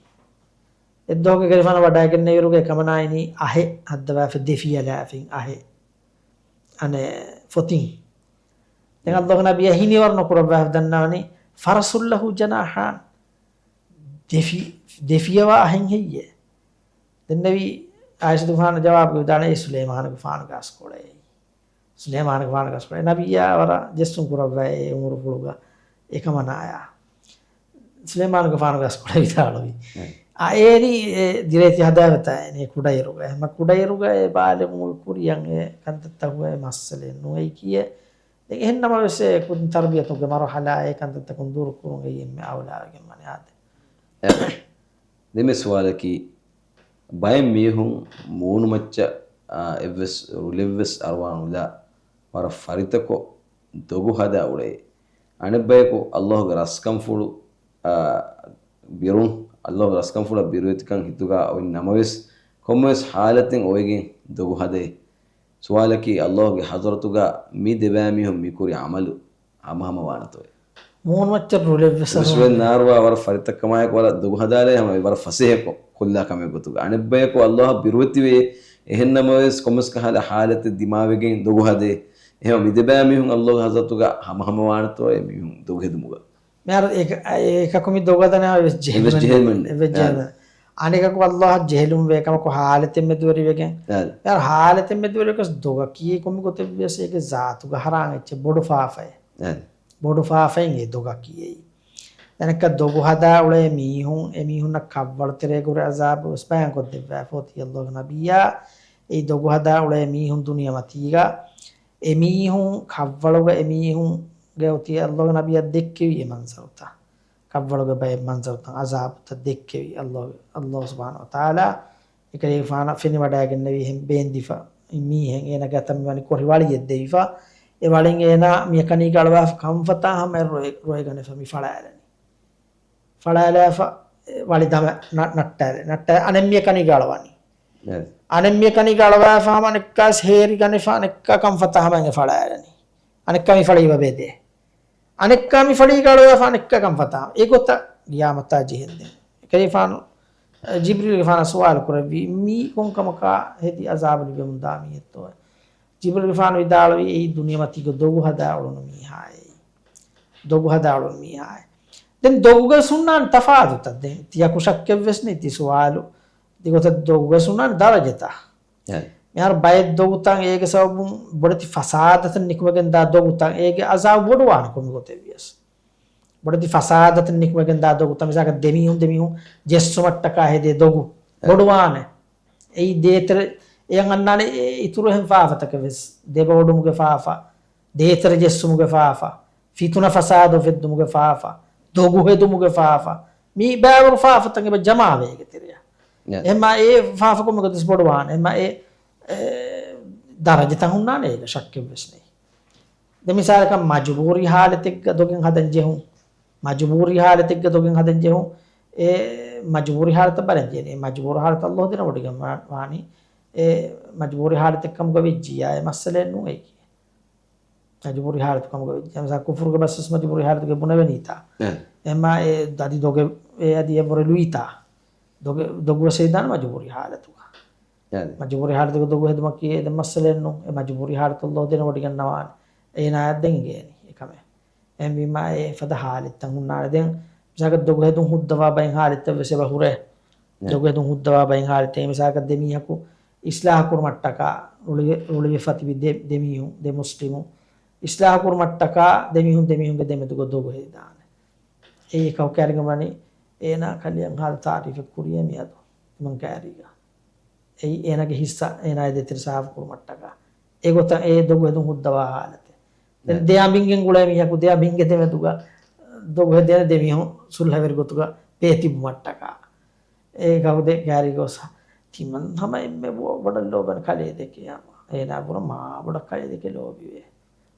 އެއްދުވަހަކު އެކަލޭގެފާނަށް ވަޑައިގެންނެވިއިރުގަ އެކަމަނާ އިނީ އަހެއް ހައްދަވާފަ ދެ ފިޔަލާފިން އަހެއް. އަނެއް ފޮތިން. ދެން ﷲގެ ނަބިއްޔާ ހިނިވަރު ނުކުރައްވާފަ ދަންނަވަނީ، فرس له جناحان. ދެ ފި-، ދެ ފިޔަވާ އަހެއް ހެއްޔޭ؟ ދެންނެވި ޢާއިޝަތުގެފާނު ޖަވާބު ވިދާނެ އެއީ ސުލައިމާނުގެފާނުގެ އަސްކޮޅޭ. ސުލައިމާނުގެފާނުގެ އަސްކޮޅޭ. ނަބިއްޔާ ވަރަށް ޖެއްސުން ކުރައްވައި އެ އުމުރުފުޅުގަ އެކަމަނާޔާ. ސުލައިމާނުގެފާނުގެ އަސްކޮޅޭ ވިދާޅުވި. އެ. އަ، އޭރީ އެ ދިރޭތި ހަދާފަތާ އެނީ ކުޑައިރުގަ. އެހެންމަ ކުޑައިރުގަ އެ ބާލިޣުވުމުގެ ކުރިއަށް އެ ކަންތައްތަކުގަ އެ މައްސަލައެއް ނުވެއި ކިޔޭ. ދެން އެހެން ނަމަވެސް އެ ކުދިން ތަރުބިޔަތުގެ މަރުޙަލާ އެ ކަންތައްތަކުން ދޫރު ކުރުން އެއީ އެންމެ އައުލާވެގެން ވަނީ އާދެ. އެ. ދެންމެ ސުވާލަކީ، ބައެއް މީހުން މޫނުމައްޗަށް، އާ، އެއްވެސް ރުލެއްވެސް އަރުވާނުލާ ވަރަށް ފަރިތަކޮށް ދޮގު ހަދާ އުޅޭ. އަނެއްބަޔަކު ﷲގެ ރަސްކަންފުޅު، އާ، ބިރުން، ﷲގެ ރަސްކަންފުޅަށް ބިރުވެތިކަން ހިތުގަ އޮތް ނަމަވެސް، ކޮންމެވެސް ޙާލަތެއް އޮވެގެން ދޮގު ހަދޭ. ސުވާލަކީ، ﷲގެ ޙަޟްރަތުގަ މި ދެބައިމީހުން މިކުރި ޢަމަލު ހަމަހަމަވާނެތޯއޭ؟ މޫނުމައްޗަށް ރުލެއްވެސް ރުލެއްވެސް ނާރުވާ ވަރަށް ފަރިތަކަމާއެކު ވަރަށް ދޮގު ހަދާލައި ހަމަ ވަރަށް ފަސޭހަކޮށް ކޮށްލާ ކަމެއް ގޮތުގަ. އަނެއްބަޔަކު ﷲއަށް ބިރުވެތިވޭ، އެހެން ނަމަވެސް ކޮންމެސް ކަހަލަ ޙާލަތެއް ދިމާވެގެން ދޮގު ހަދޭ. އެހެން މި ދެބައިމީހުން ﷲގެ ޙަޟްރަތުގަ ހަމަހަމަވާނެތޯއޭ މީހުން ދޮގު ހެދުމުގަ؟ މިހާރު އެކަ-، އެކަކު މި ދޮގު ހަދަނީ އެއްވެސް އެއްވެސް ޖެހެލުމެއް ޖެހެލުމެއް ނެތް. އެއްވެސް ޖެހެލުމެއް. އަނެކަކު ﷲއަށް ޖެހެލުން ވޭ ކަމަކު ޙާލަތެއް މެދުވެރިވެގެން. އާ. މިހާރު ޙާލަތެއް މެދުވެރިވެގެން ދޮގަކީ ކޮންމެ ގޮތެއްވިޔަސް އޭގެ ޒާތުގަ ޙަރާން އެއްޗެއް ބޮޑު ފާފައެއް. އާ. ބޮޑު ފާފައިން އެ ދޮގަކީ އެއީ. ދެން އެކަ ދޮގު ހަދާ އުޅޭ މީހުން، އެ މީހުންނަށް ކަށްވަޅު ތެރޭގަ ހުރި ޢަޒާބު ވެސް ބަޔާންކޮށްދެއްވާފަ އޮތީ ﷲގެ ނަބިއްޔާ. އެއީ ދޮގު ހަދާ އުޅޭ މީހުން ދުނިޔެމަތީގަ އެ މީހުން ކަށްވަޅުގަ އެ މީހުންގެ އޮތީ ﷲގެ ނަބިއްޔާ ދެއްކެވި އެ މަންޒަރުތައް. ކަށްވަޅުގެ ބައެއް މަންޒަރުތައް ޢަޒާބުތައް ދެއްކެވި ﷲ، ﷲ ސުބްޙާނަހޫ ވަތަޢާލާ. އެކަލޭގެފާނަށް ފެނިވަޑައިގެންނެވި އެހެން ބޭންދިފަ މީހެއް އޭނާގެ އަތަށް މިވަނީ ކޮށި ވަޅިއެއް ދެވިފަ. އެ ވަޅިން އޭނާ މިޔަކަނީގަ އަޅުވާފަ ކަންފަތާ ހަމައަށް ރޮއެ-، ރޮއެގަނެފަ މި ފަޅާލަނީ. ފަޅާލާފަ ވަޅި ދަމަ ނަ-، ނައްޓާލެ. ނައްޓާ އަނެއް މިޔަކަނީގަ އަޅުވަނީ. އަނެއް މިޔަކަނީގަ އަޅުވާފަ ހަމަ އަނެއްކާސް ހޭރިގަނެފަ އަނެއްކާ ކަންފަތާ ހަމައަށް އެ ފަޅާލަނީ. އަނެއްކާ މި ފަޅީ ވަބޭދޭ. އަނެއްކާ މި ފަޅީގަ އަޅުވާފަ އަނެއްކާ ކަންފަތާ. އެގޮތަށް ގިޔާމަތާ ޖެހެންދެން. އެކަލޭގެފާނު، އަ، ޖިބްރީލްގެފާނަށް ސުވާލު ކުރެއްވީ، މީ ކޮންކަމަކާ ހެދި ޢަޒާބު ލިބެމުންދާ މީހެއްތޯ؟ ޖިބްރީލްގެފާނު ވިދާޅުވީ، އެއީ ދުނިޔެމަތީގަ ދޮގު ހަދާ އުޅުނު މީހާއޭ. ދޮގު ހަދާ އުޅުނު މީހާއޭ. ދެން ދޮގުގަ ހުންނާނެ ތަފާތުތައް. ދެން ތިޔަކު ޝައްކެއްވެސް ނެތް ތި ސުވާލު. ދިގޮތަށް ދޮގުގަ ހުންނާނެ ދަރަޖަތައް. އެ. މިހާރު ބައެއް ދޮގުތައް އޭގެ ސަބަބުން ބޮޑެތި ފަސާދަތައް ނިކުމެގެންދާ ދޮގުތައް އޭގެ ޢަޒާބު ބޮޑުވާނެ ކޮންމެ ގޮތެއްވިޔަސް. ބޮޑެތި ފަސާދަތައް ނިކުމެގެންދާ ދޮގުތައް މިސާލަކަށް ދެމީހުން ދެމީހުން ޖެއްސުމަށްޓަކާ ހެދޭ ދޮގު އެ. ބޮޑުވާނެ. އެއީ ދޭތެރެ އެޔަށް އަންނާނެ އެ އިތުރު އެހެން ފާފަތަކެއް ވެސް. ދެބައޮޑުމުގެ ފާފަ، ދޭތެރެ ޖެއްސުމުގެ ފާފަ، ފިތުނަ ފަސާދަ އުފެއްދުމުގެ ފާފަ، ދޮގު ހެދުމުގެ ފާފަ. މި ބައިވަރު ފާފަތައް އެބަ ޖަމާވޭ އޭގެ ތެރެއަށް. އެ. އެހެންމާ އެ ފާފަ ކޮންމެ ގޮތެއް ބޮޑުވާނެ. އެހެންމާ އެ، އެ، ދަރަޖަތައް ހުންނާނެ އޭގަ ޝައްކެއްވެސް ނެތް. ދެ މިސާލަކަށް މަޖުބޫރީ ހާލަތެއްގަ ދޮގެއް ހަދަން ޖެހުން. މަޖުބޫރީ ހާލަތެއްގަ ދޮގެއް ހަދަން ޖެހުން. އެ މަޖުބޫރީ ހާލަތަށް ބަލަން ޖެހޭނެ. އެ މަޖުބޫރު ހާލަތަށް ﷲ ދެނެވޮޑިގެން ވާ-، ވާނީ. އެ މަޖުބޫރީ ހާލަތެއް ކަމުގަ ވެއްޖިއްޔާ އެ މައްސަލައެއް ނޫން އެއީ. މަޖުބޫރީ ހާލަތު ކަމުގަ ވެއްޖެ. މިސާލަކަށް ކުފުރުގެ ބަސްވެސް މަޖުބޫރީ ހާލަތުގަ ބުނެވެނީތާ. އެ. އެހެންމާ އެ އަދި ދޮގެއް އެ އަދި އެއްވުރެ ލުއިތާ. ދޮގެ-، ދޮގު ވެސް ހެދާނެ މަޖުބޫރީ ހާލަތުގަ. އެ. މަޖުބޫރީ ހާލަތުގަ ދޮގު ހެދުމަކީ އެ ދެ މައްސަލައެއް ނޫން. އެ މަޖުބޫރީ ހާލަތު ﷲ ދެނެވޮޑިގަންނަވާނެ. އޭނާއަށް ދެން އިނގޭނީ އެކަމެއް. އެހެންވީމާ އެ ފަދަ ހާލަތްތައް ހުންނާނެ. ދެން މިސާލަކަށް ދޮގު ހެދުން ހުއްދަވާ ބައެއް ހާލަތްތައް ވެސް އެބަ ހުރޭ. އެ. ދޮގު ހެދުން ހުއްދަވާ ބައެއް ހާލަތްތައް. މިސާލަކަށް ދެ މީހަކު އިސްލާހު ކުރުމަށްޓަކާ ރުޅި-، ރުޅިވެފަ ތިބި ދެ-، ދެ މީހުން، ދެ މުސްލިމު އިސްލާހު ކުރުމަށްޓަކާ ދެ މީހުން ދެ މީހުންގެ ދެމެދުގަ ދޮގު ހެދިދާނެ. އެއީ ކަހު ކައިރިގަ ވަނީ އޭނާ ކަލެއަށް ހާލު ތާރީފެއް ކުރިޔޭ މިއަދު ތިމަން ކައިރީގަ. އެއީ އޭނާގެ ހިއްސާ އޭނާ ދޭތެރެ ސާފު ކުރުމަށްޓަކާ. އެގޮތަށް އެ ދޮގު ހެދުން ހުއްދަވާ ހާލަތެއް. ދެ އަނބިންގެން ގުޅޭ މީހަކު ދެ އަނބިންގެ ދެމެދުގަ ދޮގު ހެދޭނެ ދެ މީހުން ސުލްހަވެރި ގޮތުގަ ބޭތިބުމަށްޓަކާ. އެ ގަހު ދެ ގާރި ގޮސް ތިމަން ހަމަ އެންމެ ބޮ-، ބޮޑަށް ލޯބިވަން ކަލޭ ދެކެ ހަމަ. އޭނާ ބުރަ މާ ބޮޑަށް ކަލޭ ދެކެ ލޯބިވޭ.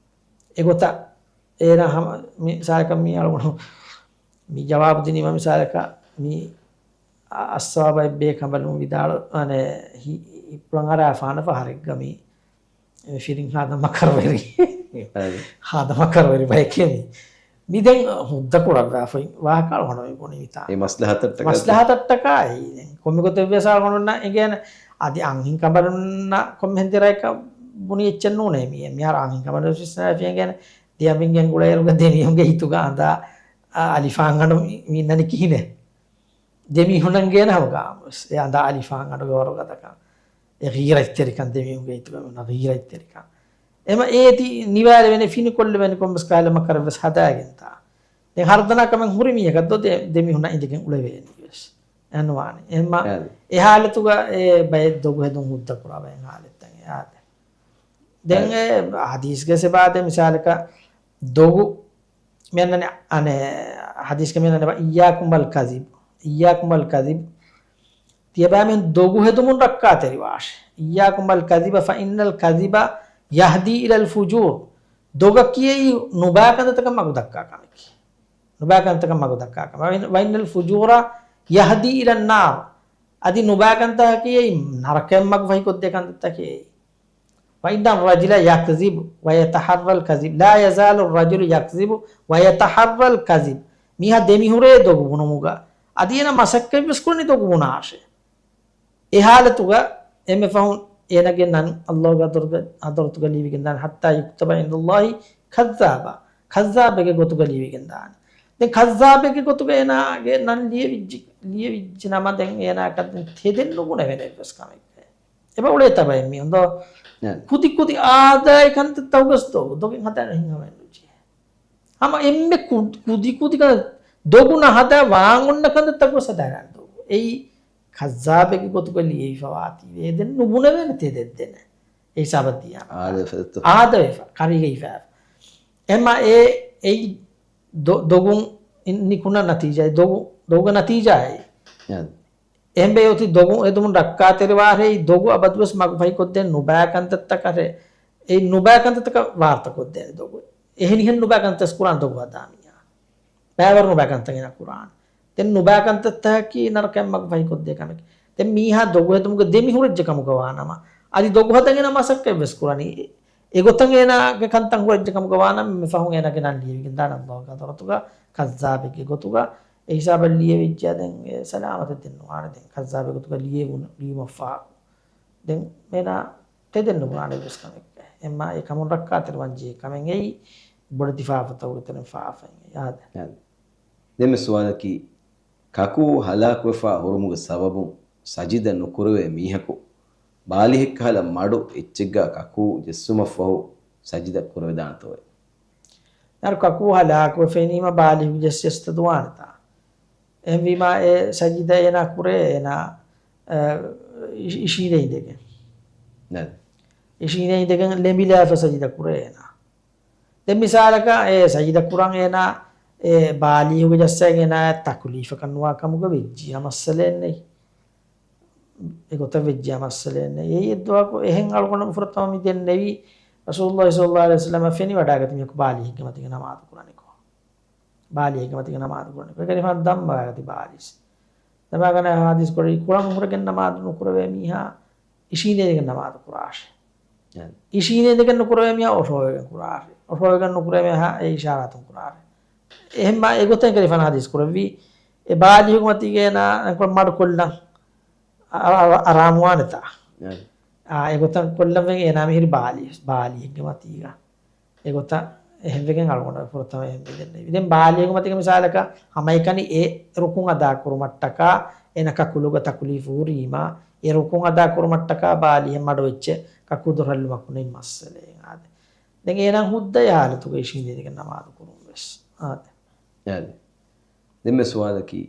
އެގޮތަށް އޭނާ ހަމަ މި ސާކަ މި އަޅުގަނޑު މި ޖަވާބު ދިނީމަ މިސާލަކަށް މި އައްސަވާބަ އެއްބޭ ކަނބަލުން ވިދާޅު، އަނެ، ހި-، ހި-، ހިތްޕުޅަން އަރާ ފާނަފަ ހަރެއްގަ މި ފިރިން ހާދަ މަކަރުވެރި. އަދި. ހާދަ މަކަރުވެރި ބަޔެކޭ މި. މި ދެން ހުއްދަ ކުރައްވާފައި ވާހަކަ އަޅުގަނޑު މި ބުނި މިތާ. އެ މަސްލަހަތަށްޓަކާ. މަސްލަހަތަށްޓަކާ އެއީ ދެން. ކޮންމެ ގޮތެއް ވެސް އަޅުގަނޑުންނަށް އެނގޭނެ. އަދި އަންހެން ކަނބަލުންނަށް ކޮންމެހެން ދެރައެކަށް ބުނި އެއްޗެއް ނޫނޭ މި. މިހާރު އަންހެން ކަނބަލުން ވެސް ވިސްނާފި އެނގޭނެ. ދެ އަނބިންގެން ގުޅޭއިރުގަ ދެ މީހުންގެ ހިތުގަ އަނދާ، އަ، އަލިފާން އަޑު މި-، މި އިންނަނީ ކިހިނެއް؟ ދެ މީހުންނަށް ގޭނަ ހަމަ ގާމުސް. އެ އަނދާ އަލިފާން އަޑުގެ ވަރުގަދަކަން. އެ ޣީރަތްތެރިކަން ދެ މީހުންގެ ހިތުގަ މި އޮންނަ ޣީރަތްތެރިކަން. އެމަ އޭތި ނިވާލެވޭނެ ފިނިކޮށްލެވޭނެ ކޮންމެސް ކަހަލަ މަކަރެއް ވެސް ހަދާގެންތާ. ދެން ހަރުދަނާ ކަމެއް ހުރި މީހަކަށް ދޯ ދެ، ދެ މީހުންނަށް އިނދެގެން އުޅެވޭނީ ވެސް. އެހެންވާނެ. އެހެންމަ އެ ހާލަތުގަ އެ ބައެއް ދޮގު ހެދުން ހުއްދަ ކުރާ ބައެއް ހާލަތްތައް އެ އާދެ. ދެން އެ އެ ހަދީސްގެ ސެބާދެ މިސާލަކަށް ދޮގު މި އަންނަނީ، އަނެ، ހަދީސްގަ މި އަންނަނީ، "إياكم والكذب، إياكم والكذب." ތިޔަބައިމީހުން ދޮގު ހެދުމުން ރައްކާތެރިވާށޭ. "إياكم والكذب فإن الكذب يهدي إلى الفجور." ދޮގަކީ އެއީ ނުބައި ކަންތައްތަކަށް މަގު ދައްކާ ކަމެކޭ. ނުބައި ކަންތައްތަކަށް މަގު ދައްކާ ކަމެއް. "وإن، وإن الفجور يهدي إلى النار." އަދި ނުބައި ކަންތަކަކީ އެއީ ނަރަކައަށް މަގު ފަހިކޮށްދޭ ކަންތައްތަކޭ. "وإن الرجل يكذب ويتحرى الكذب، لا يزال الرجل يكذب ويتحرى الكذب." މީހާ ދެމިހުރޭ ދޮގު ބުނުމުގަ. އަދި އޭނަ މަސައްކަތްވެސް ކުރަނީ ދޮގު ބުނާށޭ. އެ ހާލަތުގަ އެންމެ ފަހުން އޭނަގެ ނަން އައްލާހުގެ ޙަޟްރަތުގަ ލިޔެވިގެންދާނެ، "حتى يكتب عند الله كذابا." ކައްޒާބެއްގެ ގޮތުގަ ލިޔެވިގެންދާނެ. ދެން ކައްޒާބެއްގެ ގޮތުގަ އޭނާގެ ނަން ލިޔެވިއްޖި، ލިޔެވިއްޖި ނަމަ ދެން އޭނާއަކަށް ދެން ތެދެއް ނުބުނެވޭނެ އެއްވެސް ކަމެއްގައެއް. އެބަ އުޅޭ ތަބައެއް މީ ހުންދޯ. ކުދި ކުދި އާދައި ކަންތައްތަކުގަސް ދޮގު، ދޮގެއް ހަދާނެ ހިނގަމެއް ނުޖެހޭ. ހަމަ އެންމެ ކު-، ކުދި ކުދި ކަން ދޮގު ނަހަދާ ވާން އޮންނަ ކަންތައްތަކުގަސް ހަދާނެ ދޮގު. އެއީ ކައްޒާބެއްގެ ގޮތުގަ ލިޔެވިފަވާތީވެ. ދެން ނުބުނެވޭނެ ތެދެއް ދެނެ. އެ ހިސާބަށް ދިޔާ. އާދަވެފަ. އާދަވެފަ. ކަރީގައިފަ. އެމަ އެ، އެއީ ދޮ-، ދޮގުން ނިކުންނަ ނަތީޖާއެއް. ދޮގު، ދޮގުގެ ނަތީޖާއެއް. އެހެން ބޭ އޮތީ ދޮގު ހެދުމުން ރައްކާތެރިވާށޭ، ދޮގު އަބަދުވެސް މަގުފަހިކޮށްދޭނެ ނުބައި ކަންތައްތަކަށޭ. އެ ނުބައި ކަންތައްތަކަށް ވާރުތަކޮށްދޭނެ ދޮގު. އެހެނިހެން ނުބައި ކަންތައް ކުރާން ދޮގު ހަދާ މީހާ. ބައިވަރު ނުބައި ކަންތައް އޭނާ ކުރާނެ. ދެން ނުބައި ކަންތައްތަކަކީ ނަރަކައަށް މަގުފަހިކޮށްދޭ ކަމެކޭ. ދެން މީހާ ދޮގު ހެދުމުގެ ދެމިހުރެއްޖެ ކަމުގަ ވާނަމަ، އަދި ދޮގު ހަދަން އޭނާ މަސައްކަތްވެސް ކުރަނީ. އެގޮތަށް އޭނާގެ ކަންތައް ހުރެއްޖެ ކަމުގަ ވާނަމަ، މި ފަހުން އޭނާގެ ނަން ލިޔެވިގެން ދާނެ އައްލާހުގެ ޙަޟްރަތުގަ ކައްޒާބެއްގެ ގޮތުގަ. އެ ހިސާބަށް ލިޔެވިއްޖެ ދެން އެ ސަލާމަތެއް ދެން ނުވާނެ ދެން ކައްޒާބެއް ގޮތުގަ ލިޔެވުނު ލިޔުމަށްފަހު. ދެން އޭނާ ތެދެއް ނުބުނާނެ އެއްވެސް ކަމެއްގަ. އެމާ އެ ކަމުން ރައްކާތެރިވާން ޖެހޭ ކަމެއް އެއީ ބޮޑެތި ފާފަތަކުގެ ތެރެއިން ފާފައެއް އާދެ. އާދެ. ދެންމެ ސުވާލަކީ، ކަކޫ ހަލާކުވެފާ ހުރުމުގެ ސަބަބުން ސަޖިދަ ނުކުރެވޭ މީހަކު ބާލިހެއްކަހަލަ މަޑު އެއްޗެއްގަ ކަކޫ ޖެއްސުމަށްފަހު ސަޖިދަ ކުރެވިދާނެތޯއެ؟ އަރު ކަކޫ ހަލާކުވެފެނީމަ ބާލިހު ޖެއްސި ޖެއްސި ދުވާނެތާ. އެހެންވީމާ އެ ސަޖިދަ އޭނާ ކުރޭ އޭނާ، އަ، އިށީ-، އިށީނދެ އިނދެގެން. ނަ. އިށީނދެ އިނދެގެން ލެނބިލާފަ ސަޖިދަ ކުރޭ އޭނާ. ދެން މިސާލަކަށް އެ ސަޖިދަ ކުރަން އޭނާ އެ ބާލީހުގެ ޖައްސައިގެން އޭނާ ތަކުލީފަކަށް ނުވާ ކަމުގަ ވެއްޖިޔާ މައްސަލައެއް ނެތް. އެގޮތަށް ވެއްޖިޔާ މައްސަލައެއް ނެތް. އެއީ އެއްދުވަހަކު އެހެން އަޅުގަނޑު ފުރަތަމަ މި ދެންނެވީ ރަސޫލުﷲ ޞައްލަﷲ ޢަލައިހި ވަސައްލަމަ ފެނި ވަޑާގަތި މީހަކު ބާލީހެއްގެ މަތީގަ ނަމާދު ކުރަނިކޮށް. ބާލީހެއްގެ މަތީގަ ނަމާދު ކުރަނިކޮށް. އެކަނި ފަހަން ދަންމަވާގަތި ބާލީސް. ދަމާގަނެ ޙަދީޘް ކުރީ ކުޅަން ހުރެގެން ނަމާދު ނުކުރެވޭ މީހާ އިށީނދެގެން ނަމާދު ކުރާށޭ. އިށީނދެގެން ނުކުރެވޭ މީހާ އޮށޯވެގެން ކުރާށޭ. އޮށޯވެގެން ނުކުރެވޭ މީހާ އެ އިޝާރާތުން ކުރާށޭ. އެހެންމާ އެގޮތަށް ކަލޭގެފާނު ޙަދީޘް ކުރެއްވީ، އެ ބާލީހުގެ މަތީގަ އޭނާ މަޑު ކޮށްލަން އަ-، އަ-، އަ-، އަރާމުވާނެތާ. އާ، އެގޮތަށް ކޮށްލަން ވެގެން އޭނާ މިހިރީ ބާލީ-، ބާލީހެއްގެ މަތީގަ. އެގޮތަށް އެހެންވެގެން އަޅުގަނޑު ފުރަތަމަ އެހެން މި ދެންނެވީ. ދެން ބާލީހުގެ މަތީގަ މިސާލަކަށް ހަމައެކަނި އެ ރުކުން އަދާ ކުރުމަށްޓަކާ އޭނަ ކަކުލުގަ ތަކުލީފު ހުރީމާ، އެ ރުކުން އަދާ ކުރުމަށްޓަކާ ބާލީހެއް މަޑުވެއްޖެ ކަކު ދޮރު ހައްލުމަކު ނެތް މައްސަލައެއް އާދެ. ދެން އޭނާ ހުއްދަ އެ ޙާލަތުގަ އިށީނދެގެން ނަމާދު ކުރުން ވެސް އާދެ. އާދެ. ދެންމެ ސުވާލަކީ،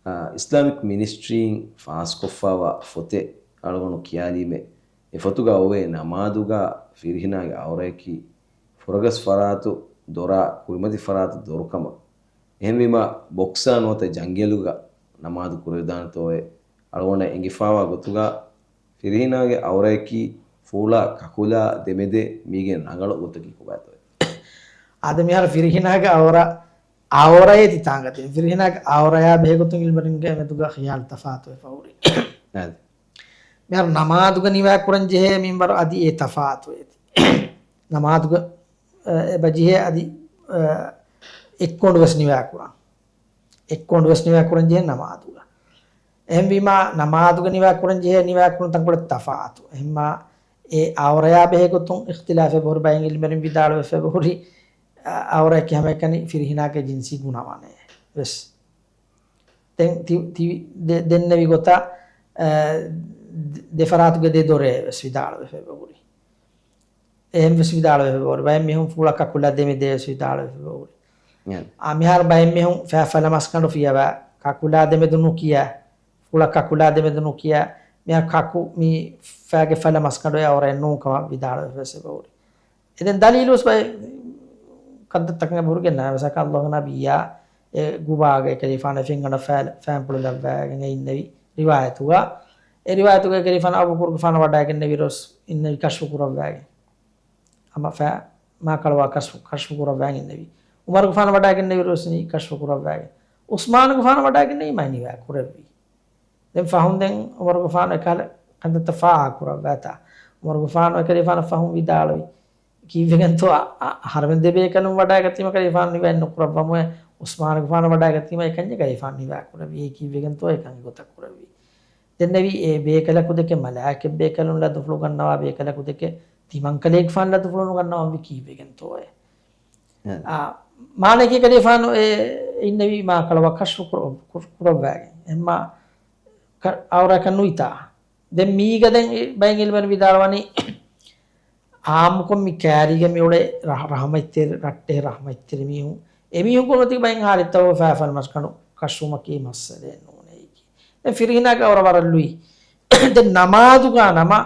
އާ، އިސްލާމިކް މިނިސްޓްރީން ފާސްކޮށްފާވާ ފޮތެއް އަޅުގަނޑު ކިޔާލީމޭ، އެ ފޮތުގަ އޮވޭ ނަމާދުގަ ފިރިހެނާގެ އައުރަޔަކީ ފުރަގަސް ފަރާތު ދޮރާ ކުރިމަތި ފަރާތު ދޮރުކަމަށް. އެހެންވީމާ، ބޮކްސާ ނުވަތަ ޖަންގިއަލުގަ ނަމާދު ކުރެވިދާނެތޯއޭ؟ އަޅުގަނޑަށް އެނގިފާވާ ގޮތުގަ ފިރިހިނާގެ އައުރަޔަކީ ފޫޅާ ކަކުލާ ދެމެދޭ މީގެ ރަނގަޅު ގޮތަކީ ކޮބާތޯއޭ؟ އާދެ، މިހާރު ފިރިހިނާގެ އައުރަ، އައުރައޭ ތި ތާނގަތީ. ފިރިހިނާގެ އައުރަޔާ ބެހޭގޮތުން އިލްމުވެރިންގެ މެދުގަ ޚިޔާލު ތަފާތުވެފަ ހުރި. އާދެ. މިހާރު ނަމާދުގަ ނިވާކުރަން ޖެހޭ މިންވަރު އަދި އެ ތަފާތު އޭތި. ނަމާދުގަ، އަ، އެބަޖެހޭ އަދި، އަ، އެއްކޮނޑު ވެސް ނިވާކުރަން. އެއްކޮނޑު ވެސް ނިވާކުރަން ޖެހޭ ނަމާދުގަ. އެހެންވީމާ، ނަމާދުގަ ނިވާކުރަން ޖެހޭ ނިވާކުރަން ތަންކޮޅެއް ތަފާތު. އެހެންމާ، އެ އައުރަޔާ ބެހޭގޮތުން އިޚްތިލާފެއް އެބަހުރި، ބައެއް އިލްމުވެރިން ވިދާޅުވެފަ އެބަހުރި، އަ، އައުރަޔަކީ ހަމައެކަނި ފިރިހިނާގެ ޖިންސީ ގުނަވަނޭ ވެސް. ދެން ތި-، ތި-، ދެ-، ދެންނެވި ގޮތަށް، އަ، ދެ-، ދެފަރާތުގެ ދެ ދޮރޭ ވެސް ވިދާޅުވެފަ އެބަހުރި. އެހެން ވެސް ވިދާޅުވެފަ އެބަހުރި. ބައެއް މީހުން ފުޅަށް ކަކުލާ ދެމެދޭ ވެސް ވިދާޅުވެފަ އެބަހުރި. އެހެން. އާ، މިހާރު ބައެއް މީހުން ފަ-، ފަލަ މަސްގަނޑު ފިޔަވާ، ކަކުލާ ދެމެދު ނުކިޔާ، ފުޅަށް ކަކުލާ ދެމެދު ނުކިޔާ، މިހާރު ކަކު މި ފައިގެ ފަލަ މަސްގަނޑު އެ އައުރައެއް ނޫން ކަމަށް ވިދާޅުވެފަ ވެސް އެބަހުރި. އެ ދެން ދަލީލުވެސް ބައެއް ކަންތައްތަކުން އެބަހުރި ގެންނަވާ. މިސާލަކަށް ﷲ ގެ ނަބިއްޔާ އެ ގުބާގައި ކަލޭގެފާނު ފެންގަނޑަށް ފައި-، ފައިންޕުޅު ލައްވައިގެން އެ އިންނެވި ރިވާޔަތުގަ، އެ ރިވާޔަތުގައި ކަލޭގެފާނު އަބޫބަކުރުގެފާނު ވަޑައިގެންނެވި ރޯސް އިންނެވި ކަޝްފު ކުރައްވައިގެން. ހަމަ ފަ-، މާކަޅަވާ ކަޝްފު، ކަޝްފު ކުރައްވައިގެންނެވި. ޢުމަރުގެފާނު ވަޑައިގެންނެވި ރޯސް އިނީ ކަޝްފު ކުރައްވައިގެން. ޢުސްމާނުގެފާނު ވަޑައިގެންނެވީމާ ނިވާ ކުރެއްވި. ދެން ފަހުން ދެން ޢުމަރުގެފާނު އެކަހަލަ ކަންތައްތައް ފާހަގަ ކުރައްވާތާ. ޢުމަރުގެފާނު އެކަލޭގެފާނަށް ފަހުން ވިދާޅުވި. ކީއްވެގެންތޯ އަ-، އަ-، އަހަރެމެން ދެބޭކަލުން ވަޑައިގަތީމަ ކަލޭގެފާނު ނިވާ ނުކުރައްވަމުއޭ، ޢުސްމާނުގެފާނު ވަޑައިގަތީމަ އެކަންޏެއް ކަލޭގެފާނު ނިވާ ކުރެއްވި. އެ ކީއްވެގެންތޯ އެކަން އެގޮތަށް ކުރެއްވި. ދެންނެވި އެ ބޭކަލަކު ދެކެ މަލާއިކަ ބޭކަލުން ލަދުފުޅު ގަންނަވާ ބޭކަލަކު ދެކެ ތިމަންކަލޭގެފާނު ލަދުފުޅު ނުގަންނަވަންވީ ކީއްވެގެންތޯއޭ؟ އެ. އާ، މާނައަކީ ކަލޭގެފާނު އެ އިންނެވީ މާކަޅަވާ ކަޝްފު ކުރ-، ކުރ-، ކުރައްވައިގެން. އެހެންމާ ކަ-، އައުރައަކަށް ނުވިތާ. ދެން މީގަ ދެން ބައެއް އިލްމުވެރިން ވިދާޅުވަނީ، އާއްމުކޮށް މި ކާރީގަ މިއުޅޭ ރަ-، ރަހަމަތްތެރި ރައްޓެހި ރަހަމަތްތެރި މީހުން. އެމީހުން ކޮންމެތި ބައެއް ހާލަތްތަކުގަ ފައިފަލަ މަސްގަނޑު ކަށުވުމަކީ މައްސަލައެއް ނޫނޭ. ދެން ފިރިހިނާގެ އައުރަ ވަރަށް ލުއި. ދެން ނަމާދުގަ ނަމަ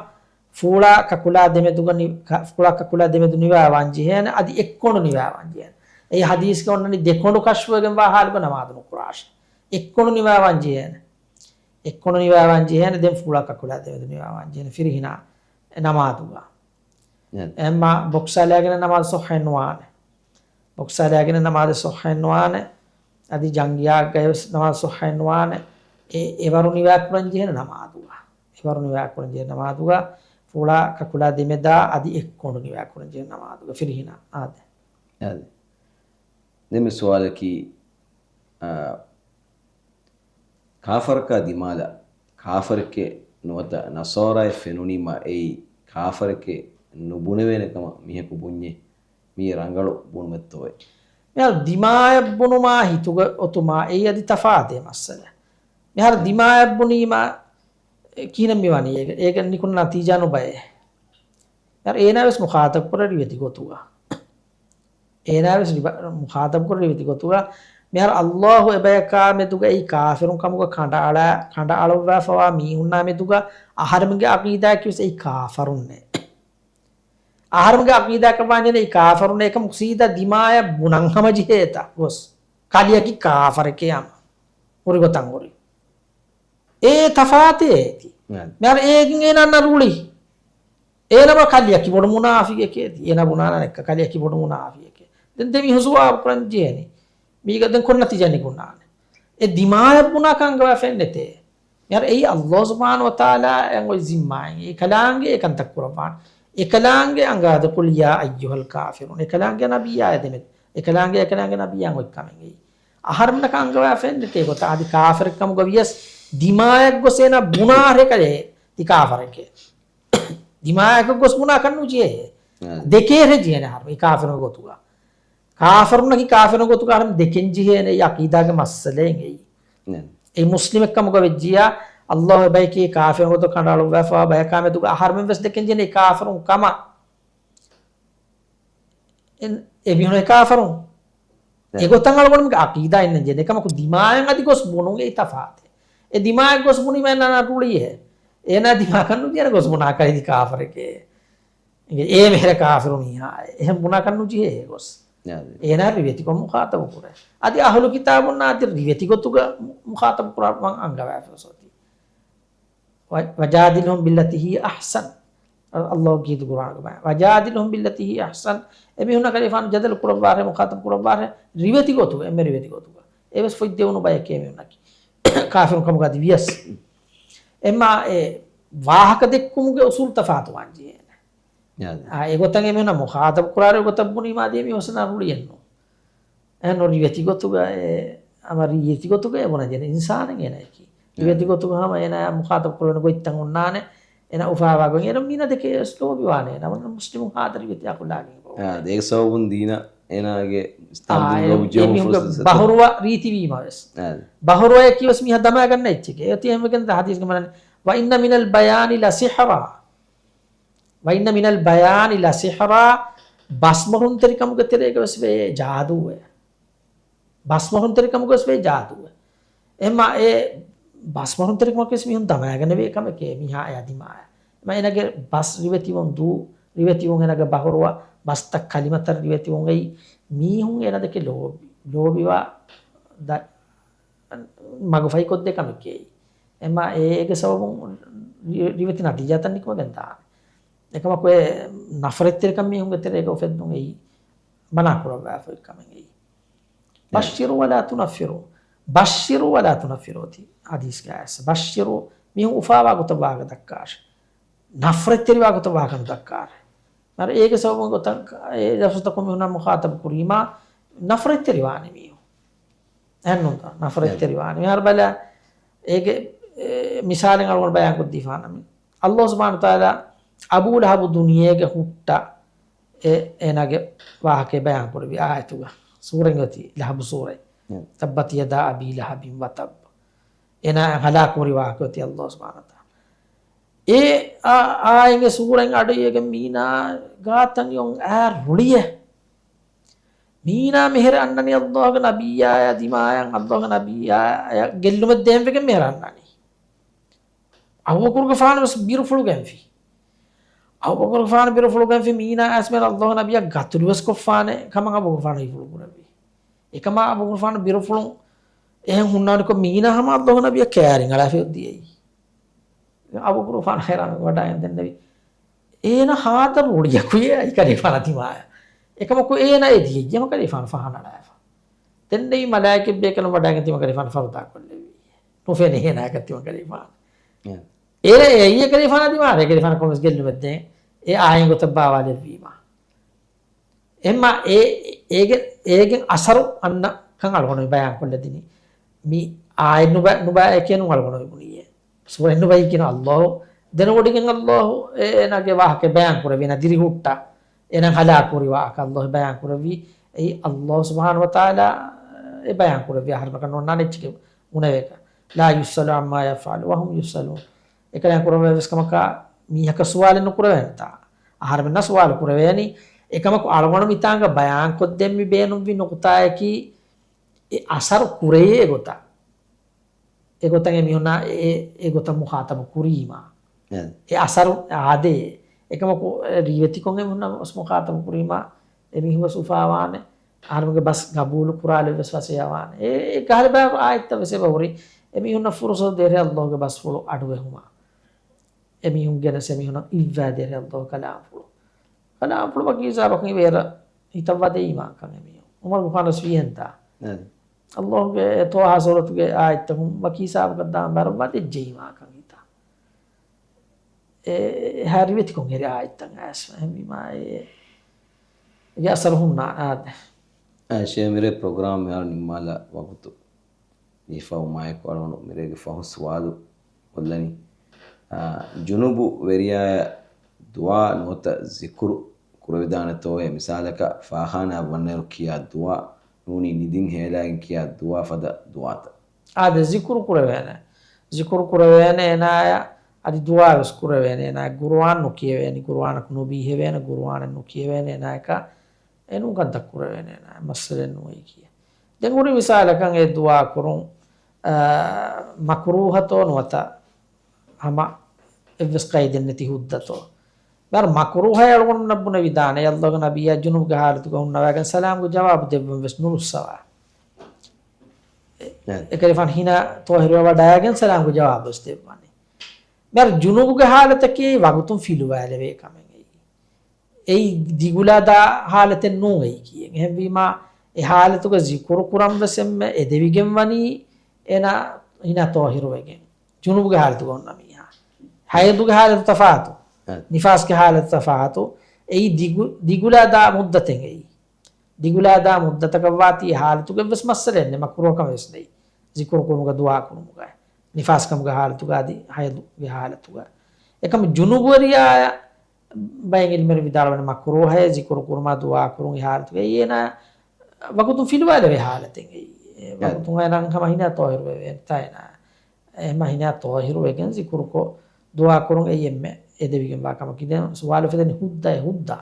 ފޫޅާ ކަކުލާ ދެމެދުގަ ނި-، ކަ-، ފޫޅާ ކަކުލާ ދެމެދު ނިވާވާން ޖެހޭނެ، އަދި އެއްކޮނޑު ނިވާވާން ޖެހޭނެ. އެއީ ޙަދީޘްގަ އޮންނަނީ ދެކޮނޑު ކަށުވެގެންވާ ޙާލުގަ ނަމާދު ނުކުރާށޭ. އެއްކޮނޑު ނިވާވާން ޖެހޭނެ. އެއްކޮނޑު ނިވާވާން ޖެހޭނެ، ދެން ފޫޅާ ކަކުލާ ދެމެދު ނިވާވާން ޖެހޭނެ ފިރިހިނާ ނަމާދުގަ. އެ. އެހެންމާ ބޮކްސާލާގެނެއް ނަމާދު ޞައްޙައެއް ނުވާނެ. ބޮކްސާލާގެނެއް ނަމާދު ޞައްޙައެއް ނުވާނެ. އަދި ޖަންގިޔާގައި ވެސް ނަމާދު ޞައްޙައެއް ނުވާނެ. އެ، އެވަރު ނިވާކުރަން ޖެހޭނެ ނަމާދުގަ. އެވަރު ނިވާކުރަން ޖެހޭ ނަމާދުގަ. ފޫޅާ ކަކުލާ ދެމެދާ އަދި އެއްކޮނޑު ނިވާކުރަން ޖެހޭ ނަމާދުގަ. ފިރިހިނާ. އާދެ. އާދެ. ދެން މި ސުވާލަކީ، އާ، ކާފަރަކާ ދިމާލަށް ކާފަރެކޭ ނުވަތަ ނަޞާރާއެއް ފެނުނީމަ އެއީ ކާފަރެކޭ ނުބުނެވޭނެ ކަމަށް މީހަކު ބުންޏޭ. މީ ރަނގަޅު ބުނުމެއްތޯއޭ؟ މިހާރު ދިމާޔަށް ބުނުމާ ހިތުގަ އޮތުމާ އެއީ އަދި ތަފާތޭ މައްސަލަ. މިހާރު ދިމާޔަށް ބުނީމާ ކިހިނެއް މިވަނީ؟ އޭގަ، އޭގަ ނިކުންނަ ނަތީޖާ ނުބައޭ. މިހާރު އޭނާ ވެސް މުޚާޠަބު ކުރެއްވި އޮތީ ގޮތުގަ. އޭނާ ވެސް ރިބަ-، މުޚާޠަބު ކުރެއްވި އޮތީ ގޮތުގަ. މިހާރު ﷲ އެބަޔަކާ މެދުގައި ކާފިރުން ކަމުގަ ކަނޑައަޅާ-، ކަނޑައަޅުއްވާފަވާ މީހުންނާ މެދުގަ އަހަރެމެންގެ ޢަޤީދާއަކީ ވެސް އެއީ ކާފަރުންނޭ. އަހަރެމެންގެ ޢަޤީދާއަކަށް ވާންޖެހޭނެ އެއީ ކާފަރުންނޭ ކަމަކު ސީދާ ދިމާޔަށް ބުނަން ހަމަޖެހޭތަ ގޮސް. ކަލެއަކީ ކާފަރެކޭ ހަމަ. ހުރި ގޮތަށް ހުރި. އެ ތަފާތޭ އޭތި. ނައަމް. މިހާރު އޭގެން އޭނަ ނަރުޅި. އޭނަ މަ ކަލެއަކީ ބޮޑު މުނާފިގެކޭ އޭތި. އޭނަ ބުނާނަނެއްކަ ކަލެއަކީ ބޮޑު މުނާފިގެކޭ. ދެން ދެމީހުން ސުވާލު ކުރަން ޖެހޭނީ. މީގަ ދެން ކޮން ނަތީޖާ ނިކުންނާނެ؟ އެ ދިމާޔަށް ބުނާކަން އަންގަވާފައެއް ނެތޭ. މިހާރު އެއީ ﷲ ސުބްޙާނަހޫ ވަތަޢާލާ އެނގޮތް ޒިންމާއެއް. އެކަލާނގެ އެ ކަންތައް ކުރައްވާނެ. އެކަލާނގެ އަނގާދެ ޤުލް ޔާ އައްޔުހަލް ކާފިރޫން. އެކަލާނގެ ނަބިއްޔާ އެދެމެ. އެކަލާނގެ، އެކަލާނގެ ނަބިއްޔާ އޮތް ކަމެއް އެއީ. އަހަރެމެންނަކަށް އަންގަވާފައެއް ނެތޭ ގޮތަށް. އަދި ކާފަރެއް ކަމުގަ ވިޔަސް ދިމާޔަށް ގޮސް އޭނަ ބުނާ ހެކަލޭ ތި ކާފަރެކޭ. ދިމާޔަކަށް ގޮސް ބުނާކަށް ނުޖެހޭ. އަ. ދެކޭ ހެ ޖެހޭނެ އަހަރެމެން އެ ކާފަރުންގެ ގޮތުގަ. ކާފަރުންނަކީ ކާފަރުންގެ ގޮތުގަ އަހަރެމެން ދެކެން ޖެހޭނެ އެއީ ޢަޤީދާގެ މައްސަލައެއް އެއީ. އެ. އެ މުސްލިމެއް ކަމުގަ ވެއްޖިއްޔާ، ﷲ އެބަޔަކީ ކާފަރުންގެ ގޮތަށް ކަނޑައަޅުއްވާފަވާ ބަޔަކާ މެދުގަ އަހަރެމެން ވެސް ދެކެން ޖެހޭނެ އެ ކާފަރުން ކަމަށް. އެ، އެ މީހުން އެ ކާފަރުން. އެ. އެގޮތަށް އަޅުގަނޑުމެންގެ ޢަޤީދާ އިންނަން ޖެހޭ. އެކަމަކު ދިމާޔަށް އަދި ގޮސް ބުނުން އެއީ ތަފާތެއް. އެ ދިމާޔަށް ގޮސް ބުނީމަ އޭނަ ނަރުޅިއޭ. އޭނާ ދިމާކަށް ނުޖެހޭނެ ގޮސް ބުނާކަށް އެދި ކާފަރެކޭ. އޭ މިހިރަ ކާފިރު މީހާ އެހެން ބުނާކަށް ނުޖެހޭ އެގޮސް. އޭނާ ރިވެތިކޮށް މުޚާޠަބު ކުރޭ. އަދި އަހުލު ކިތާބުންނާ އަދި ރިވެތި ގޮތުގަ މުޚާޠަބު ކުރައްވަން އަންގަވާފަ އޮތީ. ވަ-، وَجَادِلْهُمْ بِالَّتِي هِيَ أَحْسَنُ. އަ-، ﷲ ކީރިތި ޤުރްއާނުގަ ބަޔާން. وَجَادِلْهُمْ بِالَّتِي هِيَ أَحْسَنُ. އެމީހުންނާ ކަލޭފާނު ޖަދަލު ކުރައްވާށޭ، މުޚާޠަބު ކުރައްވާށޭ، ރިވެތި ގޮތުގަ، އެންމެ ރިވެތި ގޮތުގަ. އެވެސް ފޮތް ދެވުނު ބަޔެކޭ މީހުންނަކީ. ކާފިރުން ކަމުގަ އަދި ވިޔަސް. އެމާ އެ ވާހަކަ ދެއްކުމުގެ އުސޫލު ތަފާތުވާން ޖެހޭނެ. އާ، އެގޮތަށް އެމީހުންނާ މުޚާޠަބު ކުރާރޭ ގޮތަށް ބުނީމާ އަދި އެމީހުން ހުސްނާ ރުޅިއެއްނު. އެހެން ރިވެތި ގޮތުގަ އެ، އަމަ ރީތި ގޮތުގަ އެ ބުނަން ޖެހޭނެ އިންސާނެއް އޭނައަކީ. ރިވެތި ގޮތުގަ ހަމަ އޭނާ މުޚާޠަބު ކުރެވޭނެ ގޮތްތައް އޮންނާނެ. އޭނާ އުފާވާ ގޮތް އޭނަ މީނަ ދެކެ ވެސް ލޯބިވާނެ. އޭނަ ވަން މުސްލިމު ހާދަ ރިވެތި އަޚުލާގެ އާ، ދޭ ސަބަބުން ދީނަށް އޭނާގެ އިސްލާމް އާ، ދީން އެ، ލޯބި ޖެހުމު އެމީހުންގެ ފުރުސަތު. ބަހުރުވަ ރީތިވީމަ ވެސް. އާ. ބަހުރުވަޔަކީ ވެސް މީހާ ދަމާގަންނަ އެއްޗެކޭ. އޭތި އެހެންވެގެން ހަދީސްގެ މަނަން، "وَإِنَّ مِنَ الْبَيَانِ لَسِحْرًا." "وَإِنَّ مِنَ الْبَيَانِ لَسِحْرًا." ބަސްމޮހުންތެރިކަމުގެ ތެރޭގަ ވެސް ވޭ ޖާދޫއެއް. ބަސްމޮހުންތެރިކަމުގަ ވެސް ވޭ ޖާދޫއެއް. އެމާ އެ ބަސްމޮހުންތެރިކަމަކީ ވެސް މީހުން ދަމާގަނެވޭ ކަމެކޭ މީހާ އެ އަދިމާޔަށް. އެމާ އޭނަގެ ބަސް ރިވެތިވުން، ދޫ ރިވެތިވުން، އޭނަގެ ބަހުރުވަ ބަސްތައް ކަލިމަތައް ރިވެތިވުން އެއީ މީހުން އޭނަ ދެކެ ލޯބި، ލޯބިވާ ދަ-، މަގުފަހިކޮށްދޭ ކަމެކޭ. އެމާ އޭގެ ސަބަބުން ރި-، ރިވެތި ނަތީޖާތައް ނިކުމެގެން ދާނެ. އެކަމަކު އެ ނަފްރަތްތެރިކަން މީހުންގެ ތެރޭގަ އުފެއްދުން އެއީ މަނާ ކުރައްވާފައި ކަމެއް އެއީ. ބައްޝިރު ވަލާ ތުނައްފިރު. ބައްޝިރު ވަލާ ތުނައްފިރު އޮތީ ހަދީސްގަ އައިސް. ބައްޝިރު މީހުން އުފާވާ ގޮތަށް ވާހަކަ ދައްކާށޭ. ނަފްރަތްތެރިވާ ގޮތަށް ވާހަކަ ނުދައްކާށޭ. މަރ އޭގެ ސަބަބުން ގޮތަށް އެ ލަފްޒުތަކުން މީހުންނާ މުޚާޠަބު ކުރީމާ ނަފްރަތްތެރިވާނެ މީހުން. އެހެންނުންތަ؟ ނަފްރަތްތެރިވާނެ. މިހާރު ބަލާ އޭގެ، އެ، މިސާލެއް އަޅުގަނޑު ބަޔާންކޮށްދީފާނަމި. ﷲ ސުބްޙާނަހޫ ވަތަޢާލާ އަބޫ ލަހަބު ދުނިޔޭގަ ހުއްޓަ އެ، އޭނާގެ ވާހަކަ ބަޔާންކުރެއްވި އާޔަތުގަ، ސޫރައެއް އޮތީ ލަހަބު ސޫރަ. ތައްބަތް ޔަދާ އަބީ ލަހަބިން ވަތައްބަ. އޭނާ ހަލާކުހުރި ވާހަކަ އޮތީ ﷲ ސުބްޙާނަހޫ ވަތަޢާލާ. އެ އާ، އާޔަތްގެ ސޫރައިން އަޑުއިވިގެން މީނާ ގާތަށް އޮން އާ ރުޅިއެ. މީނާ މިހިރަ އަންނަނީ ﷲގެ ނަބިއްޔާޔާ ދިމާޔަށް، ﷲގެ ނަބިއްޔާޔަށް ގެއްލުމެއް ދޭންވެގެން މިހިރަ އަންނަނީ. އަބޫބަކުރުގެފާނު ވެސް ބިރުފުޅުގެންފި. އަބޫބަކުރުގެފާނު ބިރުފުޅުގެންފި މީނާ އައިސް މިހިރަ ﷲގެ ނަބިއްޔާ ގަތުލުވެސް ކޮށްފާނެ ކަމަށް އަބޫބަކުރުގެފާނު ހީފުޅު ކުރެއްވި. އެކަމާ އަބޫބަކުރުގެފާނު ބިރުފުޅުން އެހެން ހުންނާނެކޮށް މީނާ ހަމަ ﷲގެ ނަބިއްޔާ ކައިރިން އަޅާފައި އޮތީ އެއީ. އަބޫބަކުރުގެފާނު ހައިރާންވެ ވަޑައިގެން ދެންނެވި. އޭނަ ހާދަ ރުޅިއަކުޔޭ އައި ކަލޭފާނާ ދިމާޔަށް. އެކަމަކު އޭނަ އެ ދިޔައީ ހަމަ ކަލޭފާނު ފަހަނަ އަޅާފަ. ދެންނެވި މަލާއިކަތް ބޭކަލުން ވަޑައިގެން ތިމަން ކަލޭފާނު ފަރުދާ ކޮށްލެއްވި. ނުފެނޭ އޭނާއަކަށް ތިމަން ކަލޭފާނު. އެ. އޭނަ އެ އެއީ ކަލޭފާނާ ދިމާޔަށް ކަލޭފާނަށް ކޮންމެސް ގެއްލުމެއް ދޭން. އެ އާޔަތް ގޮތަށް ބާވާލެއްވީމާ. އެމާ އޭ، އޭގެ، އޭގެ އަސަރު އަންނަ ކަން އަޅުގަނޑު ބަޔާން ކޮށްލަދިނީ. މި އާޔަތް ނުބަ-، ނުބައި ކިޔަނު އަޅުގަނޑު ބުނިއޭ. ސޫރަތް ނުބައި ކިޔަނު ﷲ ދެނެވޮޑިގެން ﷲ އޭނާގެ ވާހަކަ ބަޔާން ކުރެވި، އޭނާ ދިރިހުއްޓާ، އޭނާ ހަލާކު ކުރި ވާހަކަ ﷲ ބަޔާން ކުރެވި. އެއީ ﷲ ސުބްޙާނަހޫ ވަތަޢާލާ އެ ބަޔާން ކުރެވި އަހަރުމަކަށް ނޯންނާނެ އެއްޗެކޭ ބުނެވޭކަށް. ލާ ޔުސްއަލު ޢައްމާ ޔަފްޢަލު ވަހުމް ޔުސްއަލޫން. އެކަލާނގެ ކުރަންވާ އެއްވެސް ކަމަކާ މީހަކަށް ސުވާލެއް ނުކުރެވޭނެތާ. އަހަރެމެންނާ ސުވާލު ކުރެވޭނީ. އެކަމަކު އަޅުގަނޑު މިތާނގަ ބަޔާންކޮށްދޭން މި ބޭނުންވި ނުކުތާއަކީ އެ އަސަރު ކުރެޔޭ ގޮތަށް. އެގޮތަށް އެމީހުންނާ އެ، އެ ގޮތަށް މުޚާޠަބު ކުރީމާ. އެ. އެ އަސަރު އާދޭ. އެކަމަކު ރީވެތިކޮށް އެމީހުންނާ ވެސް މުޚާޠަބު ކުރީމާ، އެމީހުން ވެސް އުފާވާނެ. އަހަރެމެންގެ ބަސް ގަބޫލު ކުރާލެއްވެސް ފަސޭހަވާނެ. އެ، އެ ކަހަލަ ބަޔަކު އާޔަތްތައް ވެސް އެބަހުރި. އެމީހުންނަށް ފުރުސަތު ދޭށޭ ﷲގެ ބަސްފުޅު އަޑުއެހުމަށް. އެމީހުން ގެނެސް އެމީހުންނަށް އިއްވާދޭށޭ ﷲގެ ކަލާމްފުޅު. ކަލާމްފުޅު ވަކި ހިސާބަކުން އިވޭރަ ހިތަށް ވަދެއީމާ ކަން އެމީހުން. ޢުމަރުގެފާނަށް ވީހެންތާ؟ އެ. ﷲގެ ޠާހާ ސޫރަތުގެ އާޔަތްތަކުން ވަކި ހިސާބަކަށް ދާން ބާރަށް ވަދެއްޖެއީމާ ކަން ހިތަށް. އެ، އެހާ ރިވެތިކޮށް އެރި އާޔަތްތައް އައިސް އެހެންވީމާ އެ، އެގެ އަސަރު ހުންނާނެ އާދެ. އައި ޝޭ މިރޭ ޕްރޮގްރާމް މިހާރު ނިންމާލާ ވަގުތު ދީފައިވުމާއެކު އަޅުގަނޑު މިރޭގެ ފަހު ސުވާލު ކޮށްލަނީ. އާ، ޖުނުބު ވެރިޔާއަށް ދުޢާ ނުވަތަ ޒިކުރު ކުރެވިދާނެތޯއޭ؟ މިސާލަކަށް ފާޚާނާއަށް ވަންނައިރު ކިޔާ ދުޢާ، ނޫނީ ނިދިން ހޭލާގެން ކިޔާ ދުޢާ ފަދަ ދުޢާތައް. އާދެ، ޒިކުރު ކުރެވޭނެ. ޒިކުރު ކުރެވޭނެ އޭނާޔަށް، އަދި ދުޢާ ވެސް ކުރެވޭނެ އޭނާޔަށް. ޤުރުއާން ނުކިޔެވޭނެ، ޤުރުއާނަކު ނުބީހެވޭނެ، ޤުރުއާނެއް ނުކިޔެވޭނެ އޭނާޔަކަށް. އެނޫން ކަންތައް ކުރެވޭނެ އޭނާޔަށް. މައްސަލައެއް ނުވޭ ކިޔޭ. ދެން ހުރި މިސާލަކަށް އެ ދުޢާ ކުރުން، އާ، މަކުރޫހަތޯ ނުވަތަ ހަމަ އެއްވެސް ޤައިދެއް ނެތި ހުއްދަތޯ؟ މިހާރު މަކުރޫހައި އަޅުގަނޑުންނަށް ބުނެވިދާނެ، ﷲ ގެ ނަބިއްޔާ ޖުނުބުގެ ޙާލަތުގަ ހުންނަވައިގެން ސަލާމްގެ ޖަވާބު ދެއްވަން ވެސް ނުރުއްސަވާ. އެ، އެކަލޭގެފާނު ހިނާ ޠާހިރުވެ ވަޑައިގެން ސަލާމްގެ ޖަވާބު ވެސް ދެއްވާނެ. މިހާރު ޖުނުބުގެ ޙާލަތަކީ ވަގުތުން ފިލުވާލެވޭ ކަމެއް އެއީ. އެއީ ދިގުލާދާ ޙާލަތެއް ނޫން އެއީ ކިޔެން. އެހެންވީމާ، އެ ޙާލަތުގަ ޒިކުރު ކުރަން ވެސް އެންމެ އެދެވިގެން ވަނީ އޭނާ ހިނާ ޠާހިރުވެގެން. ޖުނުބުގެ ޙާލަތުގަ ހުންނަ މީހާ. ޙައިޟުގެ ޙާލަތު ތަފާތު. އެ. ނިފާސްގެ ޙާލަތު ތަފާތު. އެއީ ދިގު-، ދިގުލާދާ މުއްދަތެއް އެއީ. ދިގުލާދާ މުއްދަތަކަށްވާތީ އެ ޙާލަތުގައި ވެސް މައްސަލައެއް ނެތް، މަކުރޫހަކަމެއް ވެސް ނެތް. ޒިކުރު ކުރުމުގަ ދުޢާ ކުރުމުގައި. ނިފާސްކަމުގެ ޙާލަތުގަ އަދި ޙައިޟުގެ ޙާލަތުގަ. އެކަމަ ޖުނުބުވެރިޔާއަށް ބައެއް ޢިލްމުވެރިން ވިދާޅުވަނީ މަކުރޫހައޭ ޒިކުރު ކުރުމާ ދުޢާ ކުރުން އެ ޙާލަތުގައި. އެއީ އޭނާ ވަގުތުން ފިލުވާލެވޭ ޙާލަތެއް އެއީ. އެ ވަގުތުން އޭނާ ހަމަ ހިނާ ޠާހިރުވެވޭނެތާ އޭނާ. އެ ހަމަ ހިނާ ޠާހިރުވެގެން ޒިކުރުކޮށް ދުޢާ ކުރުން އެއީ އެންމެ އެދެވިގެންވާ ކަމަކީ. ދެން ސުވާލު އުފެދެނީ ހުއްދައޭ ހުއްދަ.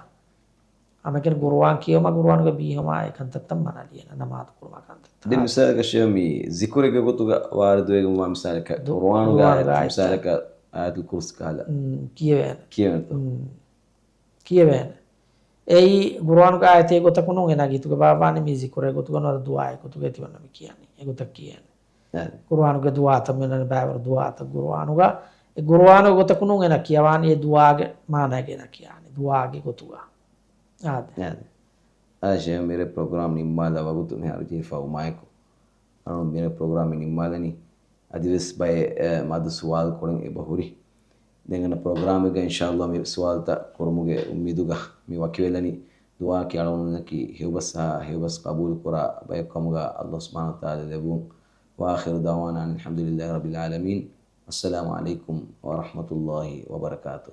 ހަމައެކަނި ޤުރުއާން ކިޔެވުމާ، ޤުރުއާނުގަ ބީހުމާ އެ ކަންތައްތައް މަނާ ލިޔަން، ނަމާދު ކުރުމާ ކަންތައްތައް. ދެން މިސާލަކަށް ޝޭޚް މި ޒިކުރެއްގެ ގޮތުގަ ވާރިދުވެގެންވާ މިސާލަކަށް، ދު-، ޤުރުއާނުގެ ޤުރުއާނުގެ އާޔަތް، އާޔަތް. މިސާލަކަށް އާޔަތުލް ކުރުސި ކަހަލަ. މް، ކިޔެވޭނެ. ކިޔެވޭނެތޯ؟ މް. ކިޔެވޭނެ. އެއީ ޤުރުއާނުގެ އާޔަތެއް ގޮތަކުނު އޭނާ ގީތުގަ ބާއްވާނީ މީ ޒިކުރެއް ގޮތުގަ ނުވަތަ ދުޢާއެއް ގޮތުގަ ތިމަންނަ މި ކިޔަނީ. އެގޮތަށް ކިޔޭނެ. އެ. ޤުރުއާނުގެ ދުޢާތައް މި ބައިވަރު ދުޢާތައް ޤުރުއާނުގަ. އެ ޤުރުއާނުގެ ގޮތަކުނު އޭނާ ކިޔަވާނީ އެ ދުޢާގެ މާނައިގަ އޭނާ ކިޔާނީ ދުޢާގެ ގޮތުގަ. އާދެ. އާދެ. އާދެ، ޝޭޚް މިރޭ ޕްރޮގްރާމް ނިންމާލާ ވަގުތު މިހާރު ޖެހިފަ އުމާއެކު. އަޅުން މިރޭ ޕްރޮގްރާމް ނިންމާލަނީ. އަދިވެސް ބައެއް، އެ، މަދު ސުވާލު ކުރަން އެބަހުރި. ދެން އަންނަ ޕްރޮގްރާމެއްގަ އިންޝާﷲ މި ސުވާލުތައް ކުރުމުގެ އުއްމީދުގަ މި ވަކިވެލަނީ. ދުޢާއަކީ އަޅުގަނޑުމެންނަކީ ހެޔޮބަސް ހާ ހެޔޮބަސް ޤަބޫލު ކުރާ ބަޔަކު ކަމުގަ ﷲ ސުބްޙާނަހޫ ވަތަޢާލާ ލެއްވުން. وآخر دعوانا أن الحمد لله رب العالمين. السلام عليكم ورحمة الله وبركاته.